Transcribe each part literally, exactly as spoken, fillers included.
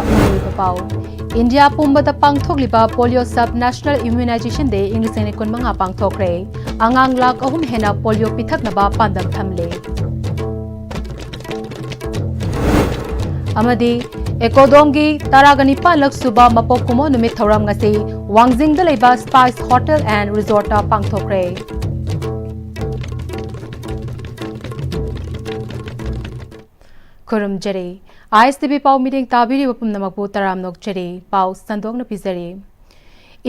ꯃꯔꯨꯑꯣꯏꯕ ꯄꯥꯎ꯫ ꯏꯟꯗꯤꯌꯥ ꯄꯨꯝꯕꯗ ꯄꯥꯡꯊꯣꯛꯂꯤꯕ Polio Sub National Immunization Day ꯏꯪ ꯂꯤꯁꯤꯡ ꯑꯅꯤ ꯀꯨꯟꯃꯉꯥ ꯄꯥꯡꯊꯣꯛꯈ꯭ꯔꯦ꯫ ꯑꯉꯥꯡ ꯂꯥꯈ ꯑꯍꯨꯝ ꯍꯦꯟꯅ polio ꯄꯤꯊꯛꯅꯕ ꯄꯥꯟꯗꯝ ꯊꯝꯂꯦ꯫ ꯑꯃꯗꯤ ꯑꯦꯀꯣꯗꯣꯡꯒꯤ ꯇꯔꯥꯒ ꯅꯤꯄꯥꯟꯂꯛ ꯁꯨꯕ ꯃꯄꯣꯛ ꯀꯨꯝꯑꯣꯟ ꯅꯨꯃꯤꯠ ꯊꯧꯔꯝ ꯉꯁꯤ ꯋꯥꯡꯖꯤꯡꯗ ꯂꯩꯕ Spice Hotel and Resortꯇ ꯄꯥꯡꯊꯣꯛꯈ꯭ꯔꯦ꯫ ꯈꯨꯔꯨꯝꯖꯔꯤ꯫ ISTV ꯄꯥꯎ ꯃꯤꯠꯌꯦꯡ ꯇꯥꯕꯤꯔꯤꯕ ꯄꯨꯝꯅꯃꯛꯄꯨ ꯇꯔꯥꯝꯅ ꯑꯣꯛꯆꯔꯤ꯫ ꯄꯥꯎ ꯁꯟꯗꯣꯛꯅ ꯄꯤꯖꯔꯤ꯫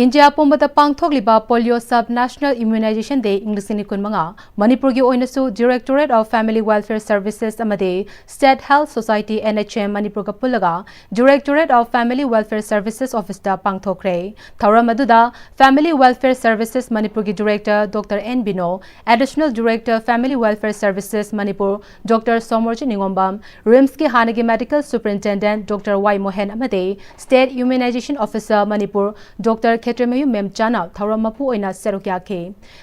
ꯏꯟꯗꯤꯌꯥ ꯄꯨꯝꯕꯗ ꯄꯥꯡꯊꯣꯛꯂꯤꯕ Polio Sub National Immunization Day ꯏꯪ ꯂꯤꯁꯤꯡ ꯑꯅꯤ ꯀꯨꯟꯃꯉꯥ, ꯃꯅꯤꯄꯨꯔꯒꯤ ꯑꯣꯏꯅꯁꯨ Directorate of Family Welfare Services ꯑꯃꯗꯤ State Health Society, NHM, ꯃꯅꯤꯄꯨꯔꯒ ꯄꯨꯜꯂꯒ Directorate of Family Welfare Services Officeꯇ ꯄꯥꯡꯊꯣꯛꯈ꯭ꯔꯦ꯫ ꯊꯧꯔꯝ ꯑꯗꯨꯗ Family Welfare Services ꯃꯅꯤꯄꯨꯔꯒꯤ Director Doctor N ꯕꯤꯅꯣ, Additional Director Family Welfare Services Manipur Doctor Somorjit ꯅꯤꯉꯣꯝꯕꯝ, RIMSꯀꯤ ꯍꯥꯟꯅꯒꯤ Medical Superintendent Doctor ꯋꯥꯏ ꯃꯣꯍꯦꯟ ꯑꯃꯗꯤ State Immunization Officer Manipur Doctor ꯈꯦꯇ꯭ꯔꯤꯃꯌꯨꯝ ꯃꯦꯝꯆꯥꯅ ꯊꯧꯔꯝ ꯃꯄꯨ ꯑꯣꯏꯅ ꯁꯔꯨꯛ ꯌꯥꯈꯤ꯫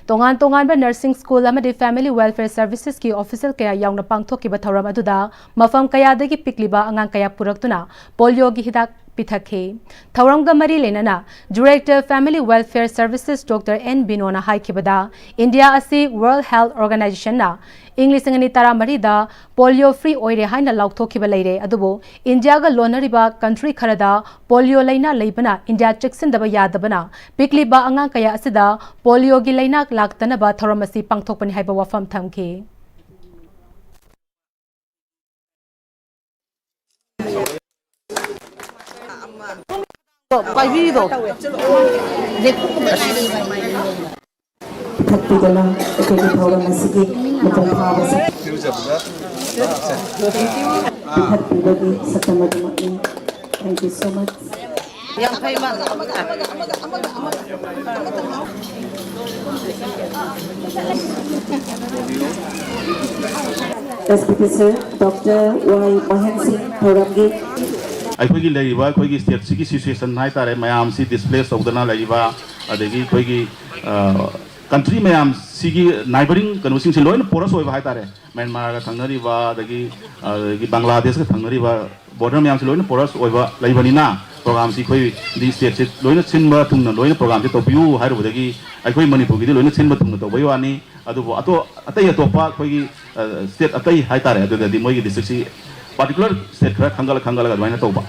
ꯇꯣꯉꯥꯟ ꯇꯣꯉꯥꯟꯕ nursing school ꯑꯃꯗꯤ Family Welfare Servicesꯀꯤ official ꯀꯌꯥ ꯌꯥꯎꯅ ꯄꯥꯡꯊꯣꯛꯈꯤꯕ ꯊꯧꯔꯝ ꯑꯗꯨꯗ ꯃꯐꯝ ꯀꯌꯥꯗꯒꯤ ꯄꯤꯛꯂꯤꯕ ꯑꯉꯥꯡ ꯀꯌꯥ ꯄꯨꯔꯛꯇꯨꯅ polioꯒꯤ ꯍꯤꯗꯥꯛ ꯄꯤꯊꯛꯈꯤ꯫ ꯊꯧꯔꯝꯒ ꯃꯔꯤ ꯂꯩꯅꯅ Director Family Welfare Services Doctor N ꯕꯤꯅꯣꯅ ꯍꯥꯏꯈꯤꯕꯗ, ꯏꯟꯗꯤꯌꯥ ꯑꯁꯤ World Health Organizationꯅ ꯏꯪ ꯂꯤꯁꯤꯡ ꯑꯅꯤ ꯇꯔꯥꯃꯔꯤꯗ polio free ꯑꯣꯏꯔꯦ ꯍꯥꯏꯅ ꯂꯥꯎꯊꯣꯛꯈꯤꯕ ꯂꯩꯔꯦ, ꯑꯗꯨꯕꯨ ꯏꯟꯗꯤꯌꯥꯒ ꯂꯣꯟꯅꯔꯤꯕ country ꯈꯔꯗ polio ꯂꯩꯅꯥ ꯂꯩꯕꯅ ꯏꯟꯗꯤꯌꯥ ꯆꯦꯛꯁꯤꯟꯗꯕ ꯌꯥꯗꯕꯅ ꯄꯤꯛꯂꯤꯕ ꯑꯉꯥꯡ ꯀꯌꯥ ꯑꯁꯤꯗ polioꯒꯤ ꯂꯩꯅꯥ ꯂꯥꯛꯇꯅꯕ ꯊꯧꯔꯝ ꯑꯁꯤ ꯄꯥꯡꯊꯣꯛꯄꯅꯤ ꯍꯥꯏꯕ ꯋꯥꯐꯝ ꯊꯝꯈꯤ꯫ ꯄꯥꯏꯕꯤꯔꯤꯗꯣ꯫ ꯄꯤꯊꯛꯄꯤꯗꯨꯅ ꯑꯩꯈꯣꯏꯒꯤ ꯊꯧꯔꯝ ꯑꯁꯤꯒꯤ ꯃꯄꯨꯡ ꯐꯥꯕ ꯁꯛ-, ꯄꯤꯊꯛꯄꯤꯕꯒꯤ ꯁꯛꯇꯝ ꯑꯗꯨꯃꯛꯅꯤ꯫ Thank you so much. ꯌꯥꯝ ꯐꯩ, ꯃꯥ꯫ S P P sir, Doctor Y Mohan ꯁꯤꯡ ꯊꯧꯔꯝꯒꯤ ꯑꯩꯈꯣꯏꯒꯤ ꯂꯩꯔꯤꯕ ꯑꯩꯈꯣꯏꯒꯤ stateꯁꯤꯒꯤ situation ꯍꯥꯏꯇꯥꯔꯦ, ꯃꯌꯥꯝꯁꯤ displace ꯇꯧꯗꯅ ꯂꯩꯔꯤꯕ, ꯑꯗꯒꯤ ꯑꯩꯈꯣꯏꯒꯤ, ꯑ, country ꯃꯌꯥꯝꯁꯤꯒꯤ neighbouring ꯀꯩꯅꯣꯁꯤꯡꯁꯦ ꯂꯣꯏꯅ porous ꯑꯣꯏꯕ ꯍꯥꯏꯇꯥꯔꯦ꯫ ꯃ꯭ꯌꯥꯟꯃꯥꯔꯒ ꯊꯪꯅꯔꯤꯕ, ꯑꯗꯒꯤ, ꯑꯗꯒꯤ ꯕꯪꯒ꯭ꯂꯥꯗꯦꯁꯀ ꯊꯪꯅꯔꯤꯕ ꯕꯣꯔꯗꯔ ꯃꯌꯥꯝꯁꯤ ꯂꯣꯏꯅ ꯄꯣꯔꯁ ꯑꯣꯏꯕ ꯂꯩꯕꯅꯤꯅ, ꯄ꯭ꯔꯣꯒ꯭ꯔꯥꯝꯁꯤ ꯑꯩꯈꯣꯏꯗꯤ ꯁ꯭ꯇꯦꯠꯁꯤ ꯂꯣꯏꯅ ꯁꯤꯟꯕ ꯊꯨꯡꯅ ꯂꯣꯏꯅ ꯄ꯭ꯔꯣꯒ꯭ꯔꯥꯝꯁꯤ ꯇꯧꯕꯤꯌꯨ ꯍꯥꯏꯔꯨꯕꯗꯒꯤ ꯑꯩꯈꯣꯏ ꯃꯅꯤꯄꯨꯔꯒꯤꯗꯤ ꯂꯣꯏꯅ ꯁꯤꯟꯕ ꯊꯨꯡꯅ ꯇꯧꯕꯩ ꯋꯥꯅꯤ꯫ ꯑꯗꯨꯕꯨ ꯑꯇꯣ-, ꯑꯇꯩ ꯑꯇꯣꯞꯄ ꯑꯩꯈꯣꯏꯒꯤ, ꯑ, ꯁ꯭ꯇꯦꯠ ꯑꯇꯩ ꯍꯥꯏꯇꯥꯔꯦ, ꯑꯗꯨꯗꯗꯤ ꯃꯣꯏꯒꯤ ꯗꯤꯁꯇ꯭ꯔꯤꯛꯁꯤ ꯄꯥꯔꯇꯤꯀꯨꯂꯔ ꯁ꯭ꯇꯦꯠ ꯈꯔ ꯈꯟꯒꯠꯂ ꯈꯟꯒꯠꯂꯒ ꯑꯗꯨꯃꯥꯏꯅ ꯇꯧꯕ,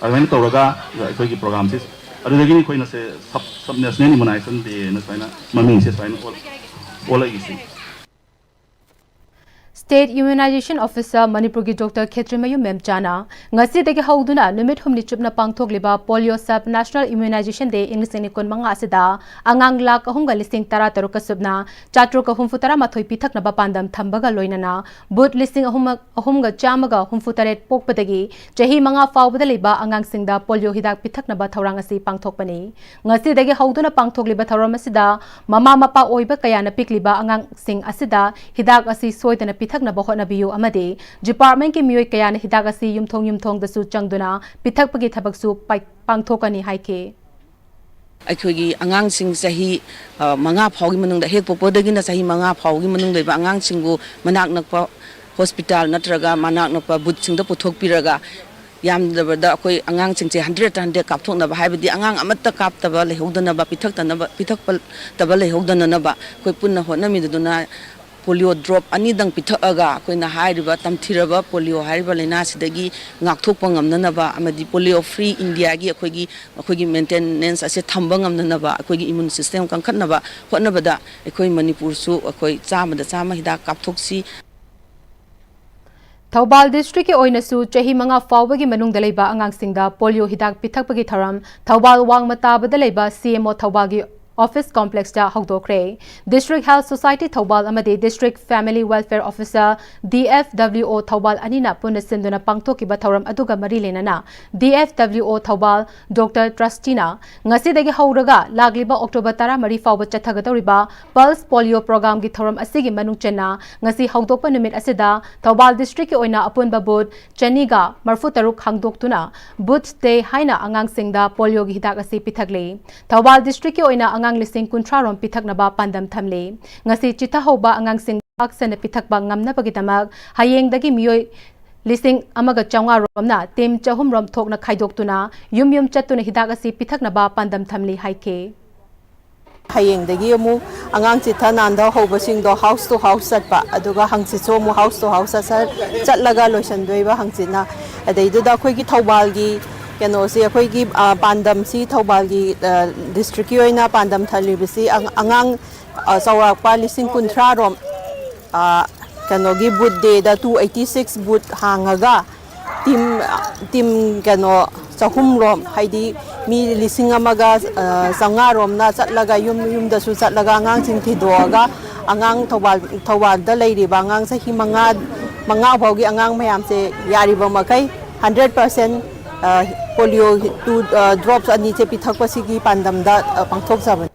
ꯑꯗꯨꯃꯥꯏꯅ ꯇꯧꯔꯒ ꯑꯩꯈꯣꯏꯒꯤ ꯄ꯭ꯔꯣꯒ꯭ꯔꯥꯝꯁꯤ ꯑꯗꯨꯗꯒꯤꯅꯤ ꯑꯩꯈꯣꯏꯅ ꯁꯦ ꯁꯕ-, ꯁꯕ ꯅꯦꯁꯅꯦꯜ ꯏꯃ꯭ꯌꯨꯅꯥꯏꯖꯦꯁꯟ ꯗꯦꯅ ꯁꯨꯃꯥꯏꯅ ꯃꯃꯤꯡꯁꯦ ꯁꯨꯃꯥꯏꯅ ꯑꯣꯜ-, ꯑꯣꯜꯂꯛꯏꯁꯤ꯫ State Immunization Officer ꯃꯅꯤꯄꯨꯔꯒꯤ ꯗꯣꯛꯇꯔ ꯈꯦꯇ꯭ꯔꯤꯃꯌꯨꯝ ꯃꯦꯝꯆꯥꯅ ꯉꯁꯤꯗꯒꯤ ꯍꯧꯗꯨꯅ ꯅꯨꯃꯤꯠ ꯍꯨꯝꯅꯤ ꯆꯨꯞꯅ ꯄꯥꯡꯊꯣꯛꯂꯤꯕ Polio Sub National Immunization Day ꯏꯪ ꯂꯤꯁꯤꯡ ꯑꯅꯤ ꯀꯨꯟꯃꯉꯥ ꯑꯁꯤꯗ ꯑꯉꯥꯡ ꯂꯥꯈ ꯑꯍꯨꯝꯒ ꯂꯤꯁꯤꯡ ꯇꯔꯥ ꯇꯔꯨꯛꯀ ꯁꯨꯞꯅ ꯆꯥꯇ꯭ꯔꯨꯛꯀ ꯍꯨꯝꯐꯨ ꯇꯔꯥ ꯃꯥꯊꯣꯏ ꯄꯤꯊꯛꯅꯕ ꯄꯥꯟꯗꯝ ꯊꯝꯕꯒ ꯂꯣꯏꯅꯅ ꯕꯨꯠ ꯂꯤꯁꯤꯡ ꯑꯍꯨꯝ, ꯑꯍꯨꯝꯒ ꯆꯥꯝꯃꯒ ꯍꯨꯝꯐꯨ ꯇꯔꯦꯠ ꯄꯣꯛꯄꯗꯒꯤ ꯆꯍꯤ ꯃꯉꯥ ꯐꯥꯎꯕꯗ ꯂꯩꯕ ꯑꯉꯥꯡꯁꯤꯡꯗ ꯄꯣꯂꯤꯑꯣ ꯍꯤꯗꯥꯛ ꯄꯤꯊꯛꯅꯕ ꯊꯧꯔꯥꯡ ꯑꯁꯤ ꯄꯥꯡꯊꯣꯛꯄꯅꯤ꯫ ꯉꯁꯤꯗꯒꯤ ꯍꯧꯗꯨꯅ ꯄꯥꯡꯊꯣꯛꯂꯤꯕ ꯊꯧꯔꯝ ꯑꯁꯤꯗ ꯃꯃꯥ ꯃꯄꯥ ꯑꯣꯏꯕ ꯀꯌꯥꯅ ꯄꯤꯛꯂꯤꯕ ꯑꯉꯥꯡꯁꯤꯡ ꯑꯁꯤꯗ ꯍꯤꯗꯥꯛ ꯑꯁꯤ ꯁꯣꯏꯗꯅ ꯄꯤꯊꯛꯅꯕ ꯍꯣꯠꯅꯕꯤꯌꯨ ꯑꯃꯗꯤ ꯗꯤꯄꯥꯔꯠꯃꯦꯟꯠꯀꯤ ꯃꯤꯑꯣꯏ ꯀꯌꯥꯅ ꯍꯤꯗꯥꯛ ꯑꯁꯤ ꯌꯨꯝꯊꯣꯡ ꯌꯨꯝꯊꯣꯡꯗꯁꯨ ꯆꯪꯗꯨꯅ ꯄꯤꯊꯛꯄꯒꯤ ꯊꯕꯛꯁꯨ ꯄꯥꯏ-, ꯄꯥꯡꯊꯣꯛꯀꯅꯤ ꯍꯥꯏꯈꯤ꯫ ꯑꯩꯈꯣꯏꯒꯤ ꯑꯉꯥꯡꯁꯤꯡ ꯆꯍꯤ, ꯑ, ꯃꯉꯥ ꯐꯥꯎꯒꯤ ꯃꯅꯨꯡꯗ, ꯍꯦꯛ ꯄꯣꯛꯄꯗꯒꯤꯅ ꯆꯍꯤ ꯃꯉꯥ ꯐꯥꯎꯒꯤ ꯃꯅꯨꯡꯗ ꯂꯩꯕ ꯑꯉꯥꯡꯁꯤꯡꯕꯨ ꯃꯅꯥꯛ ꯅꯛꯄ ꯍꯣꯁꯄꯤꯇꯥꯜ ꯅꯠꯇ꯭ꯔꯒ ꯃꯅꯥꯛ ꯅꯛꯄ ꯕꯨꯠꯁꯤꯡꯗ ꯄꯨꯊꯣꯛꯄꯤꯔꯒ, ꯌꯥꯝꯗ꯭ꯔꯕꯗ ꯑꯩꯈꯣꯏ ꯑꯉꯥꯡꯁꯤꯡꯁꯦ ꯍꯟꯗ꯭ꯔꯦꯠꯇ ꯍꯟꯗ꯭ꯔꯦꯠ ꯀꯥꯞꯊꯣꯛꯅꯕ, ꯍꯥꯏꯕꯗꯤ ꯑꯉꯥꯡ ꯑꯃꯠꯇ ꯀꯥꯞꯇꯕ ꯂꯩꯍꯧꯗꯅꯕ, ꯄꯤꯊꯛꯇꯅꯕ, ꯄꯤꯊꯛꯇꯕ ꯂꯩꯍꯧꯗꯅꯅꯕ ꯑꯩꯈꯣꯏ ꯄꯨꯟꯅ ꯍꯣꯠꯅꯃꯤꯟꯅꯗꯨꯅ ꯄꯣꯂꯤꯑꯣ ꯗ꯭ꯔꯣꯞ ꯑꯅꯤꯗꯪ ꯄꯤꯊꯛꯑꯒ ꯑꯩꯈꯣꯏꯅ ꯍꯥꯏꯔꯤꯕ ꯇꯝꯊꯤꯔꯕ ꯄꯣꯂꯤꯑꯣ ꯍꯥꯏꯔꯤꯕ ꯂꯥꯏꯅꯥꯁꯤꯗꯒꯤ ꯉꯥꯛꯊꯣꯛꯄ ꯉꯝꯅꯅꯕ ꯑꯃꯗꯤ ꯄꯣꯂꯤꯑꯣ ꯐ꯭ꯔꯤ ꯏꯟꯗꯤꯌꯥꯒꯤ ꯑꯩꯈꯣꯏꯒꯤ, ꯑꯩꯈꯣꯏꯒꯤ ꯃꯦꯟꯇꯦꯅꯦꯟꯁ ꯑꯁꯦ ꯊꯝꯕ ꯉꯝꯅꯅꯕ, ꯑꯩꯈꯣꯏꯒꯤ ꯏꯃ꯭ꯌꯨꯟ ꯁꯤꯁꯇꯦꯝ ꯀꯟꯈꯠꯅꯕ ꯍꯣꯠꯅꯕꯗ ꯑꯩꯈꯣꯏ ꯃꯅꯤꯄꯨꯔꯁꯨ ꯑꯩꯈꯣꯏ ꯆꯥꯝꯃꯗ ꯆꯥꯝꯃ ꯍꯤꯗꯥꯛ ꯀꯥꯞꯊꯣꯛꯁꯤ꯫ ꯊꯧꯕꯥꯜ ꯗꯤꯁꯇ꯭ꯔꯤꯛꯀꯤ ꯑꯣꯏꯅꯁꯨ ꯆꯍꯤ ꯃꯉꯥ ꯐꯥꯎꯕꯒꯤ ꯃꯅꯨꯡꯗ ꯂꯩꯕ ꯑꯉꯥꯡꯁꯤꯡꯗ ꯄꯣꯂꯤꯑꯣ ꯍꯤꯗꯥꯛ ꯄꯤꯊꯛꯄꯒꯤ ꯊꯧꯔꯝ ꯊꯧꯕꯥꯜ ꯋꯥꯡꯃ ꯇꯥꯕꯗ ꯂꯩꯕ ꯁꯤ ꯑꯦꯝ ꯑꯣ ꯊꯧꯕꯥꯜꯒꯤ ꯑꯣꯐꯤꯁ ꯀꯣꯝꯄ꯭ꯂꯦꯛꯁꯇ ꯍꯧꯗꯣꯛꯈ꯭ꯔꯦ꯫ District Health Society ꯊꯧꯕꯥꯜ ꯑꯃꯗꯤ District Family Welfare Officer, D F W O, Thoubal ꯑꯅꯤꯅ ꯄꯨꯟꯅ ꯁꯤꯟꯗꯨꯅ ꯄꯥꯡꯊꯣꯛꯈꯤꯕ ꯊꯧꯔꯝ ꯑꯗꯨꯒ ꯃꯔꯤ ꯂꯩꯅꯅ ꯗꯤ F W O Thoubal doctor ꯇ꯭ꯔꯁꯇꯤꯅ ꯉꯁꯤꯗꯒꯤ ꯍꯧꯔꯒ ꯂꯥꯛꯂꯤꯕ ꯑꯣꯛꯇꯣꯕꯔ ꯇꯔꯥꯃꯔꯤ ꯐꯥꯎꯕ ꯆꯠꯊꯒꯗꯧꯔꯤꯕ ꯄꯜꯁ ꯄꯣꯂꯤꯑꯣ ꯄ꯭ꯔꯣꯒ꯭ꯔꯥꯝꯒꯤ ꯊꯧꯔꯝ ꯑꯁꯤꯒꯤ ꯃꯅꯨꯡ ꯆꯟꯅ ꯉꯁꯤ ꯍꯧꯗꯣꯛꯄ ꯅꯨꯃꯤꯠ ꯑꯁꯤꯗ ꯊꯧꯕꯥꯜ ꯗꯤꯁꯇ꯭ꯔꯤꯛꯀꯤ ꯑꯣꯏꯅ ꯑꯄꯨꯟꯕ ꯕꯨꯠ ꯆꯅꯤꯒ ꯃꯔꯐꯨ ꯇꯔꯨꯛ ꯍꯥꯡꯗꯣꯛꯇꯨꯅ ꯕꯨꯠ ꯗꯦ ꯍꯥꯏꯅ ꯑꯉꯥꯡꯁꯤꯡꯗ ꯄꯣꯂꯤꯑꯣꯒꯤ ꯍꯤꯗꯥꯛ ꯑꯁꯤ ꯄꯤꯊꯛꯂꯤ꯫ ꯊꯧꯕꯥꯜ ꯗꯤꯁꯇ꯭ꯔꯤꯛꯀꯤ ꯑꯣꯏꯅ ꯑꯉꯥꯡ ꯂꯤꯁꯤꯡ ꯀꯨꯟꯊ꯭ꯔꯥ ꯔꯣꯝ ꯄꯤꯊꯛꯅꯕ ꯄꯥꯟꯗꯝ ꯊꯝꯂꯤ꯫ ꯉꯁꯤ ꯆꯤꯊꯍꯧꯕ ꯑꯉꯥꯡꯁꯤꯡ ꯄꯥꯛ ꯁꯟꯅ ꯄꯤꯊꯛꯄ ꯉꯝꯅꯕꯒꯤꯗꯃꯛ ꯍꯌꯦꯡꯗꯒꯤ ꯃꯤꯑꯣꯏ ꯂꯤꯁꯤꯡ ꯑꯃꯒ ꯆꯥꯝꯃꯉꯥ ꯔꯣꯝꯅ ꯇꯤꯝ ꯆꯍꯨꯝ ꯔꯣꯝ ꯊꯣꯛꯅ ꯈꯥꯏꯗꯣꯛꯇꯨꯅ ꯌꯨꯝ ꯌꯨꯝ ꯆꯠꯇꯨꯅ ꯍꯤꯗꯥꯛ ꯑꯁꯤ ꯄꯤꯊꯛꯅꯕ ꯄꯥꯟꯗꯝ ꯊꯝꯂꯤ ꯍꯥꯏꯈꯤ꯫ ꯍꯌꯦꯡꯗꯒꯤ ꯑꯃꯨꯛ ꯑꯉꯥꯡ ꯆꯤꯠꯊ ꯅꯥꯟꯊ ꯍꯧꯕꯁꯤꯡꯗꯣ house to house ꯆꯠꯄ, ꯑꯗꯨꯒ ꯍꯪꯆꯤꯠꯁꯨ ꯑꯃꯨꯛ house to house ꯆꯠꯁ-, ꯆꯠꯂꯒ ꯂꯣꯏꯁꯤꯟꯗꯣꯏꯕ ꯍꯪꯆꯤꯠꯅ꯫ ꯑꯗꯩꯗꯨꯗ ꯑꯩꯈꯣꯏꯒꯤ ꯊꯧꯕꯥꯜꯒꯤ ꯀꯩꯅꯣꯁꯤ, ꯑꯩꯈꯣꯏꯒꯤ, ꯑ, ꯄꯥꯟꯗꯝꯁꯤ, ꯊꯧꯕꯥꯜꯒꯤ, ꯑ, districtꯀꯤ ꯑꯣꯏꯅ ꯄꯥꯟꯗꯝ ꯊꯜꯂꯤꯕꯁꯤ ꯑꯉ-, ꯑꯉꯥꯡ, ꯑ, ꯆꯥꯎꯔꯥꯛꯄ ꯂꯤꯁꯤꯡ ꯀꯨꯟꯊ꯭ꯔꯥ ꯔꯣꯝ, ꯑ, ꯀꯩꯅꯣꯒꯤ booth dayꯗ two eighty six booth ꯍꯥꯡꯉꯒ, ꯇꯤꯝ, ꯇꯤꯝ ꯀꯩꯅꯣ ꯆꯍꯨꯝ ꯔꯣꯝ, ꯍꯥꯏꯗꯤ ꯃꯤ ꯂꯤꯁꯤꯡ ꯑꯃꯒ, ꯑ, ꯆꯥꯝꯃꯉꯥ ꯔꯣꯝꯅ ꯆꯠꯂꯒ, ꯌꯨꯝ ꯌꯨꯝꯗꯁꯨ ꯆꯠꯂꯒ ꯑꯉꯥꯡꯁꯤꯡ ꯊꯤꯗꯣꯛꯑꯒ, ꯑꯉꯥꯡ ꯊꯧꯕꯥꯜ, ꯊꯧꯕꯥꯜꯗ ꯂꯩꯔꯤꯕ ꯑꯉꯥꯡ ꯆꯍꯤ ꯃꯉꯥ, ꯃꯉꯥ ꯐꯥꯎꯒꯤ ꯑꯉꯥꯡ ꯃꯌꯥꯝꯁꯦ ꯌꯥꯔꯤꯕ ꯃꯈꯩ hundred percent, ꯑ, polio two, ꯑ, drops ꯑꯅꯤꯁꯦ ꯄꯤꯊꯛꯄꯁꯤꯒꯤ ꯄꯥꯟꯗꯝꯗ, ꯑ, ꯄꯥꯡꯊꯣꯛꯆꯕꯅꯤ꯫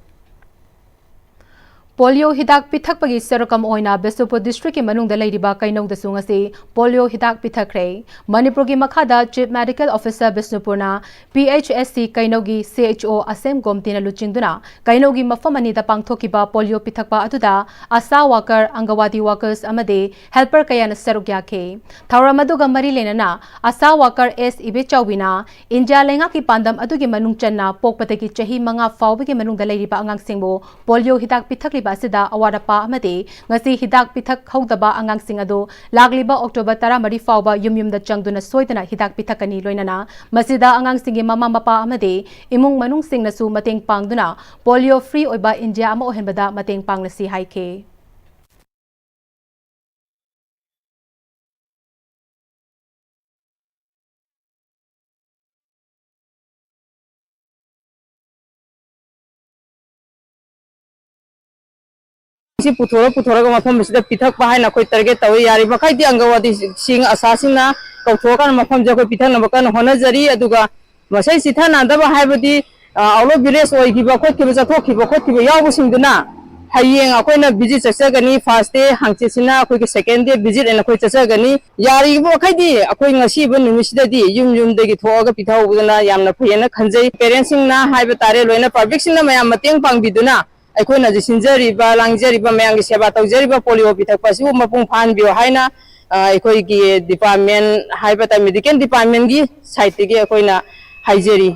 ꯄꯣꯂꯤꯑꯣ ꯍꯤꯗꯥꯛ ꯄꯤꯊꯛꯄꯒꯤ ꯁꯔꯨꯛ ꯑꯃ ꯑꯣꯏꯅ ꯕꯤꯁꯅꯨꯄꯨꯔ districtꯀꯤ ꯃꯅꯨꯡꯗ ꯂꯩꯔꯤꯕ ꯀꯩꯅꯧꯗꯁꯨ ꯉꯁꯤ ꯄꯣꯂꯤꯑꯣ ꯍꯤꯗꯥꯛ ꯄꯤꯊꯛꯈ꯭ꯔꯦ꯫ ꯃꯅꯤꯄꯨꯔꯒꯤ ꯃꯈꯥꯗ Chief Medical Officer ꯕꯤꯁꯅꯨꯄꯨꯔꯅ P H S C ꯀꯩꯅꯧꯒꯤ C H O ꯑꯁꯦꯝ ꯒꯣꯝꯇꯤꯅ ꯂꯨꯆꯤꯡꯗꯨꯅ ꯀꯩꯅꯧꯒꯤ ꯃꯐꯝ ꯑꯅꯤꯗ ꯄꯥꯡꯊꯣꯛꯈꯤꯕ ꯄꯣꯂꯤꯑꯣ ꯄꯤꯊꯛꯄ ꯑꯗꯨꯗ ꯑꯁꯥ worker, ꯑꯪꯒꯋꯥꯗꯤ workers ꯑꯃꯗꯤ helper ꯀꯌꯥꯅ ꯁꯔꯨꯛ ꯌꯥꯈꯤ꯫ ꯊꯧꯔꯝ ꯑꯗꯨꯒ ꯃꯔꯤ ꯂꯩꯅꯅ ꯑꯁꯥ worker ꯑꯦꯁ ꯏꯕꯦꯆꯥꯎꯕꯤꯅ ꯏꯟꯗꯤꯌꯥ ꯂꯩꯉꯥꯛꯀꯤ ꯄꯥꯟꯗꯝ ꯑꯗꯨꯒꯤ ꯃꯅꯨꯡ ꯆꯟꯅ ꯄꯣꯛꯄꯗꯒꯤ ꯆꯍꯤ ꯃꯉꯥ ꯐꯥꯎꯕꯒꯤ ꯃꯅꯨꯡꯗ ꯂꯩꯔꯤꯕ ꯑꯉꯥꯡꯁꯤꯡꯕꯨ ꯄꯣꯂꯤꯑꯣ ꯍꯤꯗꯥꯛ ꯄꯤꯊꯛꯂꯤꯕ ꯑꯁꯤꯗ ꯑꯋꯥꯠ ꯑꯄꯥ ꯑꯃꯗꯤ ꯉꯁꯤ ꯍꯤꯗꯥꯛ ꯄꯤꯊꯛꯍꯧꯗꯕ ꯑꯉꯥꯡꯁꯤꯡ ꯑꯗꯨ ꯂꯥꯛꯂꯤꯕ ꯑꯣꯛꯇꯣꯕꯔ ꯇꯔꯥꯃꯔꯤ ꯐꯥꯎꯕ ꯌꯨꯝ ꯌꯨꯝꯗ ꯆꯪꯗꯨꯅ ꯁꯣꯏꯗꯅ ꯍꯤꯗꯥꯛ ꯄꯤꯊꯛꯀꯅꯤ꯫ ꯂꯣꯏꯅꯅ ꯃꯁꯤꯗ ꯑꯉꯥꯡꯁꯤꯡꯒꯤ ꯃꯃꯥ ꯃꯄꯥ ꯑꯃꯗꯤ ꯏꯃꯨꯡ ꯃꯅꯨꯡꯁꯤꯡꯅꯁꯨ ꯃꯇꯦꯡ ꯄꯥꯡꯗꯨꯅ ꯄꯣꯂꯤꯑꯣ free ꯑꯣꯏꯕ ꯏꯟꯗꯤꯌꯥ ꯑꯃ ꯑꯣꯏꯍꯟꯕꯗ ꯃꯇꯦꯡ ꯄꯥꯡꯂꯁꯤ ꯍꯥꯏꯈꯤ꯫ ꯁꯤ ꯄꯨꯊꯣꯔ ꯄꯨꯊꯣꯔꯒ ꯃꯐꯝ ꯑꯁꯤꯗ ꯄꯤꯊꯛꯄ ꯍꯥꯏꯅ ꯑꯩꯈꯣꯏ target ꯇꯧꯏ꯫ ꯌꯥꯔꯤꯕ ꯃꯈꯩꯗꯤ ꯑꯪꯒꯟꯋꯥꯗꯤꯁꯤꯡ, ꯑꯁꯥꯁꯤꯡꯅ ꯀꯧꯊꯣꯛꯑꯀꯥꯟꯗ ꯃꯐꯝꯁꯦ ꯑꯩꯈꯣꯏ ꯄꯤꯊꯛꯅꯕ ꯀꯟꯅ ꯍꯣꯠꯅꯖꯔꯤ꯫ ꯑꯗꯨꯒ ꯃꯁꯤ ꯆꯤꯊ ꯅꯥꯟꯗꯕ ꯍꯥꯏꯕꯗꯤ, ꯑ, out of village ꯑꯣꯏꯈꯤꯕ ꯈꯣꯠꯈꯤꯕ, ꯆꯠꯊꯣꯛꯈꯤꯕ ꯈꯣꯠꯈꯤꯕ ꯌꯥꯎꯕꯁꯤꯡꯗꯨꯅ ꯍꯌꯦꯡ ꯑꯩꯈꯣꯏꯅ visit ꯆꯠꯆꯒꯅꯤ꯫ First day, ꯍꯪꯆꯤꯠꯁꯤꯅ ꯑꯩꯈꯣꯏꯒꯤ second day visit ꯑꯣꯏꯅ ꯑꯩꯈꯣꯏ ꯆꯠꯆꯒꯅꯤ꯫ ꯌꯥꯔꯤꯕ ꯃꯈꯩꯗꯤ ꯑꯩꯈꯣꯏ ꯉꯁꯤꯕ ꯅꯨꯃꯤꯠꯁꯤꯗꯗꯤ ꯌꯨꯝ ꯌꯨꯝꯗꯒꯤ ꯊꯣꯛꯑꯒ ꯄꯤꯊꯍꯧꯕꯗꯨꯅ ꯌꯥꯝꯅ ꯐꯩꯌꯦꯅ ꯈꯟꯖꯩ꯫ Parentsꯁꯤꯡꯅ ꯍꯥꯏꯕ ꯇꯥꯔꯦ, ꯂꯣꯏꯅ publicꯁꯤꯡꯅ ꯃꯌꯥꯝ ꯃꯇꯦꯡ ꯄꯥꯡꯕꯤꯗꯨꯅ ꯑꯩꯈꯣꯏꯅ ꯍꯧꯖꯤꯛ ꯁꯤꯟꯖꯔꯤꯕ, ꯂꯥꯡꯖꯔꯤꯕ, ꯃꯌꯥꯝꯒꯤ ꯁꯦꯕꯥ ꯇꯧꯖꯔꯤꯕ ꯄꯣꯂꯤꯑꯣ ꯄꯤꯊꯛꯄ ꯑꯁꯤꯕꯨ ꯃꯄꯨꯡ ꯐꯥꯍꯟꯕꯤꯌꯨ ꯍꯥꯏꯅ ꯑ, ꯑꯩꯈꯣꯏꯒꯤ department ꯍꯥꯏꯕ ꯇꯥꯏ, medical departmentꯀꯤ sideꯇꯒꯤ ꯑꯩꯈꯣꯏꯅ ꯍꯥꯏꯖꯔꯤ꯫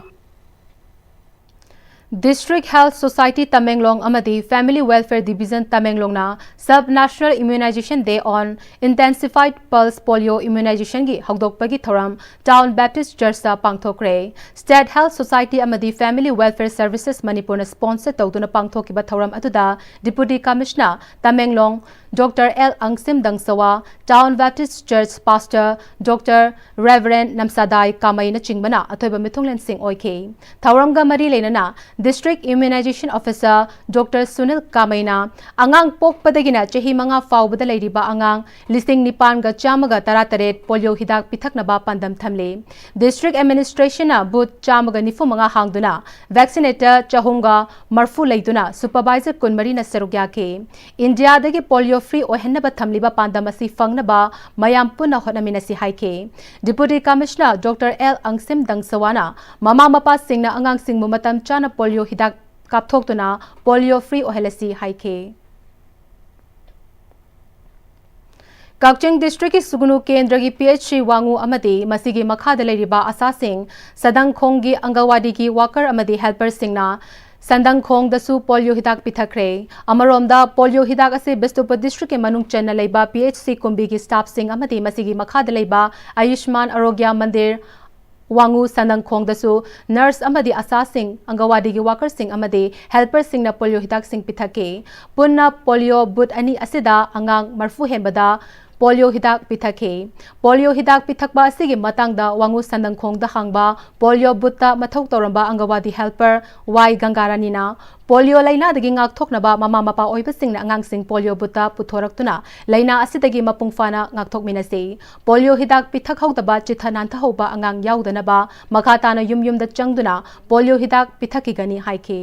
District Health Society ꯇꯃꯦꯡꯂꯣꯡ ꯑꯃꯗꯤ Family Welfare Division ꯇꯃꯦꯡꯂꯣꯡꯅ Sub National Immunization Day on Intensified Pulse Polio Immunizationꯒꯤ ꯍꯧꯗꯣꯛꯄꯒꯤ ꯊꯧꯔꯝ Town Baptist Churchꯇ ꯄꯥꯡꯊꯣꯛꯈ꯭ꯔꯦ꯫ State Health Society ꯑꯃꯗꯤ Family Welfare Services ꯃꯅꯤꯄꯨꯔꯅ sponsor ꯇꯧꯗꯨꯅ ꯄꯥꯡꯊꯣꯛꯈꯤꯕ ꯊꯧꯔꯝ ꯑꯗꯨꯗ Deputy Commissioner Tamenglong Doctor L ꯑꯪꯁꯤꯝ ꯗꯪꯁꯋꯥ, Town Baptist Church Pastor Doctor Reverend ꯅꯝꯁꯥꯗꯥꯏ ꯀꯥꯃꯩꯅꯆꯤꯡꯕꯅ ꯑꯊꯣꯏꯕ ꯃꯤꯊꯨꯡꯂꯦꯟꯁꯤꯡ ꯑꯣꯏꯈꯤ꯫ ꯊꯧꯔꯝꯒ ꯃꯔꯤ ꯂꯩꯅꯅ District Immunization Officer Doctor Sunil ꯀꯥꯃꯩꯅ ꯑꯉꯥꯡ ꯄꯣꯛꯄꯗꯒꯤꯅ ꯆꯍꯤ ꯃꯉꯥ ꯐꯥꯎꯕꯗ ꯂꯩꯔꯤꯕ ꯑꯉꯥꯡ ꯂꯤꯁꯤꯡ ꯅꯤꯄꯥꯟꯒ ꯆꯥꯝꯃꯒ ꯇꯔꯥꯇꯔꯦꯠ polio ꯍꯤꯗꯥꯛ ꯄꯤꯊꯛꯅꯕ ꯄꯥꯟꯗꯝ ꯊꯝꯂꯤ꯫ District Administrationꯅ booth ꯆꯥꯝꯃꯒ ꯅꯤꯐꯨ ꯃꯉꯥ ꯍꯥꯡꯗꯨꯅ vaccinator ꯆꯍꯨꯝꯒ ꯃꯔꯐꯨ ꯂꯩꯗꯨꯅ supervisor ꯀꯨꯟꯃꯔꯤꯅ ꯁꯔꯨꯛ ꯌꯥꯈꯤ꯫ ꯏꯟꯗꯤꯌꯥꯗꯒꯤ polio free ꯑꯣꯏꯍꯟꯅꯕ ꯊꯝꯂꯤꯕ ꯄꯥꯟꯗꯝ ꯑꯁꯤ ꯐꯪꯅꯕ ꯃꯌꯥꯝ ꯄꯨꯟꯅ ꯍꯣꯠꯅꯃꯤꯟꯅꯁꯤ ꯍꯥꯏꯈꯤ꯫ Deputy Commissioner Doctor L ꯑꯪꯁꯤꯝ ꯗꯪꯁꯋꯥꯅ ꯃꯃꯥ ꯃꯄꯥꯁꯤꯡꯅ ꯑꯉꯥꯡꯁꯤꯡꯕꯨ ꯃꯇꯝ ꯆꯥꯅ polio ꯍꯤꯗꯥꯛ ꯀꯥꯞꯊꯣꯛꯇꯨꯅ polio free ꯑꯣꯏꯍꯜꯂꯁꯤ ꯍꯥꯏꯈꯤ꯫ ꯀꯛꯆꯤꯡ districtꯀꯤ ꯁꯨꯒꯨꯅꯨ ꯀꯦꯟꯗ꯭ꯔꯒꯤ PHC ꯋꯥꯉꯨ ꯑꯃꯗꯤ ꯃꯁꯤꯒꯤ ꯃꯈꯥꯗ ꯂꯩꯔꯤꯕ ꯑꯁꯥꯁꯤꯡ ꯁꯗꯪꯈꯣꯡꯒꯤ ꯑꯪꯒꯋꯥꯗꯤꯒꯤ worker ꯑꯃꯗꯤ helperꯁꯤꯡꯅ ꯁꯟꯗꯪꯈꯣꯡꯗꯁꯨ polio ꯍꯤꯗꯥꯛ ꯄꯤꯊꯛꯈ꯭ꯔꯦ꯫ ꯑꯃꯔꯣꯝꯗ polio ꯍꯤꯗꯥꯛ ꯑꯁꯤ ꯕꯤꯁꯅꯨꯄꯨꯔ districtꯀꯤ ꯃꯅꯨꯡ ꯆꯟꯅ ꯂꯩꯕ PHC ꯀꯨꯝꯕꯤꯒꯤ staffꯁꯤꯡ ꯑꯃꯗꯤ ꯃꯁꯤꯒꯤ ꯃꯈꯥꯗ ꯂꯩꯕ ꯑꯌꯨꯁꯃꯥꯟ ꯑꯔꯣꯒ꯭ꯌ ꯃꯟꯗꯤꯔ ꯋꯥꯉꯨ ꯁꯟꯗꯪꯈꯣꯡꯗꯁꯨ nurse ꯑꯃꯗꯤ ꯑꯁꯥꯁꯤꯡ, ꯑꯪꯒꯋꯥꯗꯤꯒꯤ workerꯁꯤꯡ ꯑꯃꯗꯤ helperꯁꯤꯡꯅ polio ꯍꯤꯗꯥꯛꯁꯤꯡ ꯄꯤꯊꯛꯈꯤ꯫ ꯄꯨꯟꯅ polio booth ꯑꯅꯤ ꯑꯁꯤꯗ ꯑꯉꯥꯡ ꯃꯔꯐꯨ ꯍꯦꯟꯕꯗ polio ꯍꯤꯗꯥꯛ ꯄꯤꯊꯛꯈꯤ꯫ Polio ꯍꯤꯗꯥꯛ ꯄꯤꯊꯛꯄ ꯑꯁꯤꯒꯤ ꯃꯇꯥꯡꯗ ꯋꯥꯉꯨ ꯁꯟꯗꯪꯈꯣꯡꯗ ꯍꯥꯡꯕ polio boothꯇ ꯃꯊꯧ ꯇꯧꯔꯝꯕ ꯑꯪꯒꯋꯥꯗꯤ helper ꯋꯥꯏ ꯒꯪꯒꯥꯔꯥꯅꯤꯅ polio ꯂꯥꯏꯅꯥꯗꯒꯤ ꯉꯥꯛꯊꯣꯛꯅꯕ ꯃꯃꯥ ꯃꯄꯥ ꯑꯣꯏꯕꯁꯤꯡꯅ ꯑꯉꯥꯡꯁꯤꯡ polio boothꯇ ꯄꯨꯊꯣꯔꯛꯇꯨꯅ ꯂꯥꯏꯅꯥ ꯑꯁꯤꯗꯒꯤ ꯃꯄꯨꯡ ꯐꯥꯅ ꯉꯥꯛꯊꯣꯛꯃꯤꯟꯅꯁꯤ꯫ Polio ꯍꯤꯗꯥꯛ ꯄꯤꯊꯛꯍꯧꯗꯕ ꯆꯤꯠꯊ ꯅꯥꯟꯊꯍꯧꯕ ꯑꯉꯥꯡ ꯌꯥꯎꯗꯅꯕ ꯃꯈꯥ ꯇꯥꯅ ꯌꯨꯝ ꯌꯨꯝꯗ ꯆꯪꯗꯨꯅ polio ꯍꯤꯗꯥꯛ ꯄꯤꯊꯛꯈꯤꯒꯅꯤ ꯍꯥꯏꯈꯤ꯫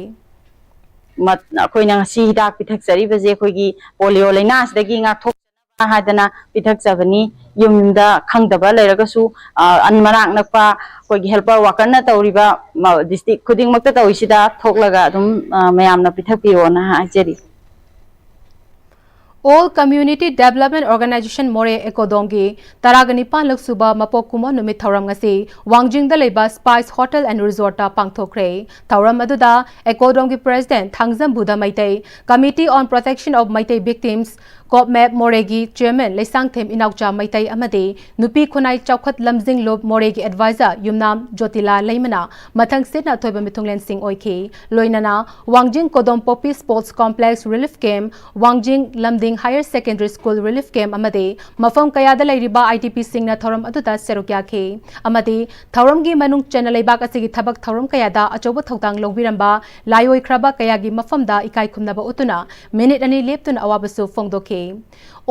ꯃꯠ-, ꯑꯩꯈꯣꯏꯅ ꯉꯁꯤ ꯍꯤꯗꯥꯛ ꯄꯤꯊꯛꯆꯔꯤꯕꯁꯦ ꯑꯩꯈꯣꯏꯒꯤ polio ꯂꯥꯏꯅꯥ ꯑꯁꯤꯗꯒꯤ ꯉꯥꯛꯊꯣꯛꯆꯅꯕ ꯍꯥꯏꯗꯅ ꯄꯤꯊꯛꯆꯕꯅꯤ꯫ ꯌꯨꯝ ꯌꯨꯝꯗ ꯈꯪꯗꯕ ꯂꯩꯔꯒꯁꯨ, ꯑ, ꯑꯟ-, ꯃꯅꯥꯛ ꯅꯛꯄ ꯑꯩꯈꯣꯏꯒꯤ helper workerꯅ ꯇꯧꯔꯤꯕ ꯃ-, district ꯈꯨꯗꯤꯡꯃꯛꯇ ꯇꯧꯔꯤꯁꯤꯗ ꯊꯣꯛꯂꯒ ꯑꯗꯨꯝ, ꯑ, ꯃꯌꯥꯝꯅ ꯄꯤꯊꯛꯄꯤꯌꯣꯅ ꯍꯥꯏꯖꯔꯤ꯫ All Community Development Organization ꯃꯣꯔꯦ ꯑꯦꯀꯣꯗꯣꯝꯒꯤ ꯇꯔꯥꯒ ꯅꯤꯄꯥꯟꯂꯛ ꯁꯨꯕ ꯃꯄꯣꯛ ꯀꯨꯝꯑꯣꯟ ꯅꯨꯃꯤꯠ ꯊꯧꯔꯝ ꯉꯁꯤ ꯋꯥꯡꯖꯤꯡꯗ ꯂꯩꯕ Spice Hotel and Resortꯇ ꯄꯥꯡꯊꯣꯛꯈ꯭ꯔꯦ꯫ ꯊꯧꯔꯝ ꯑꯗꯨꯗ ꯑꯦꯀꯣꯗꯣꯝꯒꯤ President Thangjam Buddha Meitei, Committee on Protection of Meitei Victims, ꯀꯣꯞꯃꯦꯞ ꯃꯣꯔꯦꯒꯤ Chairman ꯂꯩꯁꯥꯡꯊꯦꯝ ꯏꯅꯥꯎꯆꯥ ꯃꯩꯇꯩ ꯑꯃꯗꯤ ꯅꯨꯄꯤ ꯈꯨꯟꯅꯥꯏ ꯆꯥꯎꯈꯠ ꯂꯝꯖꯤꯡ ꯂꯨꯞ ꯃꯣꯔꯦꯒꯤ Advisor ꯌꯨꯝꯅꯥꯝ ꯖꯣꯇꯤꯂꯥ ꯂꯩꯃꯅ ꯃꯊꯪ ꯁꯤꯠꯅ ꯑꯊꯣꯏꯕ ꯃꯤꯊꯨꯡꯂꯦꯟꯁꯤꯡ ꯑꯣꯏꯈꯤ꯫ ꯂꯣꯏꯅꯅ ꯋꯥꯡꯖꯤꯡ ꯀꯣꯗꯣꯝ poppy Sports Complex Relief Camp, ꯋꯥꯡꯖꯤꯡ ꯂꯝꯗꯤꯡ Higher Secondary School Relief Camp ꯑꯃꯗꯤ ꯃꯐꯝ ꯀꯌꯥꯗ ꯂꯩꯔꯤꯕ IDPꯁꯤꯡꯅ ꯊꯧꯔꯝ ꯑꯗꯨꯗ ꯁꯔꯨꯛ ꯌꯥꯈꯤ꯫ ꯑꯃꯗꯤ ꯊꯧꯔꯝꯒꯤ ꯃꯅꯨꯡ ꯆꯟꯅ ꯂꯩꯕꯥꯛ ꯑꯁꯤꯒꯤ ꯊꯕꯛ ꯊꯧꯔꯝ ꯀꯌꯥꯗ ꯑꯆꯧꯕ ꯊꯧꯗꯥꯡ ꯂꯧꯕꯤꯔꯝꯕ ꯂꯥꯏꯑꯣꯏꯈ꯭ꯔꯕ ꯀꯌꯥꯒꯤ ꯃꯐꯝꯗ ꯏꯀꯥꯏ ꯈꯨꯝꯅꯕ ꯎꯠꯇꯨꯅ ꯃꯤꯅꯤꯠ ꯑꯅꯤ ꯂꯦꯞꯇꯨꯅ ꯑꯋꯥꯕꯁꯨ ꯐꯣꯡꯗꯣꯛꯈꯤ꯫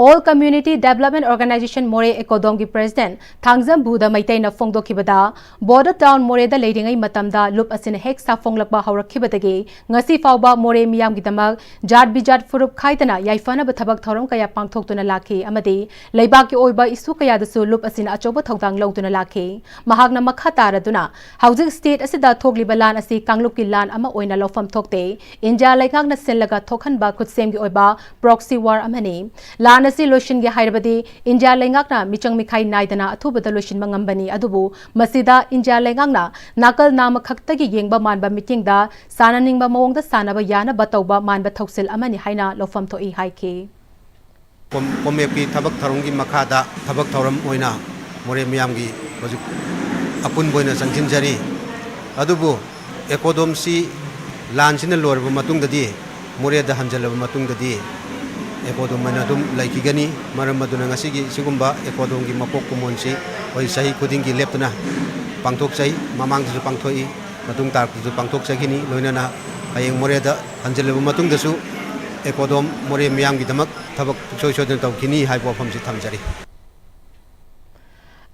All Community Development Organization ꯃꯣꯔꯦ ꯑꯦꯀꯣꯗꯣꯝꯒꯤ President Thangjam Buddha ꯃꯩꯇꯩꯅ ꯐꯣꯡꯗꯣꯛꯈꯤꯕꯗ, Border Town ꯃꯣꯔꯦꯗ ꯂꯩꯔꯤꯉꯩ ꯃꯇꯝꯗ ꯂꯨꯞ ꯑꯁꯤꯅ ꯍꯦꯛ ꯁꯥꯐꯣꯡꯂꯛꯄ ꯍꯧꯔꯛꯈꯤꯕꯗꯒꯤ ꯉꯁꯤ ꯐꯥꯎꯕ ꯃꯣꯔꯦ ꯃꯤꯌꯥꯝꯒꯤꯗꯃꯛ ꯖꯥꯠ ꯕꯤꯖꯥꯠ ꯐꯨꯔꯨꯞ ꯈꯥꯏꯗꯅ ꯌꯥꯏꯐꯅꯕ ꯊꯕꯛ ꯊꯧꯔꯝ ꯀꯌꯥ ꯄꯥꯡꯊꯣꯛꯇꯨꯅ ꯂꯥꯛꯈꯤ ꯑꯃꯗꯤ ꯂꯩꯕꯥꯛꯀꯤ ꯑꯣꯏꯕ issue ꯀꯌꯥꯗꯁꯨ ꯂꯨꯞ ꯑꯁꯤꯅ ꯑꯆꯧꯕ ꯊꯧꯗꯥꯡ ꯂꯧꯗꯨꯅ ꯂꯥꯛꯈꯤ꯫ ꯃꯍꯥꯛꯅ ꯃꯈꯥ ꯇꯥꯔꯗꯨꯅ, ꯍꯧꯖꯤꯛ state ꯑꯁꯤꯗ ꯊꯣꯛꯂꯤꯕ ꯂꯥꯟ ꯑꯁꯤ ꯀꯥꯡꯂꯨꯞꯀꯤ ꯂꯥꯟ ꯑꯃ ꯑꯣꯏꯅ ꯂꯧꯐꯝ ꯊꯣꯛꯇꯦ꯫ ꯏꯟꯗꯤꯌꯥ ꯂꯩꯉꯥꯛꯅ ꯁꯤꯜꯂꯒ ꯊꯣꯛꯍꯟꯕ ꯈꯨꯠꯁꯦꯝꯒꯤ ꯑꯣꯏꯕ proxy war ꯑꯃꯅꯤ꯫ ꯂꯥꯟ ꯑꯁꯤ ꯂꯣꯏꯁꯤꯟꯒꯦ ꯍꯥꯏꯔꯕꯗꯤ ꯏꯟꯗꯤꯌꯥ ꯂꯩꯉꯥꯛꯅ ꯃꯤꯆꯪ ꯃꯤꯈꯥꯏ ꯅꯥꯏꯗꯅ ꯑꯊꯨꯕꯗ ꯂꯣꯏꯁꯤꯟꯕ ꯉꯝꯕꯅꯤ꯫ ꯑꯗꯨꯕꯨ ꯃꯁꯤꯗ ꯏꯟꯗꯤꯌꯥ ꯂꯩꯉꯥꯛꯅ ꯅꯥꯀꯜ ꯅꯥꯝꯃ ꯈꯛꯇꯒꯤ ꯌꯦꯡꯕ ꯃꯥꯟꯕ ꯃꯤꯠꯌꯦꯡꯗ ꯁꯥꯟꯅꯅꯤꯡꯕ ꯃꯑꯣꯡꯗ ꯁꯥꯟꯅꯕ ꯌꯥꯅꯕ ꯇꯧꯕ ꯃꯥꯟꯕ ꯊꯧꯁꯤꯜ ꯑꯃꯅꯤ ꯍꯥꯏꯅ ꯂꯧꯐꯝ ꯊꯣꯛꯏ ꯍꯥꯏꯈꯤ꯫ ꯀꯣꯝ-, ꯀꯣꯝꯃꯦꯞꯀꯤ ꯊꯕꯛ ꯊꯧꯔꯝꯒꯤ ꯃꯈꯥꯗ ꯊꯕꯛ ꯊꯧꯔꯝ ꯑꯣꯏꯅ ꯃꯣꯔꯦ ꯃꯤꯌꯥꯝꯒꯤ ꯍꯧꯖꯤꯛ ꯑꯄꯨꯟꯕ ꯑꯣꯏꯅ ꯆꯪꯁꯤꯟꯖꯔꯤ꯫ ꯑꯗꯨꯕꯨ ꯑꯦꯀꯣꯗꯣꯝꯁꯤ ꯂꯥꯟꯁꯤꯅ ꯂꯣꯏꯔꯕ ꯃꯇꯨꯡꯗꯗꯤ, ꯃꯣꯔꯦꯗ ꯍꯟꯖꯤꯜꯂꯕ ꯃꯇꯨꯡꯗꯗꯤ ꯑꯦꯀꯣꯗꯣꯝ ꯑꯣꯏꯅ ꯑꯗꯨꯝ ꯂꯩꯈꯤꯒꯅꯤ꯫ ꯃꯔꯝ ꯑꯗꯨꯅ ꯉꯁꯤꯒꯤ ꯁꯤꯒꯨꯝꯕ ꯑꯦꯀꯣꯗꯣꯝꯒꯤ ꯃꯄꯣꯛ ꯀꯨꯝꯑꯣꯟꯁꯤ ꯑꯩꯈꯣꯏ ꯆꯍꯤ ꯈꯨꯗꯤꯡꯒꯤ ꯂꯦꯞꯇꯅ ꯄꯥꯡꯊꯣꯛꯆꯩ꯫ ꯃꯃꯥꯡꯗꯁꯨ ꯄꯥꯡꯊꯣꯛꯏ, ꯃꯇꯨꯡ ꯇꯥꯔꯛꯄꯗꯁꯨ ꯄꯥꯡꯊꯣꯛꯆꯈꯤꯅꯤ꯫ ꯂꯣꯏꯅꯅ ꯍꯌꯦꯡ ꯃꯣꯔꯦꯗ ꯍꯟꯖꯤꯜꯂꯕ ꯃꯇꯨꯡꯗꯁꯨ ꯑꯦꯀꯣꯗꯣꯝ ꯃꯣꯔꯦ ꯃꯤꯌꯥꯝꯒꯤꯗꯃꯛ ꯊꯕꯛ ꯁꯨꯡꯁꯣꯏ ꯁꯣꯏꯗꯅ ꯇꯧꯈꯤꯅꯤ ꯍꯥꯏꯕ ꯋꯥꯐꯝꯁꯤ ꯊꯝꯖꯔꯤ꯫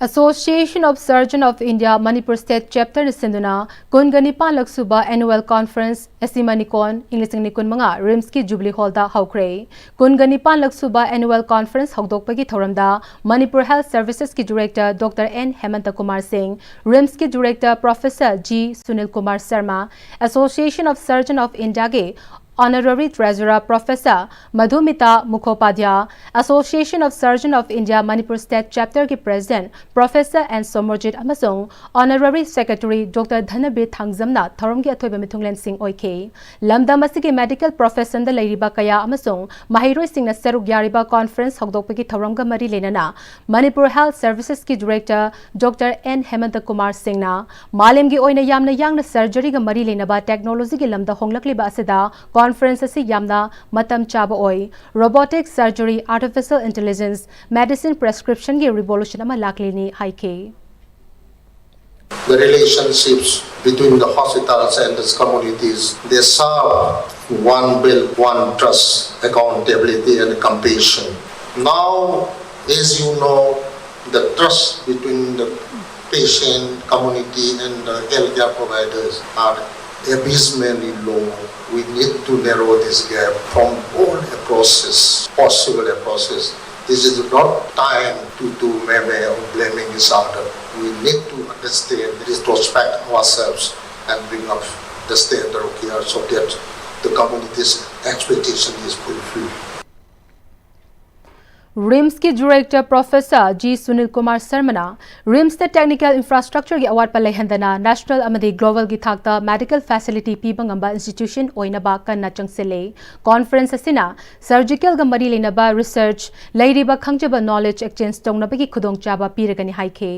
Association of Surgeon of India Manipur State Chapterꯅ ꯁꯤꯟꯗꯨꯅ ꯀꯨꯟꯒ ꯅꯤꯄꯥꯟꯂꯛ ꯁꯨꯕ Annual Conference, ꯑꯦꯁꯤ ꯃꯅꯤꯀꯣꯟ, ꯏꯪ ꯂꯤꯁꯤꯡ ꯑꯅꯤ ꯀꯨꯟꯃꯉꯥ, RIMSꯀꯤ Jubilee Hallꯗ ꯍꯧꯈ꯭ꯔꯦ꯫ ꯀꯨꯟꯒ ꯅꯤꯄꯥꯟꯂꯛ ꯁꯨꯕ Annual Conference ꯍꯧꯗꯣꯛꯄꯒꯤ ꯊꯧꯔꯝꯗ Manipur Health Servicesꯀꯤ Director Doctor N ꯍꯦꯃꯟꯇ Kumar ꯁꯤꯡ, RIMSꯀꯤ Director Professor G Sunil Kumar Sharma, Association of Surgeon of Indiaꯒꯤ Honorary Treasurer Professor Madhumita Mukhopadhyay, Association of Surgeon of India Manipur State Chapter ꯒꯤ President Professor N Somorjit ꯑꯃꯁꯨꯡ Honorary Secretary Doctor ꯙꯅꯕꯤꯔ ꯊꯥꯡꯖꯝꯅ ꯊꯧꯔꯝꯒꯤ ꯑꯊꯣꯏꯕ ꯃꯤꯊꯨꯡꯂꯦꯟꯁꯤꯡ ꯑꯣꯏꯈꯤ꯫ ꯂꯝꯗꯝ ꯑꯁꯤꯒꯤ medical profession ꯗ ꯂꯩꯔꯤꯕ ꯀꯌꯥ ꯑꯃꯁꯨꯡ ꯃꯍꯩꯔꯣꯏꯁꯤꯡꯅ ꯁꯔꯨꯛ ꯌꯥꯔꯤꯕ conference ꯍꯧꯗꯣꯛꯄꯒꯤ ꯊꯧꯔꯝꯒ ꯃꯔꯤ ꯂꯩꯅꯅ Manipur Health Services ꯀꯤ Director Doctor N ꯍꯦꯃꯟꯇ ꯀꯨꯃꯥꯔ ꯁꯤꯡꯅ ꯃꯥꯂꯦꯝꯒꯤ ꯑꯣꯏꯅ ꯌꯥꯝꯅ ꯌꯥꯡꯅ surgery ꯒ ꯃꯔꯤ ꯂꯩꯅꯕ technology ꯒꯤ ꯂꯝꯗ ꯍꯣꯡꯂꯛꯂꯤꯕ ꯑꯁꯤꯗ conference ꯑꯁꯤ ꯌꯥꯝꯅ ꯃꯇꯝ ꯆꯥꯕ ꯑꯣꯏ꯫ Robotic surgery, artificial intelligence, medicine prescription ꯒꯤ revolution ꯑꯃ ꯂꯥꯛꯂꯤꯅꯤ ꯍꯥꯏꯈꯤ꯫ The relationships between the hospitals and the communities, they serve one belt, one trust, accountability and compassion. Now, as you know, the trust between the patient, community and the healthcare providers are abysmally low. We need to narrow this gap from all approaches, possible approaches. This is not time to do meme or blaming each other. We need to understand, retrospect ourselves and bring up the standard of care so that the community's expectation is fulfilled. RIMS ꯀꯤ Director Professor G Sunil Kumar ꯁꯔꯃꯅ RIMS ꯇ technical infrastructure ꯒꯤ ꯑꯋꯥꯠꯄ ꯂꯩꯍꯟꯗꯅ national ꯑꯃꯗꯤ global ꯒꯤ ꯊꯥꯛꯇ medical facility ꯄꯤꯕ ꯉꯝꯕ institution ꯑꯣꯏꯅꯕ ꯀꯟꯅ ꯆꯪꯁꯤꯜꯂꯤ꯫ Conference ꯑꯁꯤꯅ surgical ꯒ ꯃꯔꯤ ꯂꯩꯅꯕ research, ꯂꯩꯔꯤꯕ ꯈꯪꯖꯕ knowledge exchange ꯇꯧꯅꯕꯒꯤ ꯈꯨꯗꯣꯡꯆꯥꯕ ꯄꯤꯔꯒꯅꯤ ꯍꯥꯏꯈꯤ꯫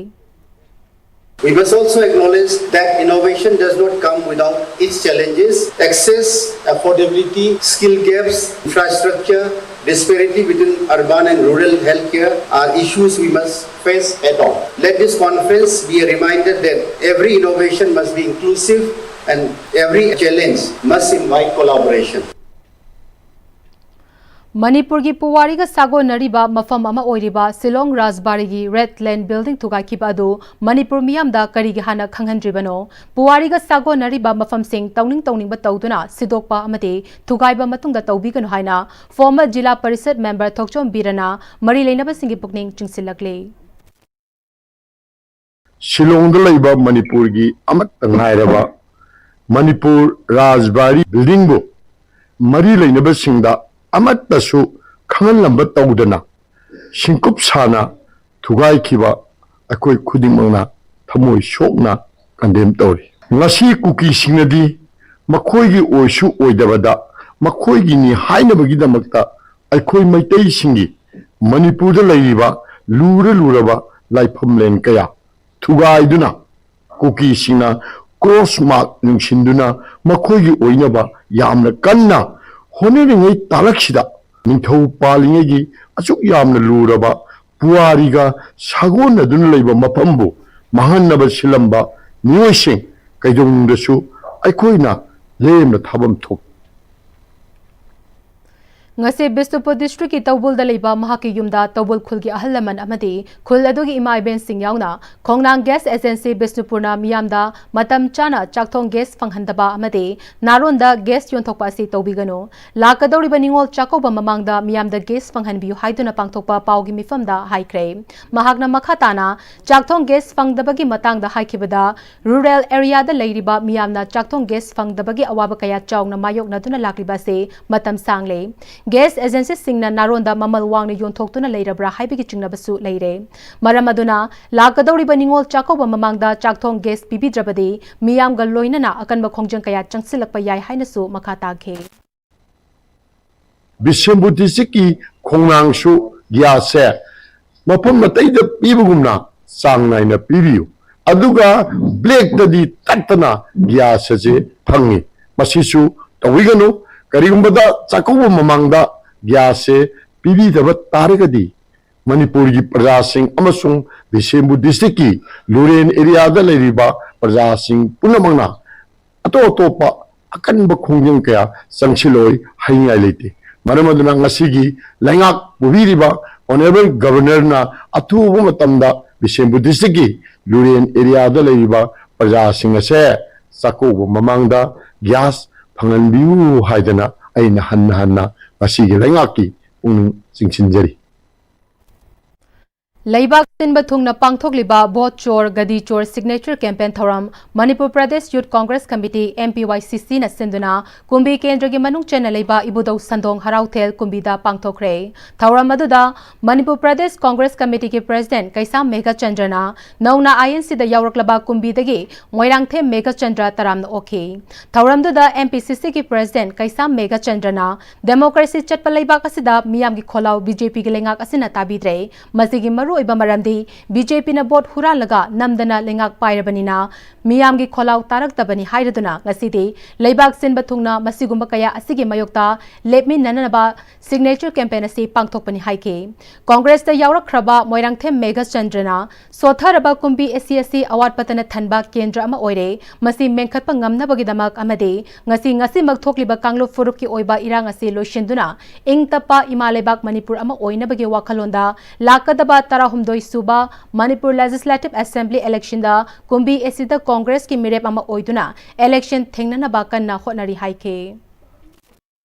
We must also acknowledge that innovation does not come without its challenges. Access, affordability, skill gaps, infrastructure, disparity between urban and rural healthcare are issues we must face head on. Let this conference be a reminder that every innovation must be inclusive and every challenge must invite collaboration. ꯃꯅꯤꯄꯨꯔꯒꯤ ꯄꯨꯋꯥꯔꯤꯒ ꯁꯥꯒꯣꯟꯅꯔꯤꯕ ꯃꯐꯝ ꯑꯃ ꯑꯣꯏꯔꯤꯕ Shillong ꯔꯥꯖꯕꯥꯔꯤꯒꯤ Red Lane building ꯊꯨꯒꯥꯏꯈꯤꯕ ꯑꯗꯨ ꯃꯅꯤꯄꯨꯔ ꯃꯤꯌꯥꯝꯗ ꯀꯔꯤꯒꯤ ꯍꯥꯟꯅ ꯈꯪꯍꯟꯗ꯭ꯔꯤꯕꯅꯣ? ꯄꯨꯋꯥꯔꯤꯒ ꯁꯥꯒꯣꯟꯅꯔꯤꯕ ꯃꯐꯝꯁꯤꯡ ꯇꯧꯅꯤꯡ ꯇꯧꯅꯤꯡꯕ ꯇꯧꯗꯨꯅ ꯁꯤꯗꯣꯛꯄ ꯑꯃꯗꯤ ꯊꯨꯒꯥꯏꯕ ꯃꯇꯨꯡꯗ ꯇꯧꯕꯤꯒꯅꯨ ꯍꯥꯏꯅ former ꯖꯤꯂꯥ ꯄꯔꯤꯁꯠ member ꯊꯣꯛꯆꯣꯝ ꯕꯤꯔꯅ ꯃꯔꯤ ꯂꯩꯅꯕꯁꯤꯡꯒꯤ ꯄꯨꯛꯅꯤꯡ ꯆꯤꯡꯁꯤꯜꯂꯛꯂꯤ꯫ ꯁꯤꯂꯣꯡꯗ ꯂꯩꯕ ꯃꯅꯤꯄꯨꯔꯒꯤ ꯑꯃꯠꯇ ꯉꯥꯏꯔꯕ ꯃꯅꯤꯄꯨꯔ ꯔꯥꯖꯕꯥꯔꯤ building ꯕꯨ ꯃꯔꯤ ꯂꯩꯅꯕꯁꯤꯡꯗ ꯑꯃꯠꯇꯁꯨ ꯈꯪꯍꯜꯂꯝꯕ ꯇꯧꯗꯅ ꯁꯤꯡꯀꯨꯞ ꯁꯥꯅ ꯊꯨꯒꯥꯏꯈꯤꯕ ꯑꯩꯈꯣꯏ ꯈꯨꯗꯤꯡꯃꯛꯅ ꯊꯃꯣꯏ ꯁꯣꯛꯅ ꯀꯟꯗꯦꯝ ꯇꯧꯔꯤ꯫ ꯉꯁꯤ ꯀꯨꯀꯤꯁꯤꯡꯅꯗꯤ ꯃꯈꯣꯏꯒꯤ ꯑꯣꯏꯁꯨ ꯑꯣꯏꯗꯕꯗ ꯃꯈꯣꯏꯒꯤꯅꯤ ꯍꯥꯏꯅꯕꯒꯤꯗꯃꯛꯇ ꯑꯩꯈꯣꯏ ꯃꯩꯇꯩꯁꯤꯡꯒꯤ ꯃꯅꯤꯄꯨꯔꯗ ꯂꯩꯔꯤꯕ ꯂꯨꯔ ꯂꯨꯔꯕ ꯂꯥꯏꯐꯝꯂꯦꯟ ꯀꯌꯥ ꯊꯨꯒꯥꯏꯗꯨꯅ ꯀꯨꯀꯤꯁꯤꯡꯅ ꯀ꯭ꯔꯣꯁ ꯃꯥꯔꯛ ꯌꯨꯡꯁꯤꯟꯗꯨꯅ ꯃꯈꯣꯏꯒꯤ ꯑꯣꯏꯅꯕ ꯌꯥꯝꯅ ꯀꯟꯅ ꯍꯣꯠꯅꯔꯤꯉꯩ ꯇꯥꯂꯛꯁꯤꯗ ꯅꯤꯡꯊꯧ ꯄꯥꯜꯂꯤꯉꯩꯒꯤ ꯑꯁꯨꯛ ꯌꯥꯝꯅ ꯂꯨꯔꯕ ꯄꯨꯋꯥꯔꯤꯒ ꯁꯥꯒꯣꯟꯅꯗꯨꯅ ꯂꯩꯕ ꯃꯐꯝꯕꯨ ꯃꯥꯡꯍꯟꯅꯕ ꯁꯤꯜꯂꯝꯕ ꯃꯤꯑꯣꯏꯁꯤꯡ ꯀꯩꯗꯧꯅꯨꯡꯗꯁꯨ ꯑꯩꯈꯣꯏꯅ ꯂꯦꯝꯅ ꯊꯥꯐꯝ ꯊꯣꯛ ꯉꯁꯤ ꯕꯤꯁꯅꯨꯄꯨꯔ ꯗꯤꯁꯇ꯭ꯔꯤꯛꯀꯤ ꯇꯧꯕꯨꯜꯗ ꯂꯩꯕ ꯃꯍꯥꯛꯀꯤ ꯌꯨꯝꯗ ꯇꯧꯕꯨꯜ ꯈꯨꯜꯒꯤ ꯑꯍꯜ ꯂꯃꯟ ꯑꯃꯗꯤ ꯈꯨꯜ ꯑꯗꯨꯒꯤ ꯏꯃꯥ ꯏꯕꯦꯟꯁꯤꯡ ꯌꯥꯎꯅ ꯈꯣꯡꯅꯥꯡ ꯒ꯭ꯌꯥꯁ ꯑꯦꯖꯦꯟꯁꯤ ꯕꯤꯁꯅꯨꯄꯨꯔꯅ ꯃꯤꯌꯥꯝꯗ ꯃꯇꯝ ꯆꯥꯅ ꯆꯥꯛꯊꯣꯡ ꯒ꯭ꯌꯥꯁ ꯐꯪꯍꯟꯗꯕ ꯑꯃꯗꯤ ꯅꯥꯔꯣꯟꯗ ꯒ꯭ꯌꯥꯁ ꯌꯣꯟꯊꯣꯛꯄ ꯑꯁꯤ ꯇꯧꯕꯤꯒꯅꯨ, ꯂꯥꯛꯀꯗꯧꯔꯤꯕ ꯅꯤꯉꯣꯜ ꯆꯥꯛꯀꯧꯕ ꯃꯃꯥꯡꯗ ꯃꯤꯌꯥꯝꯗ ꯒ꯭ꯌꯥꯁ ꯐꯪꯍꯟꯕꯤꯌꯨ ꯍꯥꯏꯗꯨꯅ ꯄꯥꯡꯊꯣꯛꯄ ꯄꯥꯎꯒꯤ ꯃꯤꯐꯝꯗ ꯍꯥꯏꯈ꯭ꯔꯦ꯫ ꯃꯍꯥꯛꯅ ꯃꯈꯥ ꯇꯥꯅ ꯆꯥꯛꯊꯣꯡ ꯒ꯭ꯌꯥꯁ ꯐꯪꯗꯕꯒꯤ ꯃꯇꯥꯡꯗ ꯍꯥꯏꯈꯤꯕꯗ, ꯔꯨꯔꯦꯜ ꯑꯦꯔꯤꯌꯥꯗ ꯂꯩꯔꯤꯕ ꯃꯤꯌꯥꯝꯅ ꯆꯥꯛꯊꯣꯡ ꯒ꯭ꯌꯥꯁ ꯐꯪꯗꯕꯒꯤ ꯑꯋꯥꯕ ꯀꯌꯥ ꯆꯥꯎꯅ ꯃꯥꯌꯣꯛꯅꯗꯨꯅ ꯂꯥꯛꯂꯤꯕ ꯑꯁꯤ ꯃꯇꯝ ꯁꯥꯡꯂꯦ꯫ ꯒ꯭ꯌꯥꯁ ꯑꯦꯖꯦꯟꯁꯤꯁꯤꯡꯅ ꯅꯥꯔꯣꯟꯗ ꯃꯃꯜ ꯋꯥꯡꯅ ꯌꯣꯟꯊꯣꯛꯇꯨꯅ ꯂꯩꯔꯕ꯭ꯔꯥ ꯍꯥꯏꯕꯒꯤ ꯆꯤꯡꯅꯕꯁꯨ ꯂꯩꯔꯦ꯫ ꯃꯔꯝ ꯑꯗꯨꯅ ꯂꯥꯛꯀꯗꯧꯔꯤꯕ ꯅꯤꯉꯣꯜ ꯆꯥꯛꯀꯧꯕ ꯃꯃꯥꯡꯗ ꯆꯥꯛꯊꯣꯡ ꯒ꯭ꯌꯥꯁ ꯄꯤꯕꯤꯗ꯭ꯔꯕꯗꯤ ꯃꯤꯌꯥꯝꯒ ꯂꯣꯏꯅꯅ ꯑꯀꯟꯕ ꯈꯣꯡꯖꯪ ꯀꯌꯥ ꯆꯪꯁꯤꯜꯂꯛꯄ ꯌꯥꯏ ꯍꯥꯏꯅꯁꯨ ꯃꯈꯥ ꯇꯥꯈꯤ꯫ ꯕꯤꯁꯦꯝꯄꯨꯔ ꯗꯤꯁꯇ꯭ꯔꯤꯛꯀꯤ ꯈꯣꯡꯅꯥꯡꯁꯨ ꯒ꯭ꯌꯥꯁꯁꯦ ꯃꯐꯝ ꯑꯇꯩꯗ ꯄꯤꯕꯒꯨꯝꯅ ꯆꯥꯡ ꯅꯥꯏꯅ ꯄꯤꯕꯤꯌꯨ, ꯑꯗꯨꯒ ꯕ꯭ꯂꯦꯛꯇꯗꯤ ꯇꯠꯇꯅ ꯒ꯭ꯌꯥꯁ ꯑꯁꯦ ꯐꯪꯉꯤ꯫ ꯃꯁꯤꯁꯨ ꯇꯧꯕꯤꯒꯅꯨ꯫ ꯀꯔꯤꯒꯨꯝꯕꯗ ꯆꯥꯛꯀꯧꯕ ꯃꯃꯥꯡꯗ ꯒ꯭ꯌꯥꯁꯁꯦ ꯄꯤꯕꯤꯗꯕ ꯇꯥꯔꯒꯗꯤ ꯃꯅꯤꯄꯨꯔꯒꯤ ꯄ꯭ꯔꯖꯥꯁꯤꯡ ꯑꯃꯁꯨꯡ ꯕꯤꯁꯦꯝꯄꯨꯔ ꯗꯤꯁꯇ꯭ꯔꯤꯛꯀꯤ ꯔꯨꯔꯦꯜ ꯑꯦꯔꯤꯌꯥꯗ ꯂꯩꯔꯤꯕ ꯄ꯭ꯔꯖꯥꯁꯤꯡ ꯄꯨꯝꯅꯃꯛꯅ ꯑꯇꯣꯞ ꯑꯇꯣꯞꯄ ꯑꯀꯟꯕ ꯈꯣꯡꯖꯪ ꯀꯌꯥ ꯆꯪꯁꯤꯜꯂꯣꯏ ꯍꯥꯏꯅꯤꯡꯉꯥꯏ ꯂꯩꯇꯦ꯫ ꯃꯔꯝ ꯑꯗꯨꯅ ꯉꯁꯤꯒꯤ ꯂꯩꯉꯥꯛ ꯄꯨꯕꯤꯔꯤꯕ ꯑꯣꯅꯔꯦꯕꯜ ꯒꯕꯔꯅꯔꯅ ꯑꯊꯨꯕ ꯃꯇꯝꯗ ꯕꯤꯁꯦꯝꯄꯨꯔ ꯗꯤꯁꯇ꯭ꯔꯤꯛꯀꯤ ꯔꯨꯔꯦꯜ ꯑꯦꯔꯤꯌꯥꯗ ꯂꯩꯔꯤꯕ ꯄ꯭ꯔꯖꯥꯁꯤꯡ ꯑꯁꯦ ꯆꯥꯛꯀꯧꯕ ꯃꯃꯥꯡꯗ ꯒ꯭ꯌꯥꯁ ꯐꯪꯍꯟꯕꯤꯌꯨ ꯍꯥꯏꯗꯅ ꯑꯩꯅ ꯍꯟꯅ ꯍꯟꯅ ꯉꯁꯤꯒꯤ ꯂꯩꯉꯥꯛꯀꯤ ꯄꯨꯛꯅꯤꯡ ꯆꯤꯡꯁꯤꯟꯖꯔꯤ꯫ ꯂꯩꯕꯥꯛ ꯁꯤꯟꯕ ꯊꯨꯡꯅ ꯄꯥꯡꯊꯣꯛꯂꯤꯕ ꯚꯣꯠ ꯆꯣꯔ ꯒꯗꯤ ꯆꯣꯔ ꯁꯤꯒꯅꯦꯆꯔ ꯀꯦꯝꯄꯦꯟ ꯊꯧꯔꯝ Manipur Pradesh youth Congress committee, M P Y C C, ꯅ ꯁꯤꯟꯗꯨꯅ ꯀꯨꯝꯕꯤ ꯀꯦꯟꯗ꯭ꯔꯒꯤ ꯃꯅꯨꯡ ꯆꯟꯅ ꯂꯩꯕ ꯏꯕꯨꯙꯧ ꯁꯟꯗꯣꯡ ꯍꯔꯥꯎꯊꯦꯜ ꯀꯨꯝꯕꯤꯗ ꯄꯥꯡꯊꯣꯛꯈ꯭ꯔꯦ꯫ ꯊꯧꯔꯝ ꯑꯗꯨꯗ ꯃꯅꯤꯄꯨꯔ ꯄ꯭ꯔꯗꯦꯁ ꯀꯣꯡꯒ꯭ꯔꯦꯁ ꯀꯃꯤꯇꯤꯒꯤ ꯄ꯭ꯔꯦꯁꯤꯗꯦꯟꯠ ꯀꯩꯁꯥꯝ ꯃꯦꯘꯆꯟꯗ꯭ꯔꯅ ꯅꯧꯅ I N C ꯗ ꯌꯥꯎꯔꯛꯂꯕ ꯀꯨꯝꯕꯤꯗꯒꯤ ꯃꯣꯏꯔꯥꯡꯊꯦꯝ ꯃꯦꯘꯆꯟꯗ꯭ꯔ ꯇꯔꯥꯝꯅ ꯑꯣꯛꯈꯤ꯫ ꯊꯧꯔꯝꯗꯨꯗ M P C C ꯒꯤ ꯄ꯭ꯔꯦꯁꯤꯗꯦꯟꯠ ꯀꯩꯁꯥꯝ ꯃꯦꯘꯆꯟꯗ꯭ꯔꯅ ꯗꯦꯃꯣꯀ꯭ꯔꯦꯁꯤ ꯆꯠꯄ ꯂꯩꯕꯥꯛ ꯑꯁꯤꯗ ꯃꯤꯌꯥꯝꯒꯤ ꯈꯣꯜꯂꯥꯎ B J P ꯒꯤ ꯂꯩꯉꯥꯛ ꯑꯁꯤꯅ ꯇꯥꯕꯤꯗ꯭ꯔꯦ꯫ ꯃꯁꯤꯒꯤ ꯃꯔꯨꯑꯣꯏꯕ ꯃꯔꯝꯗꯤ B J P ꯅ ꯚꯣꯠ ꯍꯨꯔꯥꯜꯂꯒ ꯅꯝꯗꯅ ꯂꯩꯉꯥꯛ ꯄꯥꯏꯔꯕꯅꯤꯅ ꯃꯤꯌꯥꯝꯒꯤ ꯈꯣꯜꯂꯥꯎ ꯇꯥꯔꯛꯇꯕꯅꯤ ꯍꯥꯏꯔꯗꯨꯅ ꯉꯁꯤꯗꯤ ꯂꯩꯕꯥꯛ ꯁꯤꯟꯕ ꯊꯨꯡꯅ ꯃꯁꯤꯒꯨꯝꯕ ꯀꯌꯥ ꯑꯁꯤꯒꯤ ꯃꯥꯌꯣꯛꯇ ꯂꯦꯞꯃꯤꯟꯅꯅꯕ ꯁꯤꯒꯅꯦꯆꯔ ꯀꯦꯝꯄꯦꯟ ꯑꯁꯤ ꯄꯥꯡꯊꯣꯛꯄꯅꯤ ꯍꯥꯏꯈꯤ꯫ ꯀꯣꯡꯒ꯭ꯔꯦꯁꯇ ꯌꯥꯎꯔꯛꯈ꯭ꯔꯕ ꯃꯣꯏꯔꯥꯡꯊꯦꯝ ꯃꯦꯘꯆꯟꯗ꯭ꯔꯅ ꯁꯣꯠꯊꯔꯕ ꯀꯨꯝꯕꯤ ꯑꯁꯤ ꯑꯁꯤ ꯑꯋꯥꯠꯄꯇꯅ ꯊꯟꯕ ꯀꯦꯟꯗ꯭ꯔ ꯑꯃ ꯑꯣꯏꯔꯦ꯫ ꯃꯁꯤ ꯃꯦꯟꯈꯠꯄ ꯉꯝꯅꯕꯒꯤꯗꯃꯛ ꯑꯃꯗꯤ ꯉꯁꯤ ꯉꯁꯤꯃꯛ ꯊꯣꯛꯂꯤꯕ ꯀꯥꯡꯂꯨꯞ ꯐꯨꯔꯨꯞꯀꯤ ꯑꯣꯏꯕ ꯏꯔꯥꯡ ꯑꯁꯤ ꯂꯣꯏꯁꯤꯟꯗꯨꯅ ꯏꯪ ꯇꯞꯄ ꯏꯃꯥ ꯂꯩꯕꯥꯛ ꯃꯅꯤꯄꯨꯔ ꯑꯃ ꯑꯣꯏꯅꯕꯒꯤ ꯋꯥꯈꯜꯂꯣꯟꯗ ꯂꯥꯛꯀꯗꯕ ꯇꯔꯥꯍꯨꯝꯗꯣꯏ ꯁꯨꯕ ꯃꯅꯤꯄꯨꯔ Legislative Assembly election ꯗ ꯀꯨꯝꯕꯤ ꯑꯁꯤꯗ ꯀꯣꯡꯒ꯭ꯔꯦꯁꯀꯤ ꯃꯤꯔꯦꯞ ꯑꯃ ꯑꯣꯏꯗꯨꯅ election ꯊꯦꯡꯅꯅꯕ ꯀꯟꯅ ꯍꯣꯠꯅꯔꯤ ꯍꯥꯏꯈꯤ꯫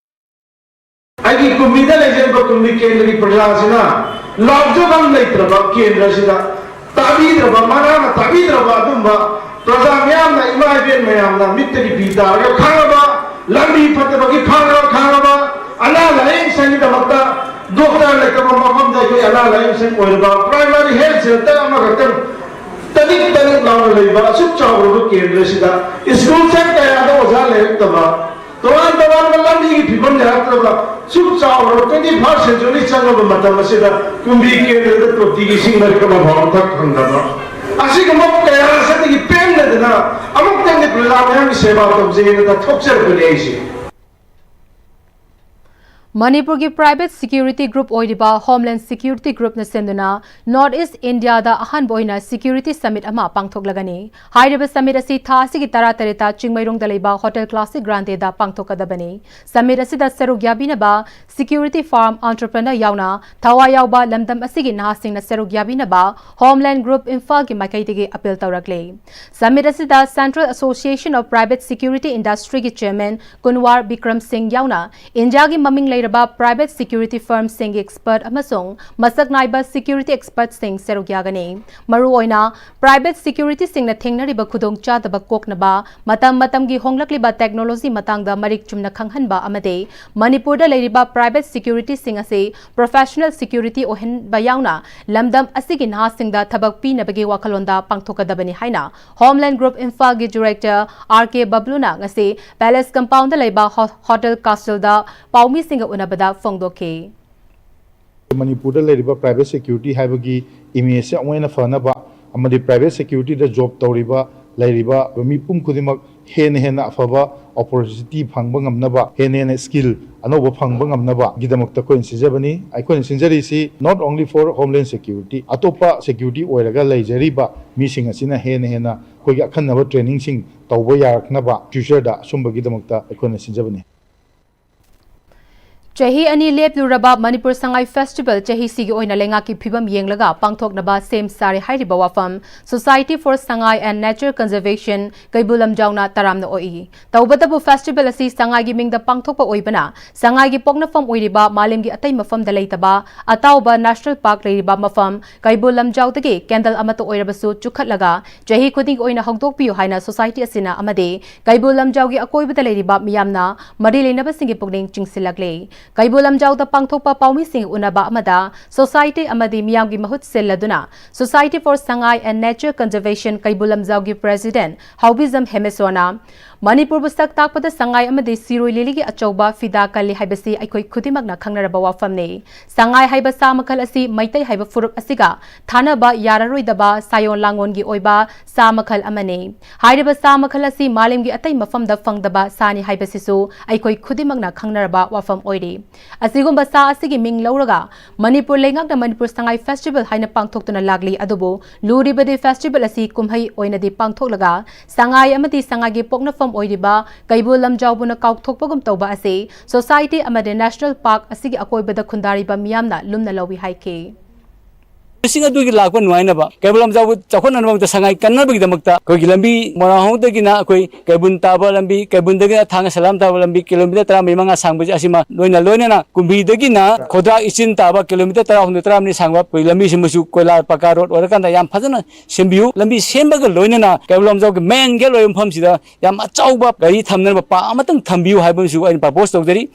ꯑꯩꯒꯤ ꯀꯨꯝꯕꯤꯗ ꯂꯩꯖꯔꯤꯕ ꯀꯨꯝꯕꯤ ꯀꯦꯟꯗ꯭ꯔꯒꯤ ꯄ꯭ꯔꯖꯥꯁꯤꯅ ꯂꯥꯎꯖꯐꯝ ꯂꯩꯇ꯭ꯔꯕ ꯀꯦꯟꯗ꯭ꯔꯁꯤꯗ ꯇꯥꯕꯤꯗ꯭ꯔꯕ, ꯃꯅꯥꯅ ꯇꯥꯕꯤꯗ꯭ꯔꯕ ꯑꯗꯨꯝꯕ ꯄ꯭ꯔꯖꯥ ꯃꯌꯥꯝꯅ, ꯏꯃꯥ ꯏꯕꯦꯟ ꯃꯌꯥꯝꯅ ꯃꯤꯠꯇꯒꯤ ꯄꯤ ꯇꯥꯔꯒ ꯈꯥꯡꯉꯕ, ꯂꯝꯕꯤ ꯐꯠꯇꯕꯒꯤ ꯐꯥꯔꯒ ꯈꯥꯡꯉꯕ, ꯑꯅꯥ ꯂꯥꯌꯦꯡ ꯁꯪꯒꯤꯗꯃꯛꯇ ꯗꯣꯛꯇꯔ ꯂꯩꯇꯕ ꯃꯐꯝꯗ ꯑꯩꯈꯣꯏ ꯑꯅꯥ ꯂꯥꯌꯦꯡ ꯁꯪ ꯑꯣꯏꯔꯕ, primary health centre ꯑꯃꯈꯛꯇꯪ ꯇꯅꯤꯛ ꯇꯅꯤꯛ ꯂꯥꯎꯅ ꯂꯩꯕ ꯑꯁꯨꯛ ꯆꯥꯎꯔꯕ ꯀꯦꯟꯗ꯭ꯔꯁꯤꯗ ꯁ꯭ꯀꯨꯜ ꯁꯪ ꯀꯌꯥꯗ ꯑꯣꯖꯥ ꯂꯩꯔꯛꯇꯕ, ꯇꯣꯉꯥꯟ ꯇꯣꯉꯥꯟꯕ ꯂꯝꯕꯤꯒꯤ ꯐꯤꯕꯝ ꯌꯥꯔꯛꯇ꯭ꯔꯕ, ꯁꯨꯛ ꯆꯥꯎꯔꯕ twenty first century ꯆꯪꯉꯕ ꯃꯇꯝ ꯑꯁꯤꯗ ꯀꯨꯝꯕꯤ ꯀꯦꯟꯗ꯭ꯔꯗ ꯇꯣꯇꯤꯒꯤ ꯏꯁꯤꯡ ꯃꯔꯤꯛ ꯑꯃ ꯐꯥꯎꯕ ꯊꯛ ꯐꯪꯗꯕ, ꯑꯁꯤꯒꯨꯝꯕ ꯀꯌꯥ ꯑꯁꯤꯗꯒꯤ ꯄꯦꯟꯗꯗꯅ ꯑꯃꯨꯛꯇꯪꯗꯤ ꯄ꯭ꯔꯖꯥ ꯃꯌꯥꯝꯒꯤ ꯁꯦꯕꯥ ꯇꯧꯖꯩꯅ ꯊꯣꯛꯆꯔꯛꯄꯅꯤ ꯑꯩꯁꯦ꯫ ꯃꯅꯤꯄꯨꯔꯒꯤ private security group ꯑꯣꯏꯔꯤꯕ Homeland Security Group ꯅ ꯁꯦꯝꯗꯨꯅ North East India ꯗ ꯑꯍꯥꯟꯕ ꯑꯣꯏꯅ security summit ꯑꯃ ꯄꯥꯡꯊꯣꯛꯂꯒꯅꯤ꯫ ꯍꯥꯏꯔꯤꯕ summit ꯑꯁꯤ ꯊꯥ ꯑꯁꯤꯒꯤ ꯇꯔꯥꯇꯔꯦꯠꯇ ꯆꯤꯡꯃꯩꯔꯣꯡꯗ ꯂꯩꯕ Hotel Classic Grande ꯗ ꯄꯥꯡꯊꯣꯛꯀꯗꯕꯅꯤ꯫ Summit ꯑꯁꯤꯗ ꯁꯔꯨꯛ ꯌꯥꯕꯤꯅꯕ security firm, entrepreneur ꯌꯥꯎꯅ ꯊꯋꯥꯏ ꯌꯥꯎꯕ ꯂꯝꯗꯝ ꯑꯁꯤꯒꯤ ꯅꯍꯥꯁꯤꯡꯅ ꯁꯔꯨꯛ ꯌꯥꯕꯤꯅꯕ Homeland Group ꯏꯝꯐꯥꯜꯒꯤ ꯃꯥꯏꯀꯩꯗꯒꯤ appeal ꯇꯧꯔꯛꯂꯤ꯫ Summit ꯑꯁꯤꯗ Central Association of Private Security Industry ꯒꯤ chairman ꯀꯨꯟꯋꯥꯔ ꯕꯤꯀ꯭ꯔꯝ ꯁꯤꯡ ꯌꯥꯎꯅ ꯏꯟꯗꯤꯌꯥꯒꯤ ꯃꯃꯤꯡ ꯂꯩꯔꯕ ꯄ꯭ꯔꯥꯏꯚꯦꯠ ꯁꯦꯀ꯭ꯌꯨꯔꯤꯇꯤ ꯐꯔꯝꯁꯤꯡꯒꯤ ꯑꯦꯛꯁꯄꯔꯠ ꯑꯃꯁꯨꯡ ꯃꯁꯛ ꯅꯥꯏꯕ ꯁꯦꯀ꯭ꯌꯨꯔꯤꯇꯤ ꯑꯦꯛꯁꯄꯔꯠꯁꯤꯡ ꯁꯔꯨꯛ ꯌꯥꯒꯅꯤ꯫ ꯃꯔꯨꯑꯣꯏꯅ ꯄ꯭ꯔꯥꯏꯚꯦꯠ ꯁꯦꯀ꯭ꯌꯨꯔꯤꯇꯤꯁꯤꯡꯅ ꯊꯦꯡꯅꯔꯤꯕ ꯈꯨꯗꯣꯡꯆꯥꯗꯕ ꯀꯣꯛꯅꯕ, ꯃꯇꯝ ꯃꯇꯝꯒꯤ ꯍꯣꯡꯂꯛꯂꯤꯕ ꯇꯦꯛꯅꯣꯂꯣꯖꯤ ꯃꯇꯥꯡꯗ ꯃꯔꯤꯛ ꯆꯨꯝꯅ ꯈꯪꯍꯟꯕ ꯑꯃꯗꯤ ꯃꯅꯤꯄꯨꯔꯗ ꯂꯩꯔꯤꯕ ꯄ꯭ꯔꯥꯏꯚꯦꯠ ꯁꯦꯀ꯭ꯌꯨꯔꯤꯇꯤꯁꯤꯡ ꯑꯁꯤ ꯄ꯭ꯔꯣꯐꯦꯁꯅꯦꯜ ꯁꯦꯀ꯭ꯌꯨꯔꯤꯇꯤ ꯑꯣꯏꯍꯟꯕ ꯌꯥꯎꯅ ꯂꯝꯗꯝ ꯑꯁꯤꯒꯤ ꯅꯍꯥꯁꯤꯡꯗ ꯊꯕꯛ ꯄꯤꯅꯕꯒꯤ ꯋꯥꯈꯜꯂꯣꯟꯗ ꯄꯥꯡꯊꯣꯛꯀꯗꯕꯅꯤ ꯍꯥꯏꯅ ꯍꯣꯝꯂꯦꯟ ꯒ꯭ꯔꯨꯞ ꯏꯝꯐꯥꯜꯒꯤ ꯗꯤꯔꯦꯛꯇꯔ ꯑꯥꯔ ꯀꯦ ꯕꯕ꯭ꯂꯨꯅ ꯉꯁꯤ ꯄꯦꯂꯦꯁ ꯀꯝꯄꯥꯎꯟꯗ ꯂꯩꯕ ꯍꯣ-, ꯍꯣꯇꯦꯜ ꯀꯥꯁꯜꯗ ꯄꯥꯎꯃꯤꯁꯤꯡꯒ ꯎꯅꯕꯗ ꯐꯣꯡꯗꯣꯛꯈꯤ꯫ ꯃꯅꯤꯄꯨꯔꯗ ꯂꯩꯔꯤꯕ ꯄ꯭ꯔꯥꯏꯚꯦꯠ ꯁꯦꯀ꯭ꯌꯨꯔꯤꯇꯤ ꯍꯥꯏꯕꯒꯤ ꯏꯃꯦꯖꯁꯦ ꯑꯃꯨꯛ ꯍꯦꯟꯅ ꯐꯅꯕ ꯑꯃꯗꯤ ꯄ꯭ꯔꯥꯏꯚꯦꯠ ꯁꯦꯀ꯭ꯌꯨꯔꯤꯇꯤꯗ ꯖꯣꯕ ꯇꯧꯔꯤꯕ ꯂꯩꯔꯤꯕ ꯃꯤꯄꯨꯝ ꯈꯨꯗꯤꯡꯃꯛ ꯍꯦꯟꯅ ꯍꯦꯟꯅ ꯑꯐꯕ ꯑꯣꯄꯣꯔꯆꯨꯅꯤꯇꯤ ꯐꯪꯕ ꯉꯝꯅꯕ, ꯍꯦꯟꯅ ꯍꯦꯟꯅ ꯁ꯭ꯀꯤꯜ ꯑꯅꯧꯕ ꯐꯪꯕ ꯉꯝꯅꯕꯒꯤꯗꯃꯛꯇ ꯑꯩꯈꯣꯏꯅ ꯁꯤꯟꯖꯕꯅꯤ꯫ ꯑꯩꯈꯣꯏꯅ ꯁꯤꯟꯖꯔꯤꯁꯤ not only for homeland security, ꯑꯇꯣꯞꯄ ꯁꯦꯀ꯭ꯌꯨꯔꯤꯇꯤ ꯑꯣꯏꯔꯒ ꯂꯩꯖꯔꯤꯕ ꯃꯤꯁꯤꯡ ꯑꯁꯤꯅ ꯍꯦꯟꯅ ꯍꯦꯟꯅ ꯑꯩꯈꯣꯏꯒꯤ ꯑꯈꯟꯅꯕ ꯇ꯭ꯔꯦꯅꯤꯡꯁꯤꯡ ꯇꯧꯕ ꯌꯥꯔꯛꯅꯕ ꯐ꯭ꯌꯨꯆꯔꯗ ꯑꯁꯨꯝꯕꯒꯤꯗꯃꯛꯇ ꯑꯩꯈꯣꯏꯅ ꯁꯤꯟꯖꯕꯅꯤ꯫ ꯆꯍꯤ ꯑꯅꯤ ꯂꯦꯞꯂꯨꯔꯕ ꯃꯅꯤꯄꯨꯔ ꯁꯉꯥꯏ ꯐꯦꯁꯇꯤꯚꯦꯜ ꯆꯍꯤꯁꯤꯒꯤ ꯑꯣꯏꯅ ꯂꯩꯉꯥꯛꯀꯤ ꯐꯤꯕꯝ ꯌꯦꯡꯂꯒ ꯄꯥꯡꯊꯣꯛꯅꯕ ꯁꯦꯝ ꯁꯥꯔꯦ ꯍꯥꯏꯔꯤꯕ ꯋꯥꯐꯝ Society for Sangai and Nature Conservation ꯀꯩꯕꯨꯜ ꯂꯝꯖꯥꯎꯅ ꯇꯔꯥꯝꯅ ꯑꯣꯛꯏ꯫ ꯇꯧꯕꯇꯕꯨ ꯐꯦꯁꯇꯤꯚꯦꯜ ꯑꯁꯤ ꯁꯉꯥꯏꯒꯤ ꯃꯤꯡꯗ ꯄꯥꯡꯊꯣꯛꯄ ꯑꯣꯏꯕꯅ ꯁꯉꯥꯏꯒꯤ ꯄꯣꯛꯅꯐꯝ ꯑꯣꯏꯔꯤꯕ ꯃꯥꯂꯦꯝꯒꯤ ꯑꯇꯩ ꯃꯐꯝꯗ ꯂꯩꯇꯕ ꯑꯇꯥꯎꯕ ꯅꯦꯁꯅꯦꯜ ꯄꯥꯔꯛ ꯂꯩꯔꯤꯕ ꯃꯐꯝ ꯀꯩꯕꯨꯜ ꯂꯝꯖꯥꯎꯗꯒꯤ ꯀꯦꯟꯗꯜ ꯑꯃꯠꯇ ꯑꯣꯏꯔꯕꯁꯨ ꯆꯨꯈꯠꯂꯒ ꯆꯍꯤ ꯈꯨꯗꯤꯡꯒꯤ ꯑꯣꯏꯅ ꯍꯧꯗꯣꯛꯄꯤꯌꯨ ꯍꯥꯏꯅ ꯁꯣꯁꯥꯏꯇꯤ ꯑꯁꯤꯅ ꯑꯃꯗꯤ ꯀꯩꯕꯨꯜ ꯂꯝꯖꯥꯎꯒꯤ ꯑꯀꯣꯏꯕꯗ ꯂꯩꯔꯤꯕ ꯃꯤꯌꯥꯝꯅ ꯃꯔꯤ ꯂꯩꯅꯕꯁꯤꯡꯒꯤ ꯄꯨꯛꯅꯤꯡ ꯆꯤꯡꯁꯤꯜꯂꯛꯂꯤ꯫ ꯀꯩꯕꯨꯜ ꯂꯝꯖꯥꯎꯗ ꯄꯥꯡꯊꯣꯛꯄ ꯄꯥꯎꯃꯤꯁꯤꯡ ꯎꯅꯕ ꯑꯃꯗ ꯁꯣꯁꯥꯏꯇꯤ ꯑꯃꯗꯤ ꯃꯤꯌꯥꯝꯒꯤ ꯃꯍꯨꯠ ꯁꯤꯜꯂꯗꯨꯅ Society for Sangai and Nature Conservation Keibul ꯂꯝꯖꯥꯎꯒꯤ ꯄ꯭ꯔꯦꯁꯤꯗꯦꯟꯠ ꯍꯥꯎꯕꯤꯖꯝ ꯍꯦꯃꯦꯁꯣꯔꯅ ꯃꯅꯤꯄꯨꯔꯕꯨ ꯁꯛ ꯇꯥꯛꯄꯗ ꯁꯉꯥꯏ ꯑꯃꯗꯤ ꯁꯤꯔꯣꯏ ꯂꯤꯂꯤꯒꯤ ꯑꯆꯧꯕ ꯐꯤꯗꯥ ꯀꯜꯂꯤ ꯍꯥꯏꯕꯁꯤ ꯑꯩꯈꯣꯏ ꯈꯨꯗꯤꯡꯃꯛꯅ ꯈꯪꯅꯔꯕ ꯋꯥꯐꯝꯅꯤ꯫ ꯁꯉꯥꯏ ꯍꯥꯏꯕ ꯁꯥ ꯃꯈꯜ ꯑꯁꯤ ꯃꯩꯇꯩ ꯍꯥꯏꯕ ꯐꯨꯔꯨꯞ ꯑꯁꯤꯒ ꯊꯥꯅꯕ ꯌꯥꯔꯔꯣꯏꯗꯕ ꯁꯥꯌꯣꯟ ꯂꯥꯡꯉꯣꯟꯒꯤ ꯑꯣꯏꯕ ꯁꯥ ꯃꯈꯜ ꯑꯃꯅꯤ꯫ ꯍꯥꯏꯔꯤꯕ ꯁꯥ ꯃꯈꯜ ꯑꯁꯤ ꯃꯥꯂꯦꯝꯒꯤ ꯑꯇꯩ ꯃꯐꯝꯗ ꯐꯪꯗꯕ ꯁꯥꯅꯤ ꯍꯥꯏꯕꯁꯤꯁꯨ ꯑꯩꯈꯣꯏ ꯈꯨꯗꯤꯡꯃꯛꯅ ꯈꯪꯅꯔꯕ ꯋꯥꯐꯝ ꯑꯣꯏꯔꯤ꯫ ꯑꯁꯤꯒꯨꯝꯕ ꯁꯥ ꯑꯁꯤꯒꯤ ꯃꯤꯡ ꯂꯧꯔꯒ ꯃꯅꯤꯄꯨꯔ ꯂꯩꯉꯥꯛꯅ ꯃꯅꯤꯄꯨꯔ ꯁꯉꯥꯏ ꯐꯦꯁꯇꯤꯚꯦꯜ ꯍꯥꯏꯅ ꯄꯥꯡꯊꯣꯛꯇꯨꯅ ꯂꯥꯛꯂꯤ꯫ ꯑꯗꯨꯕꯨ ꯂꯨꯔꯤꯕꯗꯤ ꯐꯦꯁꯇꯤꯚꯦꯜ ꯑꯁꯤ ꯀꯨꯝꯍꯩ ꯑꯣꯏꯅꯗꯤ ꯄꯥꯡꯊꯣꯛꯂꯒ ꯁꯉꯥꯏ ꯑꯃꯗꯤ ꯁꯉꯥꯏꯒꯤ ꯄꯣꯛꯅꯐꯝ ꯑꯣꯏꯔꯤꯕ ꯀꯩꯕꯨꯜ ꯂꯝꯖꯥꯎꯕꯨꯅ ꯀꯥꯎꯊꯣꯛꯄꯒꯨꯝ ꯇꯧꯕ ꯑꯁꯤ ꯁꯣꯁꯥꯏꯇꯤ ꯑꯃꯗꯤ ꯅꯦꯁꯅꯦꯜ ꯄꯥꯔꯛ ꯑꯁꯤꯒꯤ ꯑꯀꯣꯏꯕꯗ ꯈꯨꯟꯗꯥꯔꯤꯕ ꯃꯤꯌꯥꯝꯅ ꯂꯨꯝꯅ ꯂꯧꯏ ꯍꯥꯏꯈꯤ꯫ ꯃꯁꯤꯡ ꯑꯗꯨꯒꯤ ꯂꯥꯛꯄ ꯅꯨꯡꯉꯥꯏꯅꯕ, ꯀꯩꯕꯨꯜ ꯂꯝꯖꯥꯎꯕꯨ ꯆꯥꯎꯈꯠꯅꯅꯕꯒꯤꯗꯃꯛꯇ ꯁꯉꯥꯏ ꯀꯟꯅꯕꯒꯤꯗꯃꯛꯇ ꯑꯩꯈꯣꯏꯒꯤ ꯂꯝꯕꯤ ꯃꯣꯏꯔꯥꯡꯍꯣꯡꯗꯒꯤꯅ ꯑꯩꯈꯣꯏ ꯀꯩꯕꯨꯜ ꯇꯥꯕ ꯂꯝꯕꯤ, ꯀꯩꯕꯨꯜꯗꯒꯤꯅ ꯊꯥꯡꯒ ꯁꯂꯥꯝ ꯇꯥꯕ ꯂꯝꯕꯤ ꯀꯤꯂꯣꯃꯤꯇꯔ ꯇꯔꯥꯃꯔꯤ ꯃꯉꯥ ꯁꯥꯡꯕꯁꯦ ꯑꯁꯤꯃ ꯂꯣꯏꯅ ꯂꯣꯏꯅꯅ ꯀꯨꯝꯕꯤꯗꯒꯤꯅ ꯈꯣꯗ꯭ꯔꯥꯛ ꯏꯆꯤꯟ ꯇꯥꯕ ꯀꯤꯂꯣꯃꯤꯇꯔ ꯇꯔꯥꯍꯨꯝꯗꯣꯏ ꯇꯔꯥꯃꯔꯤ ꯁꯥꯡꯕ ꯑꯩꯈꯣꯏ ꯂꯝꯕꯤꯁꯤꯃꯁꯨ ꯀꯣꯏꯂꯥ ꯄꯀꯥ ꯔꯣꯗ ꯑꯣꯏꯔꯀꯥꯟꯗ ꯌꯥꯝ ꯐꯖꯅ ꯁꯦꯝꯕꯤꯌꯨ꯫ ꯂꯝꯕꯤ ꯁꯦꯝꯕꯒ ꯂꯣꯏꯅꯅ ꯀꯩꯕꯨꯜ ꯂꯝꯖꯥꯎꯒꯤ ꯃꯦꯟ ꯒꯦꯠ ꯑꯣꯏꯕ ꯃꯐꯝꯁꯤꯗ ꯌꯥꯝ ꯑꯆꯧꯕ ꯒꯥꯔꯤ ꯊꯝꯅꯅꯕ ꯄꯥ ꯑꯃꯇꯪ ꯊꯝꯕꯤꯌꯨ ꯍꯥꯏꯕ ꯑꯃꯁꯨ ꯑꯩꯅ ꯄ꯭ꯔꯄꯣꯁ ꯇꯧꯖꯔꯤ꯫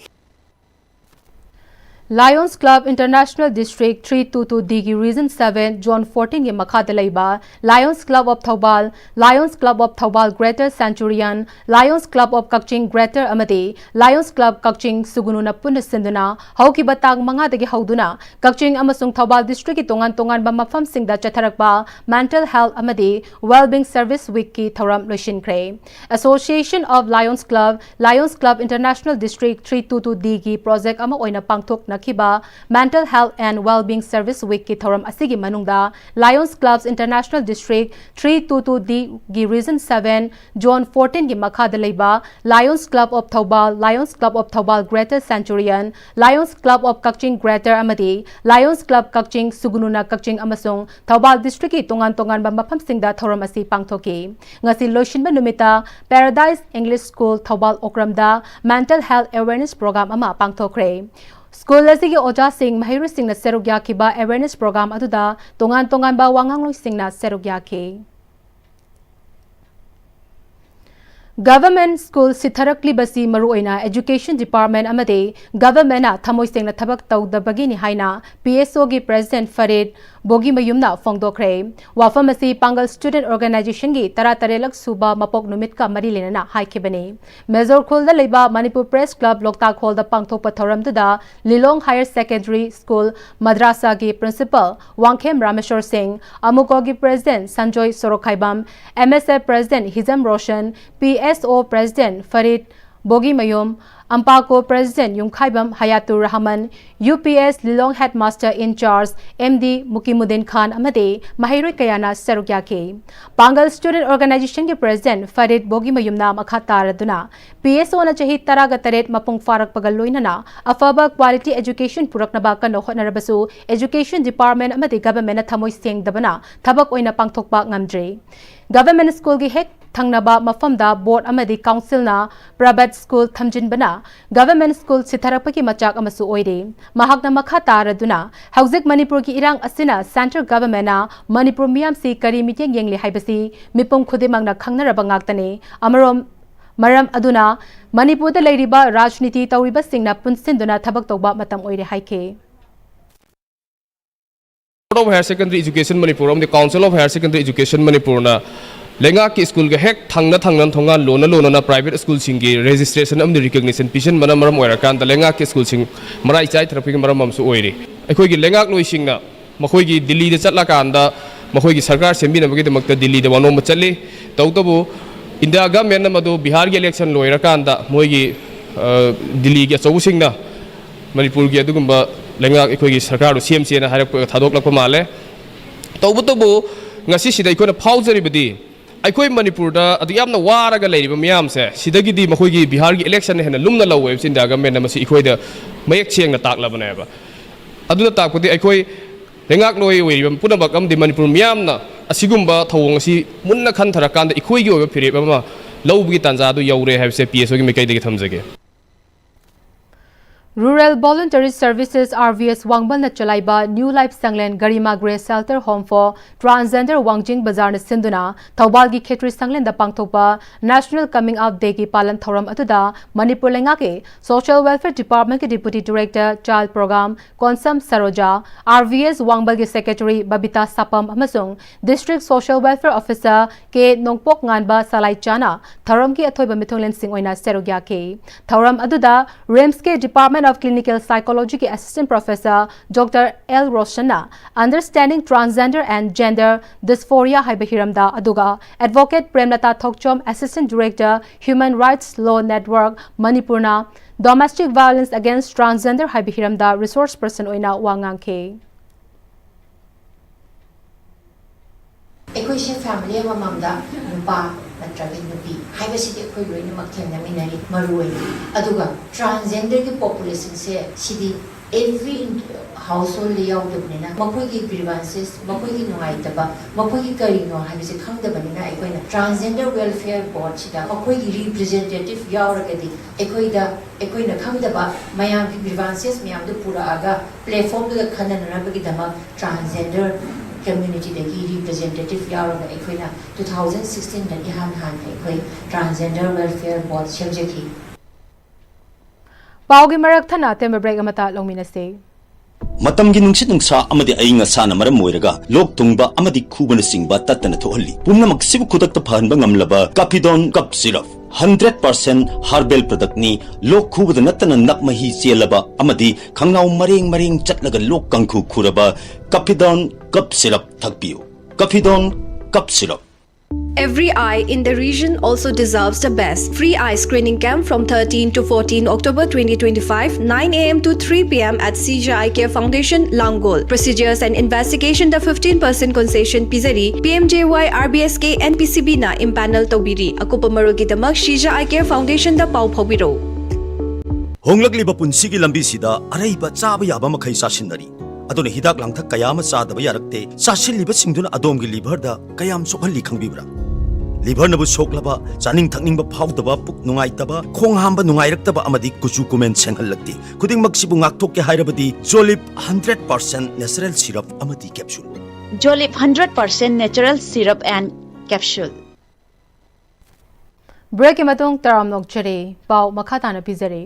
Lions Club International District three two two D ꯒꯤ Region seven Zone fourteen ꯒꯤ ꯃꯈꯥꯗ ꯂꯩꯕ Lions Club of Thoubal, Lions Club of Thoubal Greater Centurion, Lions Club of Kakching Greater ꯑꯃꯗꯤ Lions Club ꯀꯛꯆꯤꯡ ꯁꯨꯒꯨꯅꯨꯅ ꯄꯨꯟꯅ ꯁꯤꯟꯗꯨꯅ ꯍꯧꯈꯤꯕ ꯇꯥꯡ ꯃꯉꯥꯗꯒꯤ ꯍꯧꯗꯨꯅ ꯀꯛꯆꯤꯡ ꯑꯃꯁꯨꯡ ꯊꯧꯕꯥꯜ district ꯀꯤ ꯇꯣꯉꯥꯟ ꯇꯣꯉꯥꯟꯕ ꯃꯐꯝꯁꯤꯡꯗ ꯆꯠꯊꯔꯛꯄ Mental Health ꯑꯃꯗꯤ Wellbeing Service Week ꯀꯤ ꯊꯧꯔꯝ ꯂꯣꯏꯁꯤꯟꯈ꯭ꯔꯦ꯫ Association of Lions Club, Lions Club International District three two two D ꯒꯤ project ꯑꯃ ꯑꯣꯏꯅ ꯄꯥꯡꯊꯣꯛꯅꯈꯤꯕ Mental Health and Wellbeing Service Week ꯀꯤ ꯊꯧꯔꯝ ꯑꯁꯤꯒꯤ ꯃꯅꯨꯡꯗ Lions Clubs International District three two two D ꯒꯤ Region seven Zone fourteen ꯒꯤ ꯃꯈꯥꯗ ꯂꯩꯕ Lions Club of Thoubal, Lions Club of Thoubal Greater Centurion, Lions Club of Kakching Greater ꯑꯃꯗꯤ Lions Club ꯀꯛꯆꯤꯡ ꯁꯨꯒꯨꯅꯨꯅ ꯀꯛꯆꯤꯡ ꯑꯃꯁꯨꯡ ꯊꯧꯕꯥꯜ district ꯀꯤ ꯇꯣꯉꯥꯟ ꯇꯣꯉꯥꯟꯕ ꯃꯐꯝꯁꯤꯡꯗ ꯊꯧꯔꯝ ꯑꯁꯤ ꯄꯥꯡꯊꯣꯛꯈꯤ꯫ ꯉꯁꯤ ꯂꯣꯏꯁꯤꯟꯕ ꯅꯨꯃꯤꯠꯇ Paradise English School Thoubal ꯑꯣꯀ꯭ꯔꯝꯗ Mental Health Awareness Program ꯑꯃ ꯄꯥꯡꯊꯣꯛꯈ꯭ꯔꯦ꯫ School ꯑꯁꯤꯒꯤ ꯑꯣꯖꯥꯁꯤꯡ, ꯃꯍꯩꯔꯣꯏꯁꯤꯡꯅ ꯁꯔꯨꯛ ꯌꯥꯈꯤꯕ awareness program ꯑꯗꯨꯗ ꯇꯣꯉꯥꯟ ꯇꯣꯉꯥꯟꯕ ꯋꯥꯉꯥꯡꯂꯣꯏꯁꯤꯡꯅ ꯁꯔꯨꯛ ꯌꯥꯈꯤ꯫ Government school ꯁꯤꯊꯔꯛꯂꯤꯕꯁꯤ ꯃꯔꯨꯑꯣꯏꯅ Education Department ꯑꯃꯗꯤ government ꯅ ꯊꯃꯣꯏ ꯁꯦꯡꯅ ꯊꯕꯛ ꯇꯧꯗꯕꯒꯤꯅꯤ ꯍꯥꯏꯅ P S O ꯒꯤ President ꯐꯔꯤꯗ ꯕꯣꯒꯤꯃꯌꯨꯝꯅ ꯐꯣꯡꯗꯣꯛꯈ꯭ꯔꯦ꯫ ꯋꯥꯐꯝ ꯑꯁꯤ ꯄꯥꯡꯒꯜ Student Organisation ꯒꯤ ꯇꯔꯥꯇꯔꯦꯠꯂꯛ ꯁꯨꯕ ꯃꯄꯣꯛ ꯅꯨꯃꯤꯠꯀ ꯃꯔꯤ ꯂꯩꯅꯅ ꯍꯥꯏꯈꯤꯕꯅꯤ꯫ ꯃꯦꯖꯣꯔ ꯈꯨꯜꯗ ꯂꯩꯕ Manipur Press Club ꯂꯣꯛꯇꯥꯛ ꯍꯣꯜꯗ ꯄꯥꯡꯊꯣꯛꯄ ꯊꯧꯔꯝꯗꯨꯗ ꯂꯤꯂꯣꯡ Higher Secondary School ꯃꯗ꯭ꯔꯥꯁꯥꯒꯤ Principal Wangkhem Rameshwor ꯁꯤꯡ, ꯑꯃꯨꯀꯣꯒꯤ President Sanjoy Sorokhaibam, M S F President Hijam Roshan, P S O President ꯐꯔꯤꯗ ꯕꯣꯒꯤꯃꯌꯨꯝ, ꯑꯝꯄꯥꯀꯣ President Yumkhaibam ꯍꯌꯥꯇꯨꯔ Rahman, UPS Lilong Headmaster in Charge MD ꯃꯨꯀꯤꯃꯨꯗꯤꯟ ꯈꯥꯟ ꯑꯃꯗꯤ ꯃꯍꯩꯔꯣꯏ ꯀꯌꯥꯅ ꯁꯔꯨꯛ ꯌꯥꯈꯤ꯫ ꯄꯥꯡꯒꯜ Student Organization ꯒꯤ President ꯐꯔꯤꯗ ꯕꯣꯒꯤꯃꯌꯨꯝꯅ ꯃꯈꯥ ꯇꯥꯔꯗꯨꯅ, PSO ꯅ ꯆꯍꯤ ꯇꯔꯥꯒ ꯇꯔꯦꯠ ꯃꯄꯨꯡ ꯐꯥꯔꯛꯄꯒ ꯂꯣꯏꯅꯅ ꯑꯐꯕ quality education ꯄꯨꯔꯛꯅꯕ ꯀꯟꯅ ꯍꯣꯠꯅꯔꯕꯁꯨ, Education Department ꯑꯃꯗꯤ Government ꯅ ꯊꯃꯣꯏ ꯁꯦꯡꯗꯕꯅ ꯊꯕꯛ ꯑꯣꯏꯅ ꯄꯥꯡꯊꯣꯛꯄ ꯉꯝꯗ꯭ꯔꯤ꯫ Government School ꯒꯤ ꯍꯦꯛ ꯊꯪꯅꯕ ꯃꯐꯝꯗ Board ꯑꯃꯗꯤ Council ꯅ Private School ꯊꯝꯖꯤꯟꯕꯅ Government School ꯁꯤꯊꯔꯛꯄꯒꯤ ꯃꯆꯥꯛ ꯑꯃꯁꯨ ꯑꯣꯏꯔꯤ꯫ ꯃꯍꯥꯛꯅ ꯃꯈꯥ ꯇꯥꯔꯗꯨꯅ, ꯍꯧꯖꯤꯛ ꯃꯅꯤꯄꯨꯔꯒꯤ ꯏꯔꯥꯡ ꯑꯁꯤꯅ Central Government ꯅ ꯃꯅꯤꯄꯨꯔ ꯃꯤꯌꯥꯝꯁꯤ ꯀꯔꯤ ꯃꯤꯠꯌꯦꯡ ꯌꯦꯡꯂꯤ ꯍꯥꯏꯕꯁꯤ ꯃꯤꯄꯨꯝ ꯈꯨꯗꯤꯡꯃꯛꯅ ꯈꯪꯅꯔꯕ ꯉꯥꯛꯇꯅꯤ꯫ ꯑꯃꯔꯣꯝ, ꯃꯔꯝ ꯑꯗꯨꯅ ꯃꯅꯤꯄꯨꯔꯗ ꯂꯩꯔꯤꯕ ꯔꯥꯖꯅꯤꯇꯤ ꯇꯧꯔꯤꯕꯁꯤꯡꯅ ꯄꯨꯟꯁꯤꯟꯗꯨꯅ ꯊꯕꯛ ꯇꯧꯕ ꯃꯇꯝ ꯑꯣꯏꯔꯦ ꯍꯥꯏꯈꯤ꯫ Board of Higher Secondary Education Manipur ꯑꯃꯗꯤ Council of Higher Secondary Education Manipur ꯅ ꯂꯩꯉꯥꯛꯀꯤ ꯁ꯭ꯀꯨꯜꯒ ꯍꯦꯛ ꯊꯪꯅ ꯊꯪꯅꯅ ꯊꯣꯡꯒꯥꯟ ꯂꯣꯟꯅ ꯂꯣꯟꯅꯅ private ꯁ꯭ꯀꯨꯜꯁꯤꯡꯒꯤ registration ꯑꯃꯗꯤ recognition ꯄꯤꯁꯤꯟꯕꯅ ꯃꯔꯝ ꯑꯣꯏꯔꯀꯥꯟꯗ ꯂꯩꯉꯥꯛꯀꯤ ꯁ꯭ꯀꯨꯜꯁꯤꯡ ꯃꯔꯥꯏ ꯆꯥꯏꯊꯔꯛꯄꯒꯤ ꯃꯔꯝ ꯑꯃꯁꯨ ꯑꯣꯏꯔꯤ꯫ ꯑꯩꯈꯣꯏꯒꯤ ꯂꯩꯉꯥꯛꯂꯣꯏꯁꯤꯡꯅ ꯃꯈꯣꯏꯒꯤ ꯗꯤꯜꯂꯤꯗ ꯆꯠꯂꯀꯥꯟꯗ ꯃꯈꯣꯏꯒꯤ ꯁꯔꯀꯥꯔ ꯁꯦꯝꯕꯤꯅꯕꯒꯤꯗꯃꯛꯇ ꯗꯤꯜꯂꯤꯗ ꯋꯥꯅꯣꯝꯕ ꯆꯠꯂꯤ꯫ ꯇꯧꯕꯇꯕꯨ India Government ꯅ ꯃꯗꯨ ꯕꯤꯍꯥꯔꯒꯤ election ꯂꯣꯏꯔꯀꯥꯟꯗ ꯃꯣꯏꯒꯤ, ꯑ, ꯗꯤꯜꯂꯤꯒꯤ ꯑꯆꯧꯕꯁꯤꯡꯅ ꯃꯅꯤꯄꯨꯔꯒꯤ ꯑꯗꯨꯒꯨꯝꯕ ꯂꯩꯉꯥꯛ ꯑꯩꯈꯣꯏꯒꯤ ꯁꯔꯀꯥꯔꯗꯨ ꯁꯦꯝꯁꯦꯅ ꯍꯥꯏꯔꯛꯄ, ꯊꯥꯗꯣꯛꯂꯛꯄ ꯃꯥꯜꯂꯦ꯫ ꯇꯧꯕꯇꯕꯨ ꯉꯁꯤꯁꯤꯗ ꯑꯩꯈꯣꯏꯅ ꯐꯥꯎꯖꯔꯤꯕꯗꯤ ꯑꯩꯈꯣꯏ ꯃꯅꯤꯄꯨꯔꯗ ꯑꯗꯨ ꯌꯥꯝꯅ ꯋꯥꯔꯒ ꯂꯩꯔꯤꯕ ꯃꯌꯥꯝꯁꯦ, ꯁꯤꯗꯒꯤꯗꯤ ꯃꯈꯣꯏꯒꯤ ꯕꯤꯍꯥꯔꯒꯤ election ꯅ ꯍꯦꯟꯅ ꯂꯨꯝꯅ ꯂꯧꯋꯦ ꯍꯥꯏꯕꯁꯤ India Government ꯅ ꯃꯁꯤ ꯑꯩꯈꯣꯏꯗ ꯃꯌꯦꯛ ꯁꯦꯡꯅ ꯇꯥꯛꯂꯕꯅꯦꯕ꯫ ꯑꯗꯨꯅ ꯇꯥꯛꯄꯗꯤ ꯑꯩꯈꯣꯏ ꯂꯩꯉꯥꯛꯂꯣꯏ ꯑꯣꯏꯔꯤꯕ ꯄꯨꯝꯅꯃꯛ ꯑꯃꯗꯤ ꯃꯅꯤꯄꯨꯔ ꯃꯤꯌꯥꯝꯅ ꯑꯁꯤꯒꯨꯝꯕ ꯊꯧꯑꯣꯡ ꯑꯁꯤ ꯃꯨꯟꯅ ꯈꯟꯊꯔꯀꯥꯟꯗ ꯑꯩꯈꯣꯏꯒꯤ ꯑꯣꯏꯕ ꯐꯤꯔꯦꯞ ꯑꯃ ꯂꯧꯕꯒꯤ ꯇꯥꯟꯖꯥ ꯑꯗꯨ ꯌꯧꯔꯦ ꯍꯥꯏꯕꯁꯦ P S O ꯒꯤ ꯃꯥꯏꯀꯩꯗꯒꯤ ꯊꯝꯖꯒꯦ꯫ Rural Voluntary Services, R V S ꯋꯥꯡꯕꯜꯅ ꯆꯂꯥꯏꯕ New Life ꯁꯪꯂꯦꯟ ꯒꯔꯤꯃꯥ Grace Shelter Home for Transgender ꯋꯥꯡꯖꯤꯡ ꯕꯖꯥꯔꯅ ꯁꯤꯟꯗꯨꯅ ꯊꯧꯕꯥꯜꯒꯤ ꯈꯦꯇ꯭ꯔꯤ ꯁꯪꯂꯦꯟꯗ ꯄꯥꯡꯊꯣꯛꯄ National Coming Out Day ꯒꯤ ꯄꯥꯂꯟ ꯊꯧꯔꯝ ꯑꯗꯨꯗ ꯃꯅꯤꯄꯨꯔ ꯂꯩꯉꯥꯛꯀꯤ Social Welfare Department ꯀꯤ Deputy Director Child Program Konsam ꯁꯔꯣꯖꯥ, R V S ꯋꯥꯡꯕꯜꯒꯤ Secretary Babita ꯁꯥꯄꯝ ꯑꯃꯁꯨꯡ District Social Welfare Officer ꯀꯦ ꯅꯣꯡꯄꯣꯛ ꯉꯥꯟꯕ ꯁꯂꯥꯏꯆꯥꯅ ꯊꯧꯔꯝꯒꯤ ꯑꯊꯣꯏꯕ ꯃꯤꯊꯨꯡꯂꯦꯟꯁꯤꯡ ꯑꯣꯏꯅ ꯁꯔꯨꯛ ꯌꯥꯈꯤ꯫ ꯊꯧꯔꯝ ꯑꯗꯨꯗ RIMS ꯀꯤ Department Institute of Clinical Psychology ꯒꯤ Assistant Professor Doctor L ꯔꯣꯁꯟꯅ Understanding Transgender and Gender Dysphoria ꯍꯥꯏꯕ ꯍꯤꯔꯝꯗ, ꯑꯗꯨꯒ Advocate ꯄ꯭ꯔꯦꯝꯂꯇꯥ ꯊꯣꯛꯆꯣꯝ, Assistant Director, Human Rights Law Network ꯃꯅꯤꯄꯨꯔꯅ Domestic Violence Against Transgender ꯍꯥꯏꯕ ꯍꯤꯔꯝꯗ resource person ꯑꯣꯏꯅ ꯋꯥ ꯉꯥꯡꯈꯤ꯫ ꯑꯩꯈꯣꯏꯁꯦ family ꯑꯃꯃꯝꯗ ꯅꯨꯄꯥ ꯅꯠꯇ꯭ꯔꯒ ꯅꯨꯄꯤ ꯍꯥꯏꯕꯁꯤꯗꯤ ꯑꯩꯈꯣꯏ ꯂꯣꯏꯅꯃꯛ ꯊꯦꯡꯅꯃꯤꯟꯅꯔꯤ꯫ ꯃꯔꯨ ꯑꯣꯏꯅ ꯑꯗꯨꯒ transgender ꯒꯤ population ꯁꯦ ꯁꯤꯗꯤ every household ꯗ ꯌꯥꯎꯗꯕꯅꯤꯅ ꯃꯈꯣꯏꯒꯤ grievances, ꯃꯈꯣꯏꯒꯤ ꯅꯨꯡꯉꯥꯏꯇꯕ, ꯃꯈꯣꯏꯒꯤ ꯀꯔꯤꯅꯣ ꯍꯥꯏꯕꯁꯦ ꯈꯪꯗꯕꯅꯤꯅ ꯑꯩꯈꯣꯏꯅ Transgender Welfare Board ꯁꯤꯗ ꯃꯈꯣꯏꯒꯤ representative ꯌꯥꯎꯔꯒꯗꯤ ꯑꯩꯈꯣꯏꯗ, ꯑꯩꯈꯣꯏꯅ ꯈꯪꯗꯕ ꯃꯌꯥꯝꯒꯤ grievances ꯃꯌꯥꯝꯗꯨ ꯄꯨꯔꯛꯑꯒ platform ꯗꯨꯗ ꯈꯟꯅꯅꯅꯕꯒꯤꯗꯃꯛ transgender community ꯗꯒꯤ representative ꯌꯥꯎꯔꯒ ꯑꯩꯈꯣꯏꯅ two thousand sixteen ꯗ ꯏꯍꯥꯟ ꯍꯥꯟꯅ ꯑꯩꯈꯣꯏ Transgender Welfare Board ꯁꯦꯝꯖꯈꯤ꯫ ꯄꯥꯎꯒꯤ ꯃꯔꯛ ꯊꯠꯅ ꯑꯇꯦꯟꯕ break ꯑꯃꯇ ꯂꯧꯃꯤꯟꯅꯁꯤ꯫ ꯃꯇꯝꯒꯤ ꯅꯨꯡꯁꯤꯠ ꯅꯨꯡꯁꯥ ꯑꯃꯗꯤ ꯑꯏꯪ ꯑꯁꯥꯅ ꯃꯔꯝ ꯑꯣꯏꯔꯒ ꯂꯣꯛ ꯊꯨꯡꯕ ꯑꯃꯗꯤ ꯈꯨꯕꯅꯆꯤꯡꯕ ꯇꯠꯇꯅ ꯊꯣꯛꯍꯜꯂꯤ꯫ ꯄꯨꯝꯅꯃꯛꯁꯤꯕꯨ ꯈꯨꯗꯛꯇ ꯐꯍꯟꯕ ꯉꯝꯂꯕ Capidone Cough Syrup, hundred percent herbal product ꯅꯤ꯫ ꯂꯣꯛ ꯈꯨꯕꯗ ꯅꯠꯇꯅ ꯅꯞ ꯃꯍꯤ ꯆꯦꯜꯂꯕ ꯑꯃꯗꯤ ꯈꯪꯅꯥꯎ ꯃꯔꯦꯡ ꯃꯔꯦꯡ ꯆꯠꯂꯒ ꯂꯣꯛ ꯀꯥꯡꯈꯨ ꯈꯨꯔꯕ Capidone Cough Syrup ꯊꯛꯄꯤꯌꯨ꯫ Capidone Cough Syrup꯫ Every eye in the region also deserves the best. Free eye screening camp from thirteen to fourteen October twenty twenty-five, nine A M to three P M at C J Eye Care Foundation, Langol. Procedures and investigation the fifteen percent concession ꯄꯤꯖꯔꯤ꯫ P M J Y R B S K N P C B ꯅ empanel ꯇꯧꯕꯤꯔꯤ꯫ ꯑꯀꯨꯞꯄ ꯃꯔꯣꯜꯒꯤꯗꯃꯛ C J Eye Care Foundation ꯗ ꯄꯥꯎ ꯐꯥꯎꯕꯤꯔꯧ꯫ ꯍꯣꯡꯂꯛꯂꯤꯕ ꯄꯨꯟꯁꯤꯒꯤ ꯂꯝꯕꯤꯁꯤꯗ ꯑꯔꯩꯕ ꯆꯥꯕ ꯌꯥꯕ ꯃꯈꯩ ꯆꯥꯁꯤꯟꯅꯔꯤ꯫ ꯑꯗꯨꯅ ꯍꯤꯗꯥꯛ ꯂꯥꯡꯊꯛ ꯀꯌꯥ ꯑꯃ ꯆꯥꯗꯕ ꯌꯥꯔꯛꯇꯦ꯫ ꯆꯥꯁꯤꯜꯂꯤꯕꯁꯤꯡꯗꯨꯅ ꯑꯗꯣꯝꯒꯤ liver ꯗ ꯀꯌꯥꯝ ꯁꯣꯛꯍꯜꯂꯤ ꯈꯪꯕꯤꯕ꯭ꯔꯥ? Liver ꯅꯕꯨ ꯁꯣꯛꯂꯕ, ꯆꯥꯅꯤꯡ ꯊꯛꯅꯤꯡꯕ ꯐꯥꯎꯗꯕ, ꯄꯨꯛ ꯅꯨꯡꯉꯥꯏꯇꯕ, ꯈꯣꯡ ꯍꯥꯝꯕ ꯅꯨꯡꯉꯥꯏꯔꯛꯇꯕ ꯑꯃꯗꯤ ꯀꯨꯆꯨ ꯀꯨꯃꯦꯟ ꯁꯦꯡꯍꯜꯂꯛꯇꯦ꯫ ꯈꯨꯗꯤꯡꯃꯛꯁꯤꯕꯨ ꯉꯥꯛꯊꯣꯛꯀꯦ ꯍꯥꯏꯔꯕꯗꯤ Jolib hundred percent natural syrup ꯑꯃꯗꯤ capsule꯫ Jolib hundred percent natural syrup and capsule꯫ Break ꯀꯤ ꯃꯇꯨꯡ ꯇꯔꯥꯝꯅ ꯑꯣꯛꯆꯔꯤ꯫ ꯄꯥꯎ ꯃꯈꯥ ꯇꯥꯅ ꯄꯤꯖꯔꯤ꯫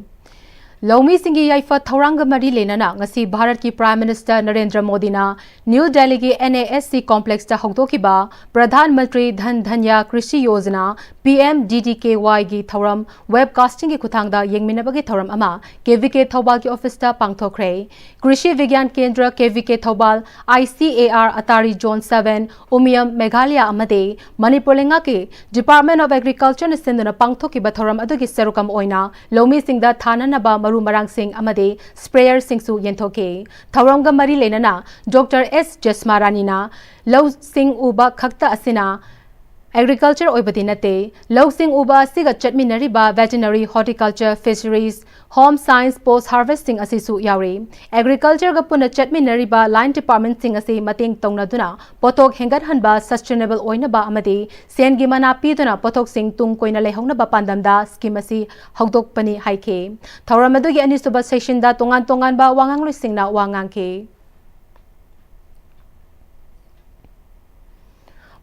ꯂꯧꯃꯤꯁꯤꯡꯒꯤ ꯌꯥꯏꯐ ꯊꯧꯔꯥꯡꯒ ꯃꯔꯤ ꯂꯩꯅꯅ ꯉꯁꯤ ꯚꯥꯔꯠꯀꯤ Prime Minister ꯅꯔꯦꯟꯗ꯭ꯔ ꯃꯣꯗꯤꯅ New Delhiꯒꯤ NASC Complexꯇ ꯍꯧꯗꯣꯛꯈꯤꯕ ꯄ꯭ꯔꯙꯥꯟ ꯃꯟꯇ꯭ꯔꯤ ꯙꯟ ꯙꯟꯌꯥ ꯀ꯭ꯔꯤꯁꯤ ꯌꯣꯖꯅꯥ, PMDDKYꯒꯤ ꯊꯧꯔꯝ webcastingꯒꯤ ꯈꯨꯠꯊꯥꯡꯗ ꯌꯦꯡꯃꯤꯟꯅꯕꯒꯤ ꯊꯧꯔꯝ ꯑꯃ KVK ꯊꯧꯕꯥꯜꯒꯤ officeꯇ ꯄꯥꯡꯊꯣꯛꯈ꯭ꯔꯦ꯫ ꯀ꯭ꯔꯤꯁꯤ ꯕꯤꯒ꯭ꯌꯥꯟ ꯀꯦꯟꯗ꯭ꯔ, KVK Thoubal, ICAR ꯑꯇꯥꯔꯤ Zone seven, ꯎꯃꯤꯌꯝ, ꯃꯦꯘꯥꯂꯌ ꯑꯃꯗꯤ ꯃꯅꯤꯄꯨꯔ ꯂꯩꯉꯥꯛꯀꯤ Department of Agricultureꯅ ꯁꯤꯟꯗꯨꯅ ꯄꯥꯡꯊꯣꯛꯈꯤꯕ ꯊꯧꯔꯝ ꯑꯗꯨꯒꯤ ꯁꯔꯨꯛ ꯑꯃ ꯑꯣꯏꯅ ꯂꯧꯃꯤꯁꯤꯡꯗ ꯊꯥꯅꯅꯕ ꯃꯔꯨ ꯃꯔꯥꯡꯁꯤꯡ ꯑꯃꯗꯤ sprayerꯁꯤꯡꯁꯨ ꯌꯦꯟꯊꯣꯛꯈꯤ꯫ ꯊꯧꯔꯝꯒ ꯃꯔꯤ ꯂꯩꯅꯅ Doctor S ꯖꯁꯃꯥꯔꯥꯅꯤꯅ ꯂꯧꯁꯤꯡ ꯎꯕ ꯈꯛꯇ ꯑꯁꯤꯅ agriculture ꯑꯣꯏꯕꯗꯤ ꯅꯠꯇꯦ, ꯂꯧꯁꯤꯡ ꯎꯕ ꯑꯁꯤꯒ ꯆꯠꯃꯤꯟꯅꯔꯤꯕ veterinary, horticulture, fisheries, home science, post harvesting ꯑꯁꯤꯁꯨ ꯌꯥꯎꯔꯤ꯫ Agricultureꯒ ꯄꯨꯟꯅ ꯆꯠꯃꯤꯟꯅꯔꯤꯕ line departmentꯁꯤꯡ ꯑꯁꯤ ꯃꯇꯦꯡ ꯇꯧꯅꯗꯨꯅ ꯄꯣꯠꯊꯣꯛ ꯍꯦꯟꯒꯠꯍꯟꯕ, sustainable ꯑꯣꯏꯅꯕ ꯑꯃꯗꯤ ꯁꯦꯟꯒꯤ ꯃꯅꯥ ꯄꯤꯗꯨꯅ ꯄꯣꯠꯊꯣꯛꯁꯤꯡ ꯇꯨꯡ ꯀꯣꯏꯅ ꯂꯩꯍꯧꯅꯕ ꯄꯥꯟꯗꯝꯗ scheme ꯑꯁꯤ ꯍꯧꯗꯣꯛꯄꯅꯤ ꯍꯥꯏꯈꯤ꯫ ꯊꯧꯔꯝ ꯑꯗꯨꯒꯤ ꯑꯅꯤꯁꯨꯕ sessionꯗ ꯇꯣꯉꯥꯟ ꯇꯣꯉꯥꯟꯕ ꯋꯥꯉꯥꯡꯂꯣꯏꯁꯤꯡꯅ ꯋꯥ ꯉꯥꯡꯈꯤ꯫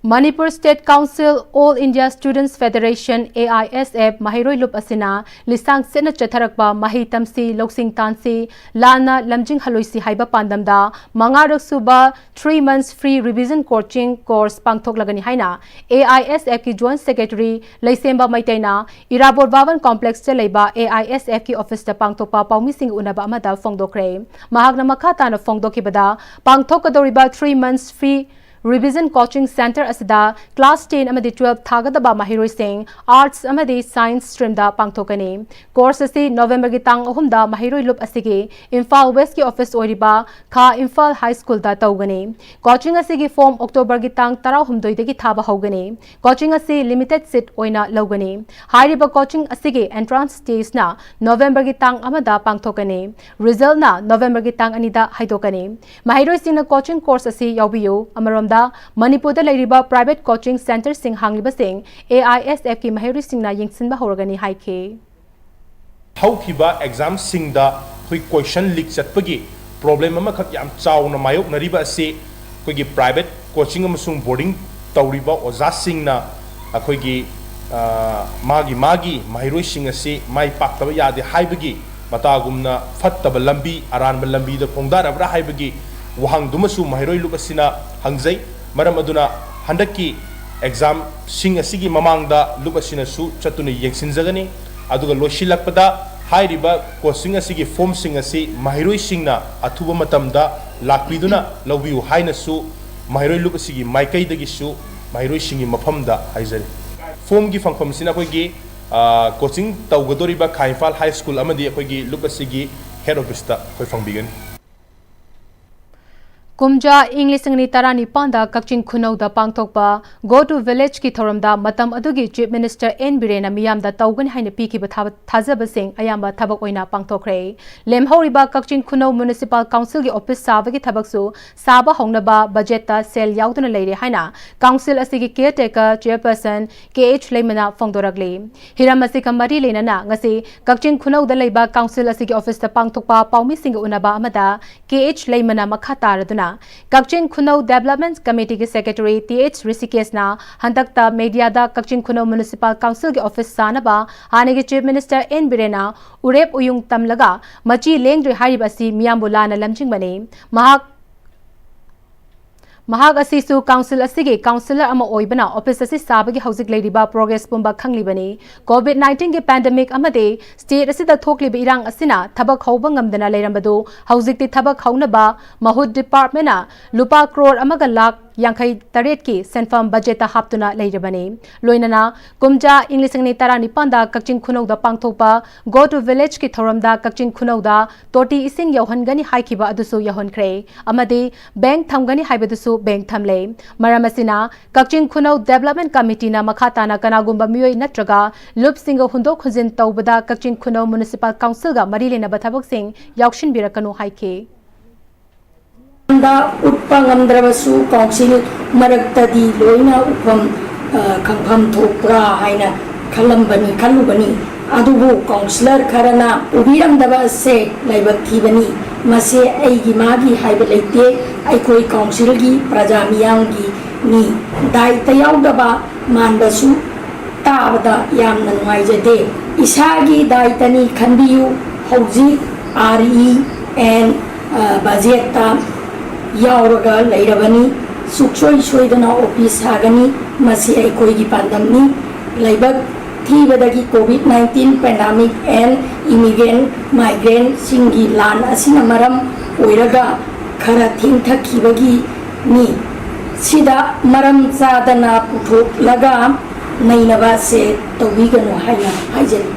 Manipur State Council All India Students Federation, AISF, ꯃꯍꯩꯔꯣꯏ ꯂꯨꯞ ꯑꯁꯤꯅ ꯂꯤꯁꯥꯡ ꯁꯦꯠꯅ ꯆꯠꯊꯔꯛꯄ ꯃꯍꯩ ꯇꯝꯁꯤ, ꯂꯧꯁꯤꯡ ꯇꯥꯟꯁꯤ, ꯂꯥꯟꯅ ꯂꯝꯖꯤꯡꯍꯜꯂꯣꯏꯁꯤ ꯍꯥꯏꯕ ꯄꯥꯟꯗꯝꯗ ꯃꯉꯥꯔꯛ ꯁꯨꯕ three months free revision coaching course ꯄꯥꯡꯊꯣꯛꯂꯒꯅꯤ ꯍꯥꯏꯅ AISFꯀꯤ Joint Secretary ꯂꯩꯁꯦꯝꯕ ꯃꯩꯇꯩꯅ ꯏꯔꯥꯕꯣꯠ ꯚꯕꯟ Complexꯇ ꯂꯩꯕ AISFꯀꯤ officeꯇ ꯄꯥꯡꯊꯣꯛꯄ ꯄꯥꯎꯃꯤꯁꯤꯡꯒ ꯎꯅꯕ ꯑꯃꯗ ꯐꯣꯡꯗꯣꯛꯈ꯭ꯔꯦ꯫ ꯃꯍꯥꯛꯅ ꯃꯈꯥ ꯇꯥꯅ ꯐꯣꯡꯗꯣꯛꯈꯤꯕꯗ, ꯄꯥꯡꯊꯣꯛꯀꯗꯧꯔꯤꯕ three months free revision coaching center ꯑꯁꯤꯗ class ten ꯑꯃꯗꯤ twelve ꯊꯥꯒꯗꯕ ꯃꯍꯩꯔꯣꯏꯁꯤꯡ Arts ꯑꯃꯗꯤ Science streamꯗ ꯄꯥꯡꯊꯣꯛꯀꯅꯤ꯫ Course ꯑꯁꯤ Novemberꯒꯤ ꯇꯥꯡ ꯑꯍꯨꯝꯗ ꯃꯍꯩꯔꯣꯏ ꯂꯨꯞ ꯑꯁꯤꯒꯤ ꯏꯝꯐꯥꯜ Westꯀꯤ office ꯑꯣꯏꯔꯤꯕ ꯈꯥ ꯏꯝꯐꯥꯜ High Schoolꯗ ꯇꯧꯒꯅꯤ꯫ Coaching ꯑꯁꯤꯒꯤ form Octoberꯒꯤ ꯇꯥꯡ ꯇꯔꯥꯍꯨꯝꯗꯣꯏꯗꯒꯤ ꯊꯥꯕ ꯍꯧꯒꯅꯤ꯫ Coaching ꯑꯁꯤ limited seat ꯑꯣꯏꯅ ꯂꯧꯒꯅꯤ꯫ ꯍꯥꯏꯔꯤꯕ coaching ꯑꯁꯤꯒꯤ entrance testꯅ Novemberꯒꯤ ꯇꯥꯡ ꯑꯃꯗ ꯄꯥꯡꯊꯣꯛꯀꯅꯤ꯫ Resultꯅ Novemberꯒꯤ ꯇꯥꯡ ꯑꯅꯤꯗ ꯍꯥꯏꯗꯣꯛꯀꯅꯤ꯫ ꯃꯍꯩꯔꯣꯏꯁꯤꯡꯅ coaching course ꯑꯁꯤ ꯌꯥꯎꯕꯤꯌꯨ꯫ ꯑꯃꯔꯣꯝꯗ, ꯃꯅꯤꯄꯨꯔꯗ ꯂꯩꯔꯤꯕ private coaching centreꯁꯤꯡ ꯍꯥꯡꯂꯤꯕꯁꯤꯡ AISFꯀꯤ ꯃꯍꯩꯔꯣꯏꯁꯤꯡꯅ ꯌꯦꯡꯁꯤꯟꯕ ꯍꯧꯔꯒꯅꯤ ꯍꯥꯏꯈꯤ꯫ ꯍꯧꯈꯤꯕ examꯁꯤꯡꯗ ꯑꯩꯈꯣꯏ question leak ꯆꯠꯄꯒꯤ problem ꯑꯃꯈꯛ ꯌꯥꯝ ꯆꯥꯎꯅ ꯃꯥꯌꯣꯛꯅꯔꯤꯕ ꯑꯁꯤ ꯑꯩꯈꯣꯏꯒꯤ private coaching ꯑꯃꯁꯨꯡ boarding ꯇꯧꯔꯤꯕ ꯑꯣꯖꯥꯁꯤꯡꯅ ꯑꯩꯈꯣꯏꯒꯤ, ꯑ, ꯃꯥꯒꯤ ꯃꯥꯒꯤ ꯃꯍꯩꯔꯣꯏꯁꯤꯡ ꯑꯁꯤ ꯃꯥꯏ ꯄꯥꯛꯇꯕ ꯌꯥꯗꯦ ꯍꯥꯏꯕꯒꯤ ꯃꯇꯥꯒꯨꯝꯅ ꯐꯠꯇꯕ ꯂꯝꯕꯤ, ꯑꯔꯥꯟꯕ ꯂꯝꯕꯤꯗ ꯈꯣꯡꯗꯥꯔꯕ꯭ꯔꯥ ꯍꯥꯏꯕꯒꯤ ꯋꯥꯍꯪꯗꯨꯃꯁꯨ ꯃꯍꯩꯔꯣꯏ ꯂꯨꯞ ꯑꯁꯤꯅ ꯍꯪꯖꯩ꯫ ꯃꯔꯝ ꯑꯗꯨꯅ ꯍꯟꯗꯛꯀꯤ ꯑꯦꯛꯖꯥꯝꯁꯤꯡ ꯑꯁꯤꯒꯤ ꯃꯃꯥꯡꯗ ꯂꯨꯞ ꯑꯁꯤꯅꯁꯨ ꯆꯠꯇꯨꯅ ꯌꯦꯡꯁꯤꯟꯖꯒꯅꯤ꯫ ꯑꯗꯨꯒ ꯂꯣꯏꯁꯤꯜꯂꯛꯄꯗ ꯍꯥꯏꯔꯤꯕ ꯀꯣꯆꯤꯡ ꯑꯁꯤꯒꯤ ꯐꯣꯝꯁꯤꯡ ꯑꯁꯤ ꯃꯍꯩꯔꯣꯏꯁꯤꯡꯅ ꯑꯊꯨꯕ ꯃꯇꯝꯗ ꯂꯥꯛꯄꯤꯗꯨꯅ ꯂꯧꯕꯤꯌꯨ ꯍꯥꯏꯅꯁꯨ ꯃꯍꯩꯔꯣꯏ ꯂꯨꯞ ꯑꯁꯤꯒꯤ ꯃꯥꯏꯀꯩꯗꯒꯤꯁꯨ ꯃꯍꯩꯔꯣꯏꯁꯤꯡꯒꯤ ꯃꯐꯝꯗ ꯍꯥꯏꯖꯔꯤ꯫ ꯐꯣꯝꯒꯤ ꯐꯪꯐꯝꯁꯤꯅ ꯑꯩꯈꯣꯏꯒꯤ, ꯑ, ꯀꯣꯆꯤꯡ ꯇꯧꯒꯗꯧꯔꯤꯕ ꯈꯥ ꯏꯝꯐꯥꯜ ꯍꯥꯏ ꯁ꯭ꯀꯨꯜ ꯑꯃꯗꯤ ꯑꯩꯈꯣꯏꯒꯤ ꯂꯨꯞ ꯑꯁꯤꯒꯤ ꯍꯦꯗ ꯑꯣꯐꯤꯁꯇ ꯑꯩꯈꯣꯏ ꯐꯪꯕꯤꯒꯅꯤ꯫ ꯀꯨꯝꯖꯥ ꯏꯪ ꯂꯤꯁꯤꯡ ꯑꯅꯤ ꯇꯔꯥꯅꯤꯄꯥꯟꯗ ꯀꯛꯆꯤꯡ ꯈꯨꯅꯧꯗ ꯄꯥꯡꯊꯣꯛꯄ Go to Village ꯀꯤ ꯊꯧꯔꯝꯗ ꯃꯇꯝ ꯑꯗꯨꯒꯤ Chief Minister ꯑꯦꯟ ꯕꯤꯔꯦꯟꯅ ꯃꯤꯌꯥꯝꯗ ꯇꯧꯒꯅꯤ ꯍꯥꯏꯅ ꯄꯤꯈꯤꯕ ꯊꯥ-, ꯊꯥꯖꯕꯁꯤꯡ ꯑꯌꯥꯝꯕ ꯊꯕꯛ ꯑꯣꯏꯅ ꯄꯥꯡꯊꯣꯛꯈ꯭ꯔꯦ꯫ ꯂꯦꯝꯍꯧꯔꯤꯕ ꯀꯛꯆꯤꯡ ꯈꯨꯅꯧ Municipal Council ꯒꯤ ꯑꯣꯐꯤꯁ ꯁꯥꯕꯒꯤ ꯊꯕꯛꯁꯨ ꯁꯥꯕ ꯍꯧꯅꯕ ꯕꯖꯦꯠꯇ ꯁꯦꯜ ꯌꯥꯎꯗꯨꯅ ꯂꯩꯔꯦ ꯍꯥꯏꯅ council ꯑꯁꯤꯒꯤ caretaker chairperson ꯀꯦ ꯑꯩꯆ ꯂꯩꯃꯅ ꯐꯣꯡꯗꯣꯔꯛꯂꯤ꯫ ꯍꯤꯔꯝ ꯑꯁꯤꯒ ꯃꯔꯤ ꯂꯩꯅꯅ ꯉꯁꯤ ꯀꯛꯆꯤꯡ ꯈꯨꯅꯧꯗ ꯂꯩꯕ council ꯑꯁꯤꯒꯤ ꯑꯣꯐꯤꯁꯇ ꯄꯥꯡꯊꯣꯛꯄ ꯄꯥꯎꯃꯤꯁꯤꯡꯒ ꯎꯅꯕ ꯑꯃꯗ ꯀꯦ ꯑꯩꯆ ꯂꯩꯃꯅ ꯃꯈꯥ ꯇꯥꯔꯗꯨꯅ, ꯀꯛꯆꯤꯡ ꯈꯨꯅꯧ Development Committee ꯒꯤ Secretary ꯇꯤ ꯑꯩꯆ ꯔꯤꯁꯤꯀꯦꯁꯅ ꯍꯟꯗꯛꯇ media ꯗ ꯀꯛꯆꯤꯡ ꯈꯨꯅꯧ Municipal Council ꯒꯤ ꯑꯣꯐꯤꯁ ꯁꯥꯅꯕ ꯍꯥꯟꯅꯒꯤ Chief Minister ꯑꯦꯟ ꯕꯤꯔꯦꯟꯅ ꯎꯔꯦꯞ ꯎꯌꯨꯡ ꯇꯝꯂꯒ ꯃꯆꯤ ꯂꯦꯡꯗ꯭ꯔꯤ ꯍꯥꯏꯔꯤꯕ ꯑꯁꯤ ꯃꯤꯌꯥꯝꯕꯨ ꯂꯥꯟꯅ ꯂꯝꯖꯤꯡꯕꯅꯤ꯫ ꯃꯍꯥꯛ ꯃꯍꯥꯛ ꯑꯁꯤꯁꯨ council ꯑꯁꯤꯒꯤ councillor ꯑꯃ ꯑꯣꯏꯕꯅ ꯑꯣꯐꯤꯁ ꯑꯁꯤ ꯁꯥꯕꯒꯤ ꯍꯧꯖꯤꯛ ꯂꯩꯔꯤꯕ progress ꯄꯨꯝꯕ ꯈꯪꯂꯤꯕꯅꯤ꯫ COVID nineteen ꯒꯤ pandemic ꯑꯃꯗꯤ state ꯑꯁꯤꯗ ꯊꯣꯛꯂꯤꯕ ꯏꯔꯥꯡ ꯑꯁꯤꯅ ꯊꯕꯛ ꯍꯧꯕ ꯉꯝꯗꯅ ꯂꯩꯔꯝꯕꯗꯨ ꯍꯧꯖꯤꯛꯇꯤ ꯊꯕꯛ ꯍꯧꯅꯕ ꯃꯍꯨꯠ department ꯅ ꯂꯨꯄꯥ ꯀ꯭ꯔꯣꯔ ꯑꯃꯒ ꯂꯥꯈ ꯌꯥꯡꯈꯩ ꯇꯔꯦꯠꯀꯤ ꯁꯦꯟꯐꯝ ꯕꯖꯦꯠꯇ ꯍꯥꯞꯇꯨꯅ ꯂꯩꯔꯕꯅꯤ꯫ ꯂꯣꯏꯅꯅ ꯀꯨꯝꯖꯥ ꯏꯪ ꯂꯤꯁꯤꯡ ꯑꯅꯤ ꯇꯔꯥꯅꯤꯄꯥꯟꯗ ꯀꯛꯆꯤꯡ ꯈꯨꯅꯧꯗ ꯄꯥꯡꯊꯣꯛꯄ Go to Village ꯀꯤ ꯊꯧꯔꯝꯗ ꯀꯛꯆꯤꯡ ꯈꯨꯅꯧꯗ ꯇꯣꯇꯤ ꯏꯁꯤꯡ ꯌꯧꯍꯟꯒꯅꯤ ꯍꯥꯏꯈꯤꯕ ꯑꯗꯨꯁꯨ ꯌꯧꯍꯟꯈ꯭ꯔꯦ ꯑꯃꯗꯤ bank ꯊꯝꯒꯅꯤ ꯍꯥꯏꯕꯗꯨꯁꯨ bank ꯊꯝꯂꯦ꯫ ꯃꯔꯝ ꯑꯁꯤꯅ ꯀꯛꯆꯤꯡ ꯈꯨꯅꯧ Development Committee ꯅ ꯃꯈꯥ ꯇꯥꯅ ꯀꯅꯥꯒꯨꯝꯕ ꯃꯤꯑꯣꯏ ꯅꯠꯇ꯭ꯔꯒ ꯂꯨꯞꯁꯤꯡꯒ ꯍꯨꯟꯗꯣꯛ ꯍꯨꯟꯖꯤꯟ ꯇꯧꯕꯗ ꯀꯛꯆꯤꯡ ꯈꯨꯅꯧ Municipal Council ꯒ ꯃꯔꯤ ꯂꯩꯅꯕ ꯊꯕꯛꯁꯤꯡ ꯌꯥꯎꯁꯤꯟꯕꯤꯔꯛꯀꯅꯨ ꯍꯥꯏꯈꯤ꯫ ꯗ ꯎꯠꯄ ꯉꯝꯗ꯭ꯔꯕꯁꯨ council ꯃꯔꯛꯇꯗꯤ ꯂꯣꯏꯅ ꯎꯐꯝ, ꯑ, ꯈꯪꯐꯝ ꯊꯣꯛꯄ꯭ꯔꯥ ꯍꯥꯏꯅ ꯈꯜꯂꯝꯕꯅꯤ, ꯈꯜꯂꯨꯕꯅꯤ꯫ ꯑꯗꯨꯕꯨ councillor ꯈꯔꯅ ꯎꯕꯤꯔꯝꯗꯕ ꯑꯁꯦ ꯂꯥꯏꯕꯛ ꯊꯤꯕꯅꯤ꯫ ꯃꯁꯦ ꯑꯩꯒꯤ ꯃꯥꯒꯤ ꯍꯥꯏꯕ ꯂꯩꯇꯦ꯫ ꯑꯩꯈꯣꯏ council ꯒꯤ ꯄ꯭ꯔꯖꯥ ꯃꯤꯌꯥꯝꯒꯤ ꯃꯤ ꯗꯥꯏꯇ ꯌꯥꯎꯗꯕ ꯃꯥꯟꯕꯁꯨ ꯇꯥꯕꯗ ꯌꯥꯝꯅ ꯅꯨꯡꯉꯥꯏꯖꯗꯦ꯫ ꯏꯁꯥꯒꯤ ꯗꯥꯏꯇꯅꯤ ꯈꯟꯕꯤꯌꯨ꯫ ꯍꯧꯖꯤꯛ ꯑꯥꯔ ꯏ ꯑꯦꯟ ꯕꯖꯦꯠꯇ ꯌꯥꯎꯔꯒ ꯂꯩꯔꯕꯅꯤ꯫ ꯁꯨꯡꯁꯣꯏ ꯁꯣꯏꯗꯅ ꯑꯣ ꯄꯤ ꯁꯥꯒꯅꯤ꯫ ꯃꯁꯤ ꯑꯩꯈꯣꯏꯒꯤ ꯄꯥꯟꯗꯝꯅꯤ꯫ ꯂꯥꯏꯕꯛ ꯊꯤꯕꯗꯒꯤ COVID nineteen pandemic and immigrant migrantꯁꯤꯡꯒꯤ ꯂꯥꯟ ꯑꯁꯤꯅ ꯃꯔꯝ ꯑꯣꯏꯔꯒ ꯈꯔ ꯊꯦꯡꯊꯈꯤꯕꯒꯤꯅꯤ꯫ ꯁꯤꯗ ꯃꯔꯝ ꯆꯥꯗꯅ ꯄꯨꯊꯣꯛꯂꯒ ꯅꯩꯅꯕ ꯑꯁꯦ ꯇꯧꯕꯤꯒꯅꯨ ꯍꯥꯏꯅ ꯍꯥꯏꯖꯔꯤ꯫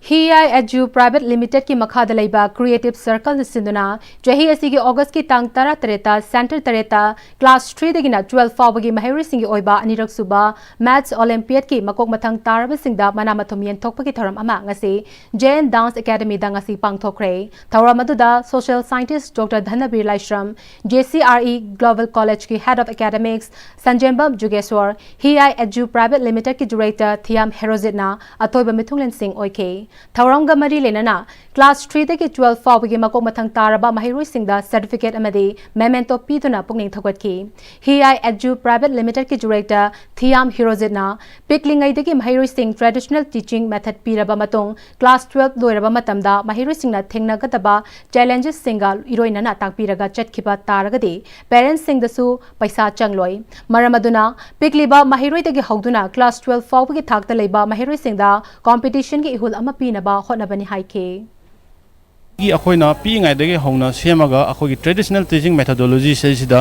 ꯍꯤ ꯑꯥꯏ ꯑꯦꯖꯨ ꯄ꯭ꯔꯥꯏꯚꯦꯠ ꯂꯤꯃꯤꯇꯦꯗꯀꯤ ꯃꯈꯥꯗ ꯂꯩꯕ ꯀ꯭ꯔꯤꯌꯦꯇꯤꯚ ꯁꯔꯀꯜꯅ ꯁꯤꯟꯗꯨꯅ ꯆꯍꯤ ꯑꯁꯤꯒꯤ ꯑꯣꯒꯁꯀꯤ ꯇꯥꯡ ꯇꯔꯥ ꯇꯔꯦꯠꯇ ꯁꯦꯟꯇꯔ ꯇꯔꯦꯠꯇ ꯀ꯭ꯂꯥꯁ ꯊ꯭ꯔꯤꯗꯒꯤꯅ ꯇꯨꯋꯦꯜꯐ ꯐꯥꯎꯕꯒꯤ ꯃꯍꯩꯔꯣꯏꯁꯤꯡꯒꯤ ꯑꯣꯏꯕ ꯑꯅꯤꯔꯛ ꯁꯨꯕ ꯃꯦꯠꯁ ꯑꯣꯂꯦꯝꯄꯤꯌꯥꯗꯀꯤ ꯃꯀꯣꯛ ꯃꯊꯪ ꯇꯥꯔꯕꯁꯤꯡꯗ ꯃꯅꯥ ꯃꯊꯨꯝ ꯌꯦꯟꯊꯣꯛꯄꯒꯤ ꯊꯧꯔꯝ ꯑꯃ ꯉꯁꯤ ꯖꯦ ꯑꯦꯟ ꯗꯥꯟꯁ ꯑꯦꯀꯥꯗꯃꯤꯗ ꯉꯁꯤ ꯄꯥꯡꯊꯣꯛꯈ꯭ꯔꯦ꯫ ꯊꯧꯔꯝ ꯑꯗꯨꯗ social scientist doctor Dhanabir Laishram, J C R E global ꯀꯣꯂꯦꯖꯀꯤ head of academics Sanjembam Jugeshwar, ꯍꯤ ꯑꯥꯏ ꯑꯦꯖꯨ ꯄ꯭ꯔꯥꯏꯚꯦꯠ ꯂꯤꯃꯤꯇꯦꯗꯀꯤ ꯗꯤꯔꯦꯛꯇꯔ ꯊꯤꯌꯥꯝ ꯍꯦꯔꯣꯖꯤꯠꯅ ꯑꯊꯣꯏꯕ ꯃꯤꯊꯨꯡꯂꯦꯟꯁꯤꯡ ꯑꯣꯏꯈꯤ꯫ ꯊꯧꯔꯝꯒ ꯃꯔꯤ ꯂꯩꯅꯅ ꯀ꯭ꯂꯥꯁ ꯊ꯭ꯔꯤꯗꯒꯤ ꯇꯨꯋꯦꯜꯐ ꯐꯥꯎꯕꯒꯤ ꯃꯀꯣꯛ ꯃꯊꯪ ꯇꯥꯔꯕ ꯃꯍꯩꯔꯣꯏꯁꯤꯡꯗ ꯁꯔꯇꯤꯐꯤꯀꯦꯠ ꯑꯃꯗꯤ ꯃꯦꯃꯦꯟꯇꯣ ꯄꯤꯗꯨꯅ ꯄꯨꯛꯅꯤꯡ ꯊꯧꯒꯠꯈꯤ꯫ ꯍꯤ ꯑꯥꯏ ꯑꯦꯖꯨ ꯄ꯭ꯔꯥꯏꯚꯦꯠ ꯂꯤꯃꯤꯇꯦꯗꯀꯤ ꯗꯤꯔꯦꯛꯇꯔ ꯊꯤꯌꯥꯝ ꯍꯤꯔꯣꯖꯤꯠꯅ ꯄꯤꯛꯂꯤꯉꯩꯗꯒꯤ ꯃꯍꯩꯔꯣꯏꯁꯤꯡ ꯇ꯭ꯔꯦꯗꯤꯁꯅꯦꯜ ꯇꯤꯆꯤꯡ ꯃꯦꯊꯗ ꯄꯤꯔꯕ ꯃꯇꯨꯡ ꯀ꯭ꯂꯥꯁ ꯇꯨꯋꯦꯜꯐ ꯂꯣꯏꯔꯕ ꯃꯇꯝꯗ ꯃꯍꯩꯔꯣꯏꯁꯤꯡꯅ ꯊꯦꯡꯅꯒꯗꯕ ꯆꯦꯂꯦꯟꯖꯦꯁꯁꯤꯡꯒ ꯏꯔꯣꯏꯅꯅ ꯇꯥꯛꯄꯤꯔꯒ ꯆꯠꯈꯤꯕ ꯇꯥꯔꯒꯗꯤ ꯄꯦꯔꯦꯟꯁꯁꯤꯡꯗꯁꯨ ꯄꯩꯁꯥ ꯆꯪꯂꯣꯏ꯫ ꯃꯔꯝ ꯑꯗꯨꯅ ꯄꯤꯛꯂꯤꯕ ꯃꯍꯩꯔꯣꯏꯗꯒꯤ ꯍꯧꯗꯨꯅ ꯀ꯭ꯂꯥꯁ ꯇꯨꯋꯦꯜꯐ ꯐꯥꯎꯕꯒꯤ ꯊꯥꯛꯇ ꯂꯩꯕ ꯃꯍꯩꯔꯣꯏꯁꯤꯡꯗ ꯀꯣꯝꯄꯤꯇꯤꯁꯟꯒꯤ ꯏꯍꯨꯜ ꯑꯃ ꯄꯤꯅꯕ ꯍꯣꯠꯅꯕꯅꯤ ꯍꯥꯏꯈꯤ꯫ ꯑꯩꯈꯣꯏꯅ ꯄꯤꯛꯏꯉꯩꯗꯒꯤ ꯍꯧꯅ ꯁꯦꯝꯃꯒ ꯑꯩꯈꯣꯏꯒꯤ ꯇ꯭ꯔꯦꯗꯤꯁꯅꯦꯜ ꯇꯤꯆꯤꯡ ꯃꯦꯊꯣꯗꯣꯂꯣꯖꯤꯁꯤꯗ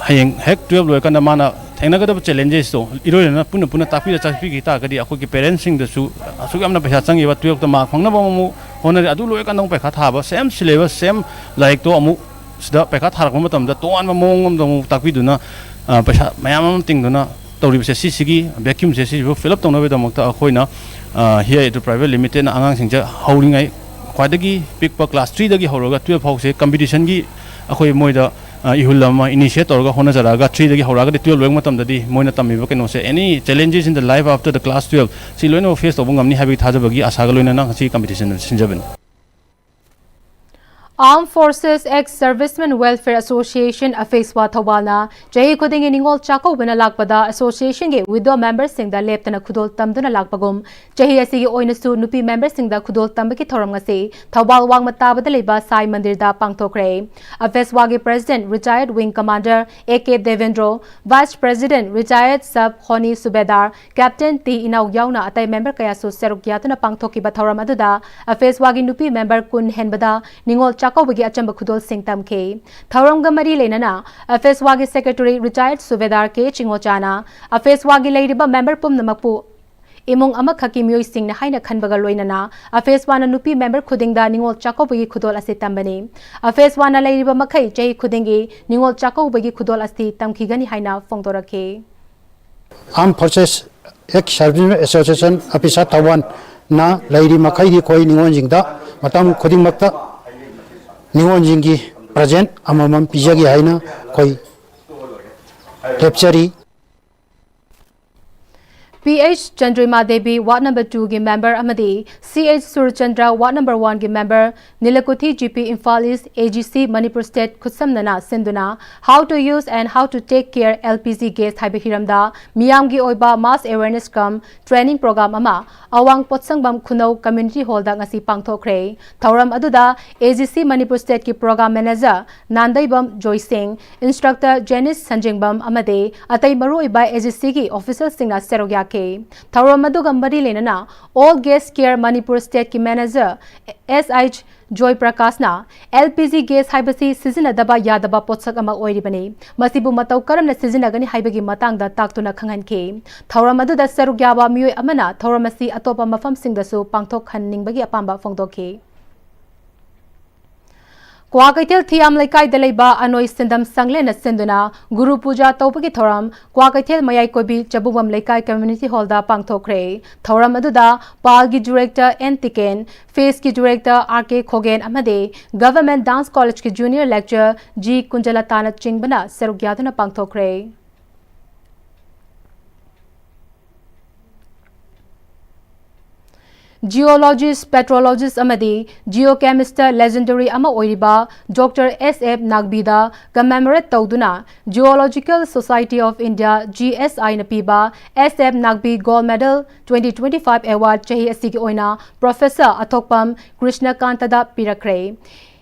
ꯍꯌꯦꯡ ꯍꯦꯛ ꯇꯨꯋꯦꯜꯐ ꯂꯣꯏꯔꯀꯥꯟꯗ ꯃꯥꯅ ꯊꯦꯡꯅꯒꯗꯕ ꯆꯦꯂꯦꯟꯖꯦꯁꯇꯣ ꯏꯔꯣꯏꯅꯅ ꯄꯨꯟꯅ ꯄꯨꯟꯅ ꯇꯥꯛꯄꯤꯔ ꯆꯠꯄꯤꯈꯤ ꯇꯥꯔꯒꯗꯤ ꯑꯩꯈꯣꯏꯒꯤ ꯄꯦꯔꯦꯟꯁꯁꯤꯡꯗꯁꯨ ꯑꯁꯨꯛ ꯌꯥꯝꯅ ꯄꯩꯁꯥ ꯆꯪꯉꯤꯕ ꯇꯨꯋꯦꯜꯐꯇ ꯃꯥꯔꯛ ꯐꯪꯅꯕ ꯑꯃꯨꯛ ꯍꯣꯠꯅꯔꯤ, ꯑꯗꯨ ꯂꯣꯏꯔꯀꯥꯟꯗ ꯑꯃꯨꯛ ꯄꯩꯈꯥ ꯊꯥꯕ, ꯁꯦꯝ ꯁꯤꯂꯦꯕꯁ ꯁꯦꯝ ꯂꯥꯏꯔꯤꯛꯇꯣ ꯑꯃꯨꯛ ꯁꯤꯗ ꯄꯩꯈꯥ ꯊꯥꯔꯛꯄ ꯃꯇꯝꯗ ꯇꯣꯉꯥꯟꯕ ꯃꯑꯣꯡ ꯑꯃꯗ ꯑꯃꯨꯛ ꯇꯥꯛꯄꯤꯗꯨꯅ ꯄꯩꯁꯥ ꯃꯌꯥꯝ ꯑꯃ ꯇꯤꯡꯗꯨꯅ ꯇꯧꯔꯤꯕꯁꯦ, ꯁꯤꯁꯤꯒꯤ ꯚꯦꯀ꯭ꯌꯨꯝꯁꯦ ꯁꯤꯁꯤꯕꯨ ꯐꯤꯜ ꯑꯞ ꯇꯧꯅꯕꯒꯤꯗꯃꯛꯇ ꯑꯩꯈꯣꯏꯅ ꯍꯤ ꯑꯥꯏ ꯑꯦꯖꯨ ꯄ꯭ꯔꯥꯏꯚꯦꯠ ꯂꯤꯃꯤꯇꯦꯗꯅ ꯑꯉꯥꯡꯁꯤꯡꯁꯦ ꯍꯧꯔꯤꯉꯩ ꯈ꯭ꯋꯥꯏꯗꯒꯤ ꯄꯤꯛꯄ ꯀ꯭ꯂꯥꯁ ꯊ꯭ꯔꯤꯗꯒꯤ ꯍꯧꯔꯒ ꯇꯨꯋꯦꯜꯐ ꯐꯥꯎꯁꯦ ꯀꯝꯄꯤꯇꯤꯁꯟꯒꯤ ꯑꯩꯈꯣꯏ ꯃꯣꯏꯗ ꯏꯍꯨꯜ ꯑꯃ ꯏꯅꯤꯁꯤꯌꯦꯠ ꯇꯧꯔꯒ ꯍꯣꯠꯅꯖꯔꯛꯑꯒ ꯊ꯭ꯔꯤꯗꯒꯤ ꯍꯧꯔꯛꯑꯒꯗꯤ ꯇꯨꯋꯦꯜꯐ ꯂꯣꯏꯕ ꯃꯇꯝꯗꯗꯤ ꯃꯣꯏꯅ ꯇꯝꯃꯤꯕ ꯀꯩꯅꯣꯁꯦ, any challenges in the life after the class twelve, ꯁꯤ ꯂꯣꯏꯅꯃꯛ ꯐꯦꯁ ꯇꯧꯕ ꯉꯝꯅꯤ ꯍꯥꯏꯕꯒꯤ ꯊꯥꯖꯕꯒꯤ ꯑꯥꯁꯥꯒ ꯂꯣꯏꯅꯅ ꯉꯁꯤ ꯀꯝꯄꯤꯇꯤꯁꯟ ꯑꯁꯤ ꯁꯤꯟꯖꯕꯅꯤ꯫ Armed Forces Ex Servicemen Welfare Association, AFESWA, ꯊꯧꯕꯥꯜꯅ ꯆꯍꯤ ꯈꯨꯗꯤꯡꯒꯤ ꯅꯤꯉꯣꯜ ꯆꯥꯛꯀꯧꯕꯅ ꯂꯥꯛꯄꯗ associationꯒꯤ widow memberꯁꯤꯡꯗ ꯂꯦꯞꯇꯅ ꯈꯨꯗꯣꯜ ꯇꯝꯗꯨꯅ ꯂꯥꯛꯄꯒꯨꯝ, ꯆꯍꯤ ꯑꯁꯤꯒꯤ ꯑꯣꯏꯅꯁꯨ ꯅꯨꯄꯤ memberꯁꯤꯡꯗ ꯈꯨꯗꯣꯜ ꯇꯝꯕꯒꯤ ꯊꯧꯔꯝ ꯑꯁꯤ ꯊꯧꯕꯥꯜ ꯋꯥꯡꯃ ꯇꯥꯕꯗ ꯂꯩꯕ ꯁꯥꯏ ꯃꯟꯗꯤꯔꯗ ꯄꯥꯡꯊꯣꯛꯈ꯭ꯔꯦ꯫ AFESWAꯒꯤ president, retired wing commander A K Debendro, vice president, retired sub hony subedar, captain T Inao ꯌꯥꯎꯅ ꯑꯇꯩ member ꯀꯌꯥꯁꯨ ꯁꯔꯨꯛ ꯌꯥꯗꯨꯅ ꯄꯥꯡꯊꯣꯛꯈꯤꯕ ꯊꯧꯔꯝ ꯑꯗꯨꯗ AFESWAꯒꯤ ꯅꯨꯄꯤ member ꯀꯨꯟ ꯍꯦꯟꯕꯗ ꯅꯤꯉꯣꯜ ꯆꯥꯛꯀꯧꯕꯒꯤ ꯑꯆꯝꯕ ꯈꯨꯗꯣꯜꯁꯤꯡ ꯇꯝꯈꯤ꯫ ꯊꯧꯔꯝꯒ ꯃꯔꯤ ꯂꯩꯅꯅ AFESWAꯒꯤ secretary, retired ꯁꯨꯕꯦꯗꯥꯔ ꯀꯦ ꯆꯤꯡꯉꯣꯆꯥꯅ AFESWAꯒꯤ ꯂꯩꯔꯤꯕ member ꯄꯨꯝꯅꯃꯛꯄꯨ ꯏꯃꯨꯡ ꯑꯃꯈꯛꯀꯤ ꯃꯤꯑꯣꯏꯁꯤꯡꯅ ꯍꯥꯏꯅ ꯈꯟꯕꯒ ꯂꯣꯏꯅꯅ AFESWAꯅ ꯅꯨꯄꯤ member ꯈꯨꯗꯤꯡꯗ ꯅꯤꯉꯣꯜ ꯆꯥꯛꯀꯧꯕꯒꯤ ꯈꯨꯗꯣꯜ ꯑꯁꯤ ꯇꯝꯕꯅꯤ꯫ AFESWAꯅ ꯂꯩꯔꯤꯕ ꯃꯈꯩ ꯆꯍꯤ ꯈꯨꯗꯤꯡꯒꯤ ꯅꯤꯉꯣꯜ ꯆꯥꯛꯀꯧꯕꯒꯤ ꯈꯨꯗꯣꯜ ꯑꯁꯤ ꯇꯝꯈꯤꯒꯅꯤ ꯍꯥꯏꯅ ꯐꯣꯡꯗꯣꯔꯛꯈꯤ꯫ Armed Forces Ex Servicemen Association, AFESWA, ꯊꯧꯕꯥꯜꯅ ꯂꯩꯔꯤ ꯃꯈꯩꯗꯤ ꯑꯩꯈꯣꯏ ꯅꯤꯉꯣꯜꯁꯤꯡꯗ ꯃꯇꯝ ꯈꯨꯗꯤꯡꯃꯛꯇ ꯅꯤꯉꯣꯜꯁꯤꯡꯒꯤ present ꯑꯃꯃꯝ ꯄꯤꯖꯒꯦ ꯍꯥꯏꯅ ꯑꯩꯈꯣꯏ ꯂꯦꯞꯆꯔꯤ꯫ P H Chandrima Devi, ward number twoꯒꯤ member ꯑꯃꯗꯤ C H Surchandra, ward number oneꯒꯤ member, Nilakuthi G P, Imphal east, A G C Manipur state ꯈꯨꯠꯁꯝꯅꯅ ꯁꯤꯟꯗꯨꯅ How to use and how to take care L P G gas ꯍꯥꯏꯕ ꯍꯤꯔꯝꯗ ꯃꯤꯌꯥꯝꯒꯤ ꯑꯣꯏꯕ mass awareness cum training program ꯑꯃ ꯑꯋꯥꯡ ꯄꯣꯠꯁꯪꯕꯝ ꯈꯨꯅꯧ community hallꯗ ꯉꯁꯤ ꯄꯥꯡꯊꯣꯛꯈ꯭ꯔꯦ꯫ ꯊꯧꯔꯝ ꯑꯗꯨꯗ A G C ꯃꯅꯤꯄꯨꯔ ꯁ꯭ꯇꯦꯠꯀꯤ program manager Nandeibam ꯖꯣꯏꯁꯤꯡ, instructor genius ꯁꯟꯖꯦꯡꯕꯝ ꯑꯃꯗꯤ ꯑꯇꯩ ꯃꯔꯨꯑꯣꯏꯕ A G Cꯒꯤ officialꯁꯤꯡꯅ ꯁꯔꯨꯛ ꯌꯥꯈꯤ꯫ ꯊꯧꯔꯝ ꯑꯗꯨꯒ ꯃꯔꯤ ꯂꯩꯅꯅ All Gas Care ꯃꯅꯤꯄꯨꯔ ꯁ꯭ꯇꯦꯠꯀꯤ manager S H ꯖꯣꯏ ꯄ꯭ꯔꯀꯥꯁꯅ L P G gas ꯍꯥꯏꯕꯁꯤ ꯁꯤꯖꯤꯟꯅꯗꯕ ꯌꯥꯗꯕ ꯄꯣꯠꯁꯛ ꯑꯃ ꯑꯣꯏꯔꯤꯕꯅꯤ꯫ ꯃꯁꯤꯕꯨ ꯃꯇꯧ ꯀꯔꯝꯅ ꯁꯤꯖꯤꯟꯅꯒꯅꯤ ꯍꯥꯏꯕꯒꯤ ꯃꯇꯥꯡꯗ ꯇꯥꯛꯇꯨꯅ ꯈꯪꯍꯟꯈꯤ꯫ ꯊꯧꯔꯝ ꯑꯗꯨꯗ ꯁꯔꯨꯛ ꯌꯥꯕ ꯃꯤꯑꯣꯏ ꯑꯃꯅ ꯊꯧꯔꯝ ꯑꯁꯤ ꯑꯇꯣꯞꯄ ꯃꯐꯝꯁꯤꯡꯗꯁꯨ ꯄꯥꯡꯊꯣꯛꯍꯟꯅꯤꯡꯕꯒꯤ ꯑꯄꯥꯝꯕ ꯐꯣꯡꯗꯣꯛꯈꯤ꯫ ꯀ꯭ꯋꯥꯀꯩꯊꯦꯜ ꯊꯤꯌꯥꯝ ꯂꯩꯀꯥꯏꯗ ꯂꯩꯕ ꯑꯅꯣꯏ ꯁꯤꯟꯗꯝ ꯁꯪꯂꯦꯟꯅ ꯁꯤꯟꯗꯨꯅ ꯒꯨꯔꯨ ꯄꯨꯖꯥ ꯇꯧꯕꯒꯤ ꯊꯧꯔꯝ ꯀ꯭ꯋꯥꯀꯩꯊꯦꯜ ꯃꯌꯥꯏ ꯀꯣꯏꯕꯤ ꯆꯕꯨꯡꯕꯝ ꯂꯩꯀꯥꯏ community hallꯗ ꯄꯥꯡꯊꯣꯛꯈ꯭ꯔꯦ꯫ ꯊꯧꯔꯝ ꯑꯗꯨꯗ ꯄꯥꯜꯒꯤ director N ꯇꯤꯀꯦꯟ, ꯐꯦꯁꯀꯤ director R K ꯈꯣꯒꯦꯟ ꯑꯃꯗꯤ Government Dance Collegeꯀꯤ junior lecturer G ꯀꯨꯟꯖꯂꯇꯥꯅ ꯆꯤꯡꯕꯅ ꯁꯔꯨꯛ ꯌꯥꯗꯨꯅ ꯄꯥꯡꯊꯣꯛꯈ꯭ꯔꯦ꯫ Geologist, petrologist ꯑꯃꯗꯤ geochemist legendary ꯑꯃ ꯑꯣꯏꯔꯤꯕ Doctor S F ꯅꯥꯒꯕꯤꯗ commemorate ꯇꯧꯗꯨꯅ Geological Society of India, G S I ꯅ ꯄꯤꯕ S F Nagbi Gold Medal twenty twenty-five Award ꯆꯍꯤ ꯑꯁꯤꯒꯤ ꯑꯣꯏꯅ Professor ꯑꯊꯣꯛꯄꯝ ꯀ꯭ꯔꯤꯁꯅꯀꯥꯟꯇꯗ ꯄꯤꯔꯛꯈ꯭ꯔꯦ꯫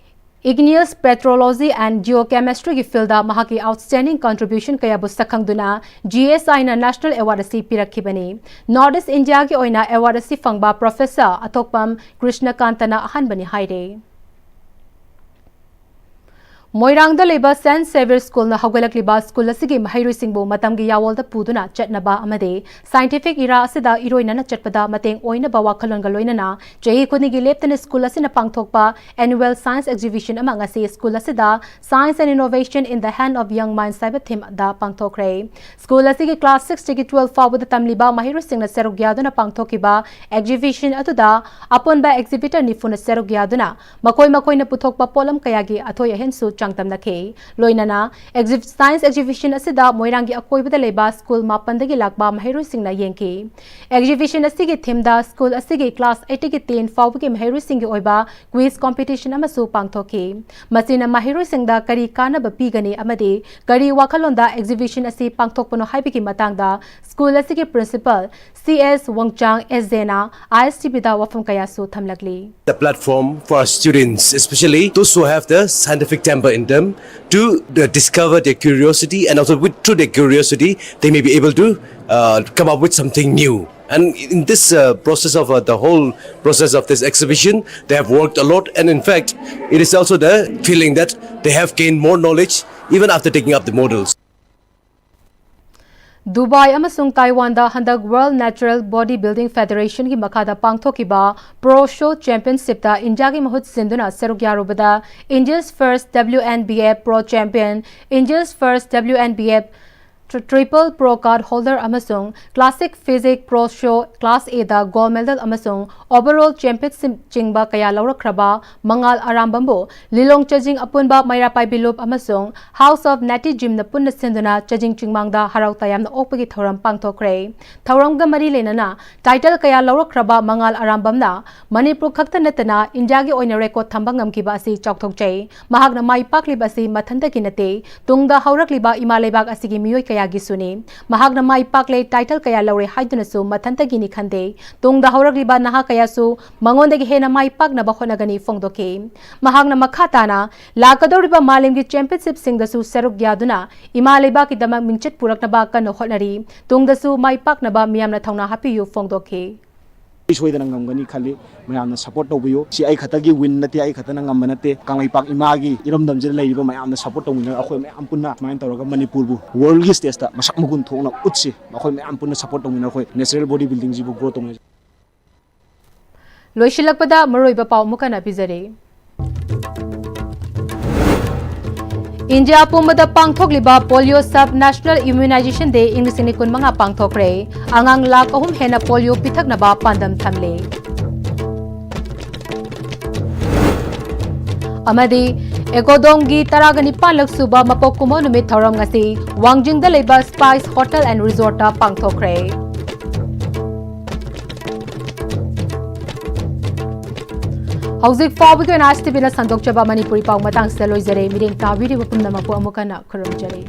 Igneous petrology and geochemistry ꯒꯤ field ꯗ ꯃꯍꯥꯛꯀꯤ outstanding contribution ꯀꯌꯥꯕꯨ ꯁꯛꯈꯪꯗꯨꯅ G S I ꯅ National Award ꯑꯁꯤ ꯄꯤꯔꯛꯈꯤꯕꯅꯤ꯫ North East India ꯒꯤ ꯑꯣꯏꯅ award ꯑꯁꯤ ꯐꯪꯕ Professor ꯑꯊꯣꯛꯄꯝ ꯀ꯭ꯔꯤꯁꯅꯀꯥꯟꯇꯅ ꯑꯍꯥꯟꯕꯅꯤ ꯍꯥꯏꯔꯦ꯫ ꯃꯣꯏꯔꯥꯡꯗ ꯂꯩꯕ Saint Xavier School ꯅ ꯍꯧꯒꯠꯂꯛꯂꯤꯕ school ꯑꯁꯤꯒꯤ ꯃꯍꯩꯔꯣꯏꯁꯤꯡꯕꯨ ꯃꯇꯝꯒꯤ ꯌꯥꯋꯣꯜꯗ ꯄꯨꯗꯨꯅ ꯆꯠꯅꯕ ꯑꯃꯗꯤ scientific era ꯑꯁꯤꯗ ꯏꯔꯣꯏꯅꯅ ꯆꯠꯄꯗ ꯃꯇꯦꯡ ꯑꯣꯏꯅꯕ ꯋꯥꯈꯜꯂꯣꯟꯒ ꯂꯣꯏꯅꯅ ꯆꯍꯤ ꯈꯨꯗꯤꯡꯒꯤ ꯂꯦꯞꯇꯅ school ꯑꯁꯤꯅ ꯄꯥꯡꯊꯣꯛꯄ annual science exhibition ꯑꯃ ꯉꯁꯤ school ꯑꯁꯤꯗ Science and Innovation in the Hand of Young Minds ꯍꯥꯏꯕ theme ꯗ ꯄꯥꯡꯊꯣꯛꯈ꯭ꯔꯦ꯫ School ꯑꯁꯤꯒꯤ class six ꯇꯒꯤ twelve ꯐꯥꯎꯕꯗ ꯇꯝꯂꯤꯕ ꯃꯍꯩꯔꯣꯏꯁꯤꯡꯅ ꯁꯔꯨꯛ ꯌꯥꯗꯨꯅ ꯄꯥꯡꯊꯣꯛꯈꯤꯕ exhibition ꯑꯗꯨꯗ ꯑꯄꯨꯟꯕ exhibitor ꯅꯤꯐꯨꯅ ꯁꯔꯨꯛ ꯌꯥꯗꯨꯅ ꯃꯈꯣꯏ ꯃꯈꯣꯏꯅ ꯄꯨꯊꯣꯛꯄ ꯄꯣꯠꯂꯝ ꯀꯌꯥꯒꯤ ꯑꯊꯣꯏ ꯑꯍꯦꯟꯁꯨ ꯆꯥꯡꯗꯝꯅꯈꯤ꯫ ꯂꯣꯏꯅꯅ exhi-, science exhibition ꯑꯁꯤꯗ ꯃꯣꯏꯔꯥꯡꯒꯤ ꯑꯀꯣꯏꯕꯗ ꯂꯩꯕ school ꯃꯥꯄꯟꯗꯒꯤ ꯂꯥꯛꯄ ꯃꯍꯩꯔꯣꯏꯁꯤꯡꯅ ꯌꯦꯡꯈꯤ꯫ Exhibition ꯑꯁꯤꯒꯤ theme ꯗ school ꯑꯁꯤꯒꯤ class eight ꯇꯒꯤ ten ꯐꯥꯎꯕꯒꯤ ꯃꯍꯩꯔꯣꯏꯁꯤꯡꯒꯤ ꯑꯣꯏꯕ quiz competition ꯑꯃꯁꯨ ꯄꯥꯡꯊꯣꯛꯈꯤ꯫ ꯃꯁꯤꯅ ꯃꯍꯩꯔꯣꯏꯁꯤꯡꯗ ꯀꯔꯤ ꯀꯥꯟꯅꯕ ꯄꯤꯒꯅꯤ ꯑꯃꯗꯤ ꯀꯔꯤ ꯋꯥꯈꯜꯂꯣꯟꯗ exhibition ꯑꯁꯤ ꯄꯥꯡꯊꯣꯛꯄꯅꯣ ꯍꯥꯏꯕꯒꯤ ꯃꯇꯥꯡꯗ school ꯑꯁꯤꯒꯤ principal C S ꯋꯥꯡꯆꯥꯡ S J ꯅ I S T V ꯗ ꯋꯥꯐꯝ ꯀꯌꯥꯁꯨ ꯊꯝꯂꯛꯂꯤ꯫ The platform for our students, especially those who have the scientific temper in them, to, uh, discover their curiosity, and also with, through their curiosity, they may be able to, uh, come up with something new. And in this, uh, process of, uh, the whole process of this exhibition, they have worked a lot, and in fact, it is also the feeling that they have gained more knowledge even after taking up the models. Dubai ꯑꯃꯁꯨꯡ ꯇꯥꯏꯋꯥꯟꯗ ꯍꯟꯗꯛ World Natural Bodybuilding Federation ꯒꯤ ꯃꯈꯥꯗ ꯄꯥꯡꯊꯣꯛꯈꯤꯕ Pro Show Championship ꯇ ꯏꯟꯗꯤꯌꯥꯒꯤ ꯃꯍꯨꯠ ꯁꯤꯟꯗꯨꯅ ꯁꯔꯨꯛ ꯌꯥꯔꯨꯕꯗ India's first W N B F Pro Champion, India's first W N B F Tri- Triple Pro Card Holder ꯑꯃꯁꯨꯡ Classic Physique Pro Show Class Aꯗ Gold Medal ꯑꯃꯁꯨꯡ Overall Championship ꯆꯤꯡꯕ ꯀꯌꯥ ꯂꯧꯔꯛꯈ꯭ꯔꯕ ꯃꯉꯥꯜ ꯑꯔꯥꯝꯕꯝꯕꯨ ꯂꯤꯂꯣꯡ ꯆꯥꯖꯤꯡ ꯑꯄꯨꯟꯕ ꯃꯩꯔꯥ ꯄꯥꯏꯕꯤ ꯂꯨꯞ ꯑꯃꯁꯨꯡ House of Natty Gymꯅ ꯄꯨꯟꯅ ꯁꯤꯟꯗꯨꯅ ꯆꯥꯖꯤꯡ ꯆꯤꯡꯃꯥꯡꯗ ꯍꯔꯥꯎ ꯇꯌꯥꯝꯅ ꯑꯣꯛꯄꯒꯤ ꯊꯧꯔꯝ ꯄꯥꯡꯊꯣꯛꯈ꯭ꯔꯦ꯫ ꯊꯧꯔꯝꯒ ꯃꯔꯤ ꯂꯩꯅꯅ title ꯀꯌꯥ ꯂꯧꯔꯛꯈ꯭ꯔꯕ ꯃꯉꯥꯜ ꯑꯔꯥꯝꯕꯝꯅ ꯃꯅꯤꯄꯨꯔ ꯈꯛꯇ ꯅꯠꯇꯅ ꯏꯟꯗꯤꯌꯥꯒꯤ ꯑꯣꯏꯅ record ꯊꯝꯕ ꯉꯝꯈꯤꯕ ꯑꯁꯤ ꯆꯥꯎꯊꯣꯛꯆꯩ꯫ ꯃꯍꯥꯛꯅ ꯃꯥꯏ ꯄꯥꯛꯂꯤꯕ ꯑꯁꯤ ꯃꯊꯟꯇꯒꯤ ꯅꯠꯇꯦ, ꯇꯨꯡꯗ ꯍꯧꯔꯛꯂꯤꯕ ꯏꯃꯥ ꯂꯩꯕꯥꯛ ꯑꯁꯤꯒꯤ ꯃꯤꯑꯣꯏ ꯀꯌꯥꯒꯤꯁꯨꯅꯤ꯫ ꯃꯍꯥꯛꯅ ꯃꯥꯏ ꯄꯥꯛꯂꯦ, title ꯀꯌꯥ ꯂꯧꯔꯦ ꯍꯥꯏꯗꯨꯅꯁꯨ ꯃꯊꯟꯇꯒꯤꯅꯤ ꯈꯟꯗꯦ꯫ ꯇꯨꯡꯗ ꯍꯧꯔꯛꯂꯤꯕ ꯅꯍꯥ ꯀꯌꯥꯁꯨ ꯃꯉꯣꯟꯗꯒꯤ ꯍꯦꯟꯅ ꯃꯥꯏ ꯄꯥꯛꯅꯕ ꯍꯣꯠꯅꯒꯅꯤ ꯐꯣꯡꯗꯣꯛꯈꯤ꯫ ꯃꯍꯥꯛꯅ ꯃꯈꯥ ꯇꯥꯅ ꯂꯥꯛꯀꯗꯧꯔꯤꯕ ꯃꯥꯂꯦꯝꯒꯤ championshipꯁꯤꯡꯗꯁꯨ ꯁꯔꯨꯛ ꯌꯥꯗꯨꯅ ꯏꯃꯥ ꯂꯩꯕꯥꯛꯀꯤꯗꯃꯛ ꯃꯤꯡꯆꯠ ꯄꯨꯔꯛꯅꯕ ꯀꯟꯅ ꯍꯣꯠꯅꯔꯤ꯫ ꯇꯨꯡꯗꯁꯨ ꯃꯥꯏ ꯄꯥꯛꯅꯕ ꯃꯤꯌꯥꯝꯅ ꯊꯧꯅꯥ ꯍꯥꯞꯄꯤꯌꯨ ꯐꯣꯡꯗꯣꯛꯈꯤ꯫ ꯑꯩ ꯁꯣꯏꯗꯅ ꯉꯝꯒꯅꯤ ꯈꯜꯂꯤ꯫ ꯃꯌꯥꯝꯅ support ꯇꯧꯕꯤꯌꯨ꯫ ꯁꯤ ꯑꯩ ꯈꯛꯇꯒꯤ win ꯅꯠꯇꯦ, ꯑꯩ ꯈꯛꯇꯅ ꯉꯝꯕ ꯅꯠꯇꯦ꯫ ꯀꯪꯂꯩꯄꯥꯛ ꯏꯃꯥꯒꯤ ꯏꯔꯝꯗꯝꯁꯤꯗ ꯂꯩꯔꯤꯕ ꯃꯌꯥꯝꯅ support ꯇꯧꯃꯤꯟꯅꯔꯒ ꯑꯩꯈꯣꯏ ꯃꯌꯥꯝ ꯄꯨꯟꯅ ꯁꯨꯃꯥꯏꯅ ꯇꯧꯔꯒ ꯃꯅꯤꯄꯨꯔꯕꯨ worldꯒꯤ stageꯇ ꯃꯁꯛ ꯃꯒꯨꯟ ꯊꯣꯛꯅ ꯎꯠꯁꯤ꯫ ꯑꯩꯈꯣꯏ ꯃꯌꯥꯝ ꯄꯨꯟꯅ support ꯇꯧꯃꯤꯟꯅꯔꯒ ꯑꯩꯈꯣꯏ natural body buildingꯁꯤꯕꯨ grow ꯇꯧꯃꯤꯟꯅꯁꯤ꯫ ꯂꯣꯏꯁꯤꯜꯂꯛꯄꯗ ꯃꯔꯨꯑꯣꯏꯕ ꯄꯥꯎ ꯑꯃꯨꯛ ꯍꯟꯅ ꯄꯤꯖꯔꯤ꯫ ꯏꯟꯗꯤꯌꯥ ꯄꯨꯝꯕꯗ ꯄꯥꯡꯊꯣꯛꯂꯤꯕ Polio Sub National Immunization Day ꯏꯪ ꯂꯤꯁꯤꯡ ꯑꯅꯤ ꯀꯨꯟꯃꯉꯥ ꯄꯥꯡꯊꯣꯛꯈ꯭ꯔꯦ꯫ ꯑꯉꯥꯡ ꯂꯥꯈ ꯑꯍꯨꯝ ꯍꯦꯟꯅ polio ꯄꯤꯊꯛꯅꯕ ꯄꯥꯟꯗꯝ ꯊꯝꯂꯤ꯫ ꯑꯃꯗꯤ ꯑꯦꯀꯣꯗꯣꯡꯒꯤ ꯇꯔꯥꯒ ꯅꯤꯄꯥꯟꯂꯛ ꯁꯨꯕ ꯃꯄꯣꯛ ꯀꯨꯝꯑꯣꯟ ꯅꯨꯃꯤꯠ ꯊꯧꯔꯝ ꯉꯁꯤ ꯋꯥꯡꯖꯤꯡꯗ ꯂꯩꯕ Spice Hotel and Resortꯇ ꯄꯥꯡꯊꯣꯛꯈ꯭ꯔꯦ꯫ ꯍꯧꯖꯤꯛ ꯐꯥꯎꯕꯒꯤ ꯑꯣꯏꯅ ISTVꯅ ꯁꯟꯗꯣꯛꯆꯕ ꯃꯅꯤꯄꯨꯔꯤ ꯄꯥꯎ ꯃꯇꯥꯡꯁꯤꯗ ꯂꯣꯏꯖꯔꯦ꯫ ꯃꯤꯠꯌꯦꯡ ꯇꯥꯕꯤꯔꯤꯕ ꯄꯨꯝꯅꯃꯛꯄꯨ ꯑꯃꯨꯛ ꯍꯟꯅ ꯈꯨꯔꯨꯝꯖꯔꯤ꯫